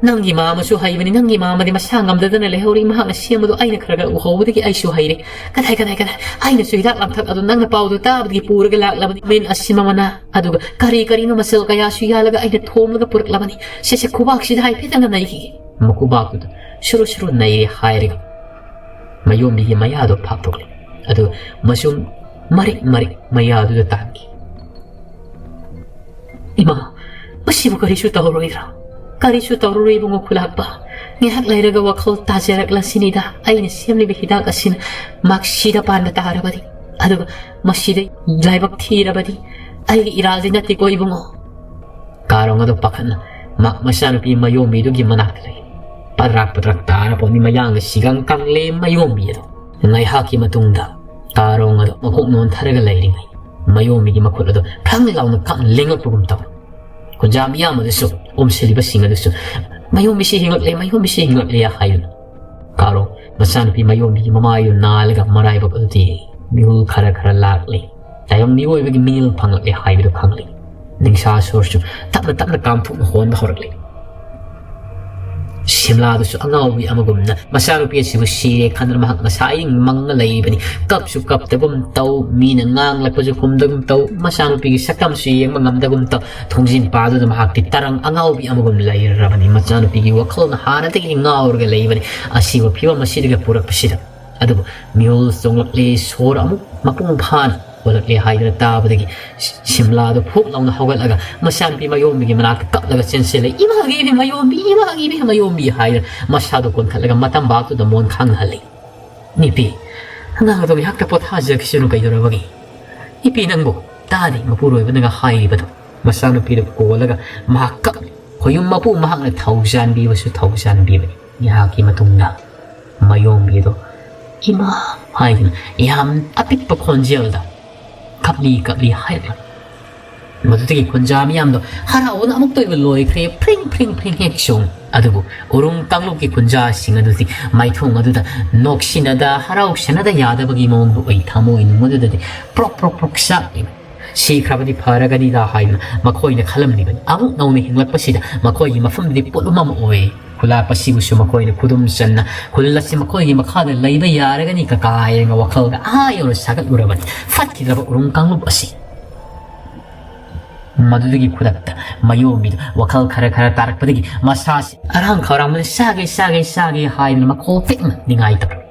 ꯅꯪꯒꯤ ꯃꯥꯃꯁꯨ ꯍꯩꯕꯅꯤ, ꯅꯪꯒꯤ ꯃꯥꯃꯗꯤ ꯃꯁꯥ ꯉꯝꯗꯗꯅ ꯂꯩꯍꯧꯔꯤ, ꯃꯍꯥꯛꯅ ꯁꯦꯝꯕꯗꯣ ꯑꯩꯅ ꯈꯔ ꯈꯔ ꯎꯍꯧꯕꯗꯒꯤ ꯑꯩꯁꯨ ꯍꯩꯔꯦ꯫ ꯀꯗꯥꯏ, ꯀꯗꯥꯏ, ꯀꯗꯥꯏ? ꯑꯩꯅꯁꯨ ꯍꯤꯗꯥꯛ ꯂꯥꯡꯊꯛ ꯑꯗꯨ ꯅꯪꯅ ꯄꯥꯎꯗꯨ ꯇꯥꯕꯗꯒꯤ ꯄꯨꯔꯒ ꯂꯥꯛꯂꯕꯅꯤ꯫ ꯃꯤꯟ ꯑꯁꯤꯃ ꯃꯅꯥ, ꯑꯗꯨꯒ ꯀꯔꯤ ꯀꯔꯤꯅꯣ ꯃꯆꯜ ꯀꯌꯥꯁꯨ ꯌꯥꯜꯂꯒ ꯑꯩꯅ ꯊꯣꯝꯂꯒ ꯄꯨꯔꯛꯂꯕꯅꯤ꯫ ꯁꯦ, ꯁꯦ, ꯈꯨꯕꯥꯛꯁꯤꯗ ꯍꯥꯏꯐꯦꯠꯇꯪꯒ ꯅꯩꯈꯤꯒꯦ꯫" ꯃꯈꯨꯕꯥꯛꯇꯨꯗ ꯁꯨꯔꯨ ꯁꯨꯔꯨ ꯅꯩꯔꯦ ꯍꯥꯏꯔꯒ ꯃꯌꯣꯝꯕꯤꯒꯤ ꯃꯌꯥꯗꯣ ꯐꯥꯛꯇꯣꯛꯂꯦ꯫ ꯑꯗꯨ ꯃꯆꯨꯝ ꯃꯔꯤꯛ ꯃꯔꯤꯛ ꯃꯌꯥꯗꯨꯗ ꯇꯥꯟꯈꯤ꯫ "ꯏꯃꯥ, ꯃꯁꯤꯕꯨ ꯀꯔꯤꯁꯨ ꯇꯧꯔꯣꯏꯗ꯭ꯔꯥ?" "ꯀꯔꯤꯁꯨ ꯇꯧꯔꯔꯣꯏ ꯏꯕꯨꯡꯉꯣ ꯈꯨꯂꯥꯛꯄ꯫ ꯉꯥꯏꯍꯥꯛ ꯂꯩꯔꯒ ꯋꯥꯈꯜ ꯇꯥꯖꯔꯛꯂꯁꯤꯅꯤꯗ꯫ ꯑꯩꯅ ꯁꯦꯝꯂꯤꯕ ꯍꯤꯗꯥꯛ ꯑꯁꯤꯅ ꯃꯍꯥꯛꯁꯤꯗ ꯄꯥꯟꯕ ꯇꯥꯔꯕꯗꯤ, ꯑꯗꯨꯒ ꯃꯁꯤꯗ ꯂꯥꯏꯕꯛ ꯊꯤꯔꯕꯗꯤ ꯑꯩꯒꯤ ꯏꯔꯥꯜꯗꯤ ꯅꯠꯇꯦꯀꯣ ꯏꯕꯨꯡꯉꯣ"꯫ ꯀꯥꯔꯣꯡ ꯑꯗꯣ ꯄꯥꯈꯠꯅ ꯃ-, ꯃꯆꯥꯅꯨꯄꯤ ꯃꯌꯣꯝꯕꯤꯗꯨꯒꯤ ꯃꯅꯥꯛꯇ ꯂꯩ꯫ ꯄꯗ꯭ꯔꯥꯛ ꯄꯗ꯭ꯔꯥꯛ ꯇꯥꯔ ꯄꯣꯠꯅꯤ, ꯃꯌꯥꯡꯒ ꯁꯤꯒꯪ ꯀꯪꯂꯦ ꯃꯌꯣꯝꯕꯤ ꯑꯗꯣ꯫ ꯉꯥꯏꯍꯥꯛꯀꯤ ꯃꯇꯨꯡꯗ ꯀꯥꯔꯣꯡ ꯑꯗꯣ ꯃꯀꯣꯛ ꯅꯣꯟꯊꯔꯒ ꯂꯩꯔꯤꯉꯩ, ꯃꯌꯣꯝꯕꯤꯒꯤ ꯃꯈꯨꯠ ꯑꯗꯣ ꯐ꯭ꯔꯪ ꯂꯥꯎꯅ ꯈꯪ ꯂꯦꯡꯉꯛꯄꯒꯨꯝ ꯇꯧꯏ꯫ ꯈꯨꯟꯖꯥ ꯃꯤꯌꯥꯝ ꯑꯗꯨꯁꯨ, ꯑꯣꯝꯁꯤꯜꯂꯤꯕꯁꯤꯡ ꯑꯗꯨꯁꯨ, "ꯃꯌꯣꯝꯕꯤꯁꯤ ꯍꯤꯡꯂꯛꯂꯦ, ꯃꯌꯣꯝꯕꯤꯁꯤ ꯍꯤꯡꯂꯛꯂꯦ" ꯍꯥꯏꯗꯨꯅ ꯀꯥꯔꯣꯡ ꯃꯆꯥꯅꯨꯄꯤ ꯃꯌꯣꯝꯕꯤꯒꯤ ꯃꯃꯥꯏꯗꯨ ꯅꯥꯜꯂꯒ ꯃꯔꯥꯏꯕꯛ ꯑꯗꯨꯗꯤ ꯃꯤꯍꯨꯜ ꯈꯔ ꯈꯔ ꯂꯥꯛꯂꯤ꯫ ꯇꯥꯏꯕꯪ ꯃꯤꯑꯣꯏꯕꯒꯤ ꯃꯤꯅꯤꯜ ꯐꯪꯂꯛꯂꯦ ꯍꯥꯏꯕꯗꯨ ꯈꯪꯂꯤ꯫ ꯅꯤꯡꯁꯥ ꯁꯣꯔꯁꯨ ꯇꯞꯅ ꯇꯞꯅ ꯀꯥꯝꯊꯣꯛꯅ ꯍꯣꯟꯕ ꯍꯧꯔꯛꯂꯤ꯫ ꯁꯤꯝꯂꯥꯗꯨꯁꯨ ꯑꯉꯥꯎꯕꯤ ꯑꯃꯒꯨꯝꯅ ꯃꯆꯥꯅꯨꯄꯤ ꯑꯁꯤꯕꯨ ꯁꯤꯔꯦ ꯈꯟꯗꯨꯅ ꯃꯍꯥꯛ ꯉꯁꯥꯏ ꯃꯪꯉ ꯂꯩꯕꯅꯤ꯫ ꯀꯞꯁꯨ ꯀꯞꯇꯒꯨꯝ ꯇꯧ, ꯃꯤꯅ ꯉꯥꯡꯂꯛꯄꯁꯨ ꯈꯨꯝꯗꯒꯨꯝ ꯇꯧ, ꯃꯆꯥꯅꯨꯄꯤꯒꯤ ꯁꯛꯇꯝꯁꯨ ꯌꯦꯡꯕ ꯉꯝꯗꯒꯨꯝ ꯇꯧ꯫ ꯊꯣꯡꯖꯤꯟ ꯄꯥꯗꯨꯗ ꯃꯍꯥꯛꯇꯤ ꯇꯔꯪ ꯑꯉꯥꯎꯕꯤ ꯑꯃꯒꯨꯝ ꯂꯩꯔꯕꯅꯤ꯫ ꯃꯆꯥꯅꯨꯄꯤꯒꯤ ꯋꯥꯈꯜꯅ ꯍꯥꯟꯅꯗꯒꯤ ꯉꯥꯎꯔꯒ ꯂꯩꯕꯅꯤ ꯑꯁꯤꯕ ꯐꯤꯕꯝ ꯑꯁꯤꯗꯒ ꯄꯨꯔꯛꯄꯁꯤꯗ꯫ ꯑꯗꯨꯕꯨ ꯃꯤꯍꯨꯜ ꯆꯣꯡꯂꯛꯂꯦ, ꯁꯣꯔ ꯑꯃꯨꯛ ꯃꯄꯨꯡ ꯐꯥꯅ ꯍꯣꯜꯂꯛꯂꯦ ꯍꯥꯏꯗꯨꯅ ꯇꯥꯕꯗꯒꯤ ꯁꯤꯝꯂꯥꯗꯨ ꯐꯨꯛ ꯂꯥꯎꯅ ꯍꯧꯒꯠꯂꯒ ꯃꯆꯥꯅꯨꯄꯤ ꯃꯌꯣꯝꯕꯤꯒꯤ ꯃꯅꯥꯛꯇ ꯀꯞꯂꯒ ꯆꯦꯟꯁꯤꯜꯂꯦ꯫ "ꯏꯃꯥꯒꯤ ꯏꯕꯤ ꯃꯌꯣꯝꯕꯤ, ꯏꯃꯥꯒꯤ ꯏꯕꯤ ꯃꯌꯣꯝꯕꯤ" ꯍꯥꯏꯗꯅ ꯃꯁꯥꯗꯨ ꯀꯣꯟꯈꯠꯂꯒ ꯃꯇꯝꯕꯥꯛꯇꯨꯗ ꯃꯣꯟ ꯈꯪꯍꯜꯂꯤ꯫ "ꯅꯨꯄꯤ, ꯑꯉꯥꯡ ꯑꯗꯣ ꯉꯥꯏꯍꯥꯛꯇ ꯄꯣꯊꯥꯖꯈꯤꯁꯅꯨ, ꯀꯩꯗꯧꯔꯕꯒꯦ? ꯏꯄꯤ ꯅꯪꯕꯨ ꯇꯥꯗꯦ ꯃꯄꯨꯔꯣꯏꯕꯅꯒ ꯍꯥꯏꯔꯤꯕꯗꯣ?" ꯃꯆꯥꯅꯨꯄꯤꯗꯨ ꯀꯣꯜꯂꯒ ꯃꯍꯥꯛ ꯀꯞꯂꯤ꯫ ꯈꯣꯌꯨꯝ ꯃꯄꯨ ꯃꯍꯥꯛꯅ ꯊꯧꯖꯥꯟꯕꯤꯕꯁꯨ ꯊꯧꯖꯥꯟꯕꯤꯕꯅꯤ꯫ ꯉꯥꯏꯍꯥꯛꯀꯤ ꯃꯇꯨꯡꯗ ꯃꯌꯣꯝꯕꯤꯗꯣ "ꯏꯃꯥ" ꯍꯥꯏꯗꯨꯅ ꯌꯥꯝ ꯑꯄꯤꯛꯄ ꯈꯣꯟꯖꯦꯜꯗ ꯀꯞꯂꯤ ꯀꯞꯂꯤ ꯍꯥꯏꯔꯛꯂꯝꯃꯤ꯫ ꯃꯗꯨꯗꯒꯤ ꯈꯨꯟꯖꯥ ꯃꯤꯌꯥꯝꯗꯣ ꯍꯔꯥꯎꯕꯅ ꯑꯃꯨꯛꯇ ꯑꯣꯏꯕ ꯂꯣꯏꯈ꯭ꯔꯦ, ꯐ꯭ꯔꯤꯡ ꯐ꯭ꯔꯤꯡ ꯐ꯭ꯔꯤꯡ ꯍꯦꯛ ꯆꯣꯡ꯫ ꯑꯗꯨꯕꯨ ꯎꯔꯨꯝ ꯀꯥꯡꯂꯨꯞꯀꯤ ꯈꯨꯟꯖꯥꯁꯤꯡ ꯑꯗꯨꯗꯤ ꯃꯥꯏꯊꯣꯡ ꯑꯗꯨꯗ ꯅꯣꯛꯁꯤꯟꯅꯗ ꯍꯔꯥꯎꯁꯅꯗ ꯌꯥꯗꯕꯒꯤ ꯃꯑꯣꯡꯗ ꯑꯣꯏ꯫ ꯊꯃꯣꯏ ꯅꯨꯡ ꯑꯗꯨꯗꯗꯤ ꯄ꯭ꯔꯣꯛ ꯄ꯭ꯔꯣꯛ ꯄ꯭ꯔꯣꯛ ꯆꯥꯛꯂꯤꯕꯅꯤ꯫ "ꯁꯤꯈ꯭ꯔꯕꯗꯤ ꯐꯔꯒꯅꯤꯗ" ꯍꯥꯏꯗꯨꯅ ꯃꯈꯣꯏꯅ ꯈꯜꯂꯝꯂꯤꯕꯅꯤ꯫ ꯑꯃꯨꯛ ꯅꯧꯅ ꯍꯤꯡꯂꯛꯄꯁꯤꯗ ꯃꯈꯣꯏꯒꯤ ꯃꯐꯝꯗꯤ ꯄꯣꯠꯂꯨꯝ ꯑꯃ ꯑꯣꯏ꯫ ꯈꯨꯂꯥꯛꯄꯁꯤꯕꯨꯁꯨ ꯃꯈꯣꯏꯅ ꯈꯨꯗꯨꯝ ꯆꯟꯅ ꯈꯨꯜ ꯑꯁꯤ ꯃꯈꯣꯏꯒꯤ ꯃꯈꯥꯗ ꯂꯩꯕ ꯌꯥꯔꯒꯅꯤ ꯀꯀꯥ ꯍꯥꯏꯅ ꯋꯥꯈꯜꯗ ꯑꯥ ꯌꯧꯅ ꯁꯥꯒꯠꯂꯨꯔꯕꯅꯤ꯫ ꯐꯠꯈꯤꯗ꯭ꯔꯕ ꯎꯔꯨꯝ ꯀꯥꯡꯂꯨꯞ ꯑꯁꯤ꯫ ꯃꯗꯨꯗꯒꯤ ꯈꯨꯗꯛꯇ ꯃꯌꯣꯝꯕꯤꯗ ꯋꯥꯈꯜ ꯈꯔ ꯈꯔ ꯇꯥꯔꯛꯄꯗꯒꯤ ꯃꯁꯥꯁꯤ ꯑꯔꯥꯡ ꯈꯧꯔꯥꯡꯕꯅ "ꯆꯥꯒꯦ, ꯆꯥꯒꯦ, ꯆꯥꯒꯦ" ꯍꯥꯏꯗꯨꯅ ꯃꯈꯣꯜ ꯄꯤꯛꯅ ꯅꯤꯡꯉꯥꯏ ꯇꯧꯔꯛꯏ꯫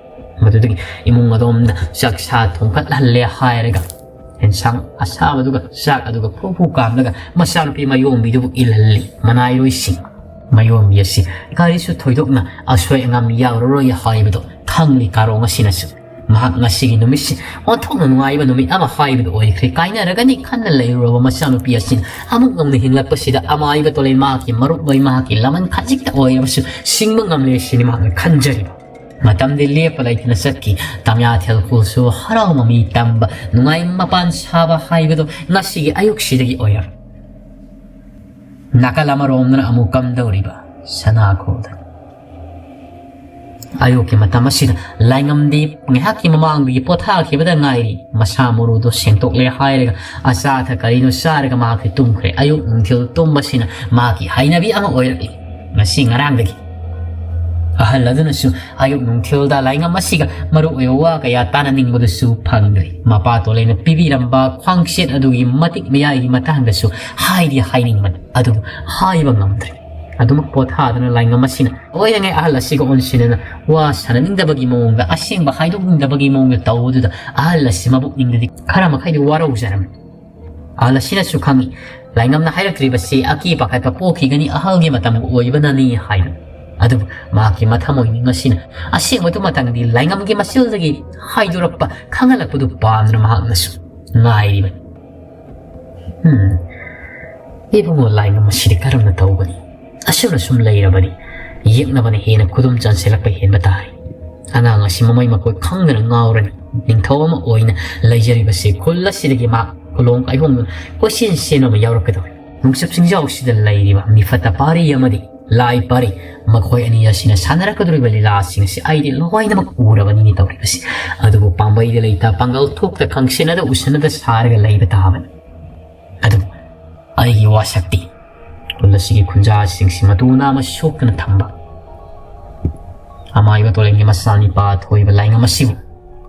ꯃꯗꯨꯗꯒꯤ ꯏꯃꯨꯡ ꯑꯗꯣꯝꯗ ꯆꯥꯛ ꯁꯥ ꯊꯣꯡꯒꯠꯍꯜꯂꯦ ꯍꯥꯏꯔꯒ ꯑꯦꯟꯁꯥꯡ ꯑꯁꯥꯕꯗꯨꯒ ꯆꯥꯛ ꯑꯗꯨꯒ ꯐꯨ ꯐꯨ ꯀꯥꯝꯂꯒ ꯃꯆꯥꯅꯨꯄꯤ ꯃꯌꯣꯝꯕꯤꯗꯨꯕꯨ ꯏꯜꯍꯜꯂꯤ꯫ ꯃꯅꯥꯏꯔꯣꯏꯁꯤꯡ ꯃꯌꯣꯝꯕꯤ ꯑꯁꯤ ꯀꯔꯤꯁꯨ ꯊꯣꯏꯗꯣꯛꯅ ꯑꯁꯣꯏ ꯑꯉꯥꯝ ꯌꯥꯎꯔꯔꯣꯏ ꯍꯥꯏꯕꯗꯣ ꯈꯪꯂꯤ ꯀꯥꯔꯣꯡ ꯑꯁꯤꯅꯁꯨ꯫ ꯃꯍꯥꯛ ꯉꯁꯤꯒꯤ ꯅꯨꯃꯤꯠꯁꯤ ꯑꯣꯟꯊꯣꯛꯅ ꯅꯨꯡꯉꯥꯏꯕ ꯅꯨꯃꯤꯠ ꯑꯃ ꯍꯥꯏꯕꯗꯨ ꯑꯣꯏꯈ꯭ꯔꯦ꯫ ꯀꯥꯏꯅꯔꯒꯅꯤ ꯈꯟꯅ ꯂꯩꯔꯨꯔꯕ ꯃꯆꯥꯅꯨꯄꯤ ꯑꯁꯤꯅ ꯑꯃꯨꯛ ꯅꯧꯅ ꯍꯤꯡꯂꯛꯄꯁꯤꯗ ꯑꯃꯥꯏꯕ ꯇꯣꯂꯩ ꯃꯍꯥꯛꯀꯤ ꯃꯔꯨꯞ ꯑꯣꯏ ꯃꯍꯥꯛꯀꯤ ꯂꯃꯟ ꯈꯖꯤꯛꯇ ꯑꯣꯏꯔꯕꯁꯨ ꯁꯤꯡꯕ ꯉꯝꯂꯦ ꯁꯤꯅꯤ ꯃꯍꯥꯛꯅ ꯈꯟꯖꯔꯤꯕ꯫ ꯃꯇꯝꯗꯤ ꯂꯦꯞꯄ ꯂꯩꯇꯅ ꯆꯠꯈꯤ꯫ ꯇꯝꯌꯥꯊꯦꯜ ꯈꯨꯜꯁꯨ ꯍꯔꯥꯎ ꯃꯃꯤ ꯇꯝꯕ, ꯅꯨꯡꯉꯥꯏ ꯃꯄꯥꯟ ꯁꯥꯕ ꯍꯥꯏꯕꯗꯨ ꯉꯁꯤꯒꯤ ꯑꯌꯨꯛꯁꯤꯗꯒꯤ ꯑꯣꯏꯔꯝꯃꯤ꯫ ꯅꯥꯀꯜ ꯑꯃꯔꯣꯝꯗꯅ ꯑꯃꯨꯛ ꯀꯝꯗꯧꯔꯤꯕ ꯁꯅꯥꯈꯣꯜꯗ꯫ ꯑꯌꯨꯛꯀꯤ ꯃꯇꯝ ꯑꯁꯤꯗ ꯂꯥꯏꯉꯝꯗꯤ ꯉꯥꯏꯍꯥꯛꯀꯤ ꯃꯃꯥꯡꯗꯒꯤ ꯄꯣꯊꯥꯈꯤꯕꯗ ꯉꯥꯏꯔꯤ꯫ ꯃꯁꯥ ꯃꯔꯨꯗꯨ ꯁꯦꯡꯗꯣꯛꯂꯦ ꯍꯥꯏꯔꯒ ꯑꯆꯥ ꯑꯊꯛ ꯀꯔꯤꯅꯣ ꯆꯥꯔꯒ ꯃꯍꯥꯛꯁꯦ ꯇꯨꯝꯈ꯭ꯔꯦ꯫ ꯑꯌꯨꯛ ꯅꯨꯡꯊꯤꯜ ꯇꯨꯝꯕꯁꯤꯅ ꯃꯍꯥꯛꯀꯤ ꯍꯩꯅꯕꯤ ꯑꯃ ꯑꯣꯏꯔꯛꯂꯤ꯫ ꯉꯁꯤ ꯉꯔꯥꯡꯗꯒꯤ ꯑꯍꯜ ꯑꯗꯨꯅꯁꯨ ꯑꯌꯨꯛ ꯅꯨꯡꯊꯤꯜꯗ ꯂꯥꯏꯉꯝ ꯑꯁꯤꯒ ꯃꯔꯨ ꯑꯣꯏꯕ ꯋꯥ ꯀꯌꯥ ꯇꯥꯟꯅꯅꯤꯡꯕꯗꯨꯁꯨ ꯐꯪꯗ꯭ꯔꯦ꯫ ꯃꯄꯥ ꯇꯣꯂꯩꯅ ꯄꯤꯕꯤꯔꯝꯕ ꯈ꯭ꯋꯥꯡꯆꯦꯠ ꯑꯗꯨꯒꯤ ꯃꯇꯤꯛ ꯃꯌꯥꯏꯒꯤ ꯃꯇꯥꯡꯗꯁꯨ ꯍꯥꯏꯗꯤ ꯍꯥꯏꯅꯤꯡꯕꯅꯤ, ꯑꯗꯨꯕꯨ ꯍꯥꯏꯕ ꯉꯝꯗ꯭ꯔꯦ꯫ ꯑꯗꯨꯃꯛ ꯄꯣꯊꯥꯗꯨꯅ ꯂꯥꯏꯉꯝ ꯑꯁꯤꯅ ꯑꯣꯏꯅꯉꯥꯏ ꯑꯍꯜ ꯑꯁꯤꯒ ꯑꯣꯟꯁꯤꯟꯅꯅ ꯋꯥ ꯁꯥꯟꯅꯅꯤꯡꯗꯕꯒꯤ ꯃꯑꯣꯡꯗ, ꯑꯁꯦꯡꯕ ꯍꯥꯏꯗꯣꯛꯅꯤꯡꯗꯕꯒꯤ ꯃꯑꯣꯡꯗ ꯇꯧꯕꯗꯨꯗ ꯑꯍꯜ ꯑꯁꯤ ꯃꯕꯨꯛꯅꯤꯡꯗꯗꯤ ꯈꯔ ꯃꯈꯩꯗꯤ ꯋꯥꯔꯧꯖꯔꯝꯃꯤ꯫ ꯑꯍꯜ ꯑꯁꯤꯅꯁꯨ ꯈꯪꯏ, ꯂꯥꯏꯉꯝꯅ ꯍꯥꯏꯔꯛꯇ꯭ꯔꯤꯕꯁꯤ ꯑꯀꯤ ꯄꯥꯈꯠꯄ ꯄꯣꯛꯈꯤꯒꯅꯤ, ꯑꯍꯜꯒꯤ ꯃꯇꯝ ꯑꯣꯏꯕꯅꯅꯤ ꯍꯥꯏꯅ꯫ ꯑꯗꯨꯕꯨ ꯃꯍꯥꯛꯀꯤ ꯃꯊꯃꯣꯏꯅꯤꯡ ꯑꯁꯤꯅ ꯑꯁꯦꯡꯕꯗꯨ ꯃꯇꯝꯗꯤ ꯂꯥꯏꯉꯝꯒꯤ ꯃꯆꯤꯜꯗꯒꯤ ꯍꯥꯏꯗꯣꯔꯛꯄ ꯈꯪꯍꯜꯂꯛꯄꯗꯨ ꯄꯥꯝꯗꯨꯅ ꯃꯍꯥꯛꯅꯁꯨ ꯉꯥꯏꯔꯤꯕꯅꯤ꯫ ꯎꯝ, ꯏꯕꯨꯡꯉꯣ, ꯂꯥꯏꯉꯝ ꯑꯁꯤꯗꯤ ꯀꯔꯝꯅ ꯇꯧꯒꯅꯤ? ꯑꯁꯨꯝꯅ ꯁꯨꯝ ꯂꯩꯔꯕꯗꯤ ꯌꯦꯛꯅꯕꯅ ꯍꯦꯟꯅ ꯈꯨꯗꯨꯝ ꯆꯟꯁꯤꯜꯂꯛꯄ ꯍꯦꯟꯕ ꯇꯥꯔꯦ꯫ ꯑꯉꯥꯡ ꯑꯁꯤ ꯃꯃꯩ ꯃꯀꯣꯏ ꯈꯪꯗꯅ ꯉꯥꯎꯔꯅꯤ꯫ ꯅꯤꯡꯊꯧ ꯑꯃ ꯑꯣꯏꯅ ꯂꯩꯖꯔꯤꯕꯁꯤ ꯈꯨꯜ ꯑꯁꯤꯗꯒꯤ ꯃꯍꯥꯛ ꯈꯨꯂꯣꯡ ꯀꯥꯏꯍꯣꯡꯗꯨꯅ ꯀꯣꯏꯆꯦꯟ ꯆꯦꯟꯕ ꯑꯃ ꯌꯥꯎꯔꯛꯀꯗꯧꯔꯤ꯫ ꯅꯨꯡꯁꯤꯠ ꯆꯤꯡꯖꯥꯎꯁꯤꯗ ꯂꯩꯔꯤꯕ ꯃꯤꯐꯠꯇ ꯄꯥꯔꯤ ꯑꯃꯗꯤ ꯂꯥꯏ ꯄꯥꯔꯤ, ꯃꯈꯣꯏ ꯑꯅꯤ ꯑꯁꯤꯅ ꯁꯥꯟꯅꯔꯛꯀꯗꯧꯔꯤꯕ ꯂꯤꯂꯥꯁꯤꯡ ꯑꯁꯤ ꯑꯩꯗꯤ ꯂꯣꯏꯅꯃꯛ ꯎꯔꯕꯅꯤꯅꯦ ꯇꯧꯔꯤꯕꯁꯤ꯫ ꯑꯗꯨꯕꯨ ꯄꯥꯝꯕꯩꯗ ꯂꯩꯇ, ꯄꯥꯡꯒꯜ ꯊꯣꯛꯇ, ꯈꯪꯁꯤꯟꯅꯗ ꯎꯁꯤꯟꯅꯗ ꯁꯥꯔꯒ ꯂꯩꯕ ꯇꯥꯕꯅꯤ꯫ ꯑꯗꯨꯕꯨ ꯑꯩꯒꯤ ꯋꯥꯁꯛꯇꯤ ꯈꯨꯜ ꯑꯁꯤꯒꯤ ꯈꯨꯟꯖꯥꯁꯤꯡꯁꯤ ꯃꯇꯨ ꯅꯥꯝꯃ ꯁꯣꯛꯇꯅ ꯊꯝꯕ꯫ ꯑꯃꯥꯏꯕ ꯇꯣꯂꯦꯟꯒꯤ ꯃꯆꯥꯅꯤꯄꯥ ꯊꯣꯏꯕ ꯂꯥꯏꯉꯝ ꯑꯁꯤꯕꯨ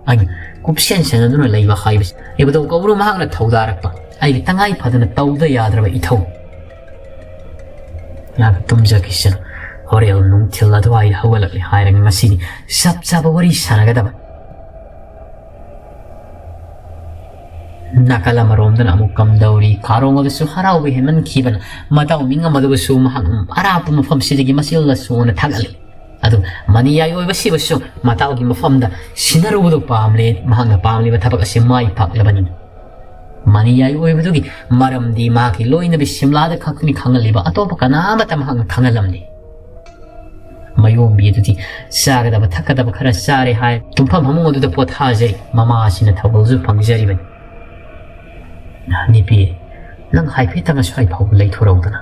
ꯑꯩꯅ ꯀꯨꯞꯁꯦꯟ ꯁꯦꯟꯅꯗꯨꯅ ꯂꯩꯕ ꯍꯥꯏꯕꯁꯤ ꯏꯕꯨꯙꯧ ꯀꯧꯕ꯭ꯔꯨ ꯃꯍꯥꯛꯅ ꯊꯧꯗꯥꯔꯛꯄ ꯑꯩꯒꯤ ꯇꯉꯥꯏ ꯐꯗꯅ ꯇꯧꯗ ꯌꯥꯗ꯭ꯔꯕ ꯏꯊꯧ꯫ ꯉꯥꯏꯍꯥꯛ ꯇꯨꯝꯖꯈꯤꯁꯅꯨ꯫ ꯍꯣꯔꯦꯟ ꯅꯨꯡꯊꯤꯜ ꯑꯗꯨꯋꯥꯏꯗ ꯍꯧꯒꯠꯂꯛꯂꯦ ꯍꯥꯏꯔꯒ ꯉꯁꯤꯗꯤ ꯆꯞ ꯆꯥꯕ ꯋꯥꯔꯤ ꯁꯥꯟꯅꯒꯗꯕ꯫ ꯅꯥꯀꯜ ꯑꯃꯔꯣꯝꯗꯅ ꯑꯃꯨꯛ ꯀꯝꯗꯧꯔꯤ? ꯀꯥꯔꯣꯡ ꯑꯗꯨꯁꯨ ꯍꯔꯥꯎꯕ ꯍꯦꯟꯃꯟꯈꯤꯕꯅ ꯃꯇꯥꯎ ꯃꯤꯡ ꯑꯃꯗꯨꯕꯨꯁꯨ ꯃꯍꯥꯛ ꯑꯔꯥꯞꯄ ꯃꯐꯝꯁꯤꯗꯒꯤ ꯃꯆꯤꯜꯂꯁꯨꯅ ꯊꯥꯒꯠꯂꯤ꯫ ꯑꯗꯨ ꯃꯅꯤꯌꯥꯏ ꯑꯣꯏꯕꯁꯤꯕꯨꯁꯨ ꯃꯇꯥꯎꯒꯤ ꯃꯐꯝꯗ ꯁꯤꯟꯅꯔꯨꯕꯗꯨ ꯄꯥꯝꯂꯦ꯫ ꯃꯍꯥꯛꯅ ꯄꯥꯝꯂꯤꯕ ꯊꯕꯛ ꯑꯁꯤ ꯃꯥꯏ ꯄꯥꯛꯂꯕꯅꯤ꯫ ꯃꯅꯤꯌꯥꯏ ꯑꯣꯏꯕꯗꯨꯒꯤ ꯃꯔꯝꯗꯤ ꯃꯍꯥꯛꯀꯤ ꯂꯣꯏꯅꯕꯤ ꯁꯤꯝꯂꯥꯗ ꯈꯛꯇꯅꯤ ꯈꯪꯍꯜꯂꯤꯕ, ꯑꯇꯣꯞꯄ ꯀꯅꯥ ꯑꯃꯠꯇ ꯃꯍꯥꯛꯅ ꯈꯪꯍꯜꯂꯝꯗꯦ꯫ ꯃꯌꯣꯝꯕꯤ ꯑꯗꯨꯗꯤ ꯆꯥꯒꯗꯕ ꯊꯛꯀꯗꯕ ꯈꯔ ꯆꯥꯔꯦ ꯍꯥꯏ, ꯇꯨꯝꯐꯝ ꯐꯃꯨꯡ ꯑꯗꯨꯗ ꯄꯣꯊꯥꯖꯩ꯫ ꯃꯃꯥꯁꯤꯅ ꯊꯧꯒꯜꯁꯨ ꯐꯪꯖꯔꯤꯕꯅꯤ꯫ "ꯅꯤꯄꯤ, ꯅꯪ ꯍꯥꯏꯐꯦꯠꯇꯪ ꯑꯁ꯭ꯋꯥꯏ ꯐꯥꯎꯕ ꯂꯩꯊꯣꯔꯛꯎꯗꯅ꯫"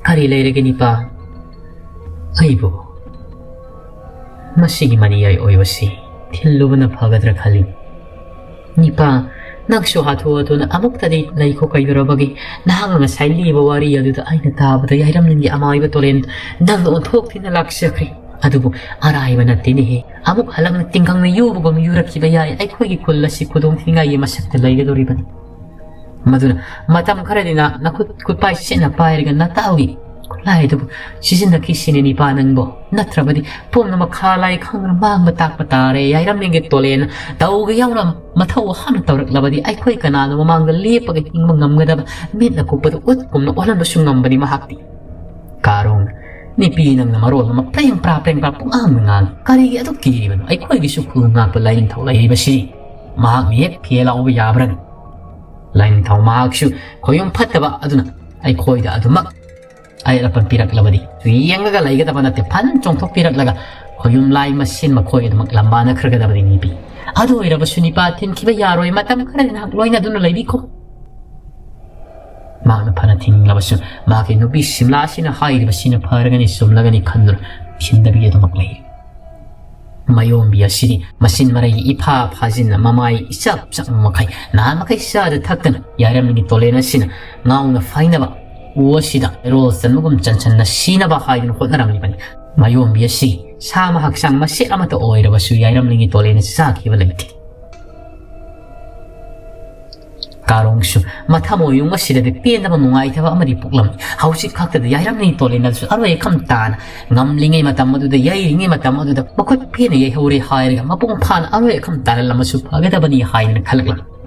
"ꯀꯔꯤ ꯂꯩꯔꯒꯦ ꯅꯤꯄꯥ?" "ꯑꯩꯕꯨ ꯃꯁꯤꯒꯤ ꯃꯅꯤꯌꯥꯏ ꯑꯣꯏꯕꯁꯤ ꯊꯤꯜꯂꯨꯕꯅ ꯐꯒꯗ꯭ꯔꯥ ꯈꯜꯂꯤ꯫" "ꯅꯤꯄꯥ, ꯅꯪꯁꯨ ꯍꯥꯊꯨ ꯍꯥꯊꯨꯅ ꯑꯃꯨꯛꯇꯗꯤ ꯂꯩꯈꯣ꯫ ꯀꯩꯗꯧꯔꯕꯒꯦ? ꯅꯍꯥꯛꯅ ꯉꯁꯥꯏ ꯂꯤꯕ ꯋꯥꯔꯤ ꯑꯗꯨꯗ ꯑꯩꯅ ꯇꯥꯕꯗ ꯌꯥꯏꯔꯝꯂꯤꯡꯒꯤ ꯑꯃꯥꯏꯕ ꯇꯣꯔꯦꯟ ꯅꯪꯅ ꯑꯣꯟꯊꯣꯛꯇꯨꯅ ꯂꯥꯛꯆꯈ꯭ꯔꯦ꯫ ꯑꯗꯨꯕꯨ ꯑꯔꯥꯏꯕ ꯅꯠꯇꯦꯅꯦꯍꯦ꯫ ꯑꯃꯨꯛ ꯍꯜꯂꯛꯅ ꯇꯤꯡꯈꯪꯅ ꯌꯨꯕꯒꯨꯝ ꯌꯨꯔꯛꯈꯤꯕ ꯌꯥꯏ꯫ ꯑꯩꯈꯣꯏꯒꯤ ꯈꯨꯜ ꯑꯁꯤ ꯈꯨꯗꯣꯡ ꯊꯤꯅꯤꯡꯉꯥꯏꯒꯤ ꯃꯁꯛꯇ ꯂꯩꯒꯗꯧꯔꯤꯕꯅꯤ꯫ ꯃꯗꯨꯅ ꯃꯇꯝ ꯈꯔꯗꯤ ꯅ-, ꯅꯈꯨꯠ ꯈꯨꯠꯄꯥꯏ ꯆꯦꯠꯅ ꯄꯥꯏꯔꯒ ꯅꯇꯥꯎꯒꯤ ꯈꯨꯠꯂꯥꯏ ꯑꯗꯨꯕꯨ ꯁꯤꯖꯤꯟꯅꯈꯤꯁꯤꯅꯦ ꯅꯤꯄꯥ ꯅꯪꯕꯣ꯫ ꯅꯠꯇ꯭ꯔꯕꯗꯤ ꯄꯣꯝꯅ ꯃꯈꯥ ꯂꯥꯏ ꯈꯪꯗꯅ ꯃꯥꯡꯕ ꯇꯥꯛꯄ ꯇꯥꯔꯦ꯫ ꯌꯥꯏꯔꯝꯂꯤꯡꯒꯤ ꯇꯣꯂꯦꯟ ꯇꯧꯒꯦ ꯌꯥꯎꯅ ꯃꯊꯧ ꯍꯥꯞꯅ ꯇꯧꯔꯛꯂꯕꯗꯤ ꯑꯩꯈꯣꯏ ꯀꯅꯥꯅꯣ ꯃꯃꯥꯡꯗ ꯂꯦꯞꯄꯒ ꯍꯤꯡꯕ ꯉꯝꯒꯗꯕ? ꯃꯤꯠꯅ ꯀꯨꯞꯄꯗ ꯎꯠ ꯀꯨꯝꯅ ꯑꯣꯜꯍꯟꯕꯁꯨ ꯉꯝꯕꯅꯤ ꯃꯍꯥꯛꯇꯤ꯫" ꯀꯥꯔꯣꯡꯅ, "ꯅꯤꯄꯤ ꯅꯪꯅ ꯃꯔꯣꯜ ꯑꯃ ꯄ꯭ꯔꯦꯡ ꯄ꯭ꯔꯥ ꯄ꯭ꯔꯦꯡ ꯄ꯭ꯔꯥ ꯄꯨꯡꯉꯥꯡꯗ ꯉꯥꯡꯉꯤ꯫ ꯀꯔꯤꯒꯤ ꯑꯗꯨꯛ ꯀꯤꯔꯤꯕꯅꯣ? ꯑꯩꯈꯣꯏꯒꯤꯁꯨ ꯈꯨꯜ ꯉꯥꯛꯄ ꯂꯥꯏꯅꯤꯡꯊꯧ ꯂꯩꯔꯤꯕꯁꯤ꯫ ꯃꯍꯥꯛꯅ ꯍꯦꯛ ꯐꯦ ꯂꯥꯎꯕ ꯌꯥꯕ꯭ꯔꯅꯤ? ꯂꯥꯏꯅꯤꯡꯊꯧ ꯃꯍꯥꯛꯁꯨ ꯈꯣꯌꯨꯝ ꯐꯠꯇꯕ ꯑꯗꯨꯅ ꯑꯩꯈꯣꯏꯗ ꯑꯗꯨꯃꯛ ꯑꯌꯦꯠ ꯑꯄꯟ ꯄꯤꯔꯛꯂꯕꯗꯤ ꯌꯦꯡꯂꯒ ꯂꯩꯒꯗꯕ ꯅꯠꯇꯦ, ꯐꯟ ꯆꯣꯡꯊꯣꯛꯄꯤꯔꯛꯂꯒ ꯈꯣꯌꯨꯝ ꯂꯥꯏ ꯃꯁꯦꯟ ꯃꯈꯣꯏ ꯑꯗꯨꯃꯛ ꯂꯝꯕꯥꯅꯈ꯭ꯔꯒꯗꯕꯅꯤ ꯅꯤꯄꯤ꯫ ꯑꯗꯨ ꯑꯣꯏꯔꯕꯁꯨ ꯅꯤꯄꯥ ꯊꯤꯟꯈꯤꯕ ꯌꯥꯔꯣꯏ, ꯃꯇꯝ ꯈꯔꯗꯤ ꯅꯍꯥꯛ ꯂꯣꯏꯅꯗꯨꯅ ꯂꯩꯕꯤꯈꯣ꯫" ꯃꯍꯥꯛꯅ ꯐꯅ ꯊꯤꯡꯂꯕꯁꯨ ꯃꯍꯥꯛꯀꯤ ꯅꯨꯄꯤ ꯁꯤꯝꯂꯥꯁꯤꯅ ꯍꯥꯏꯔꯤꯕꯁꯤꯅ ꯐꯔꯒꯅꯤ ꯆꯨꯝꯂꯒꯅꯤ ꯈꯟꯗꯨꯅ ꯊꯤꯟꯗꯕꯤ ꯑꯗꯨꯃꯛ ꯂꯩꯔꯤ꯫ ꯃꯌꯣꯝꯕꯤ ꯑꯁꯤꯗꯤ ꯃꯆꯤꯟ ꯃꯔꯩ ꯏꯐꯥ ꯐꯥꯖꯤꯟꯅ ꯃꯃꯥꯏ ꯏꯆꯞ ꯆꯞ ꯃꯈꯩ ꯅꯍꯥꯟ ꯃꯈꯩ ꯆꯥꯗ ꯊꯛꯇꯅ ꯌꯥꯏꯔꯝꯂꯤꯒꯤ ꯇꯣꯂꯦꯟ ꯑꯁꯤꯅ ꯉꯥꯎꯅ ꯐꯥꯏꯅꯕ ꯎ ꯑꯁꯤꯗ ꯂꯩꯔꯣꯜ ꯆꯟꯕꯒꯨꯝ ꯆꯟꯁꯟꯅ ꯁꯤꯅꯕ ꯍꯥꯏꯗꯨꯅ ꯍꯣꯠꯅꯔꯝꯂꯤꯕꯅꯤ꯫ ꯃꯌꯣꯝꯕꯤ ꯑꯁꯤ ꯁꯥ ꯑꯃ ꯍꯛꯆꯥꯡ ꯃꯆꯦꯠ ꯑꯃꯠꯇ ꯑꯣꯏꯔꯕꯁꯨ ꯌꯥꯏꯔꯝꯂꯤꯒꯤ ꯇꯣꯂꯦꯟ ꯑꯁꯤ ꯆꯥꯈꯤꯕ ꯂꯩꯇꯦ꯫ ꯀꯥꯔꯣꯡꯁꯨ ꯃꯊꯃꯣꯏ ꯌꯨꯡ ꯑꯁꯤꯗꯗꯤ ꯄꯦꯟꯗꯕ ꯅꯨꯡꯉꯥꯏꯇꯕ ꯑꯃꯗꯤ ꯄꯣꯛꯂꯝꯃꯤ꯫ ꯍꯧꯖꯤꯛ ꯈꯛꯇꯗ ꯌꯥꯏꯔꯝꯂꯤ ꯇꯣꯂꯦꯟ ꯑꯗꯨꯁꯨ ꯑꯔꯣꯏ ꯑꯈꯝ ꯇꯥꯅ ꯉꯝꯂꯤꯉꯩ ꯃꯇꯝ ꯑꯗꯨꯗ, ꯌꯩꯔꯤꯉꯩ ꯃꯇꯝ ꯑꯗꯨꯗ ꯃꯈꯨꯠ ꯄꯦꯟꯅ ꯌꯩꯍꯧꯔꯦ ꯍꯥꯏꯔꯒ ꯃꯄꯨꯡ ꯐꯥꯅ ꯑꯔꯣꯏ ꯑꯈꯝ ꯇꯥꯔꯜꯂꯝꯃꯁꯨ ꯐꯒꯗꯕꯅꯤ ꯍꯥꯏꯗꯅ ꯈꯜꯂꯛꯂꯝꯃꯤ꯫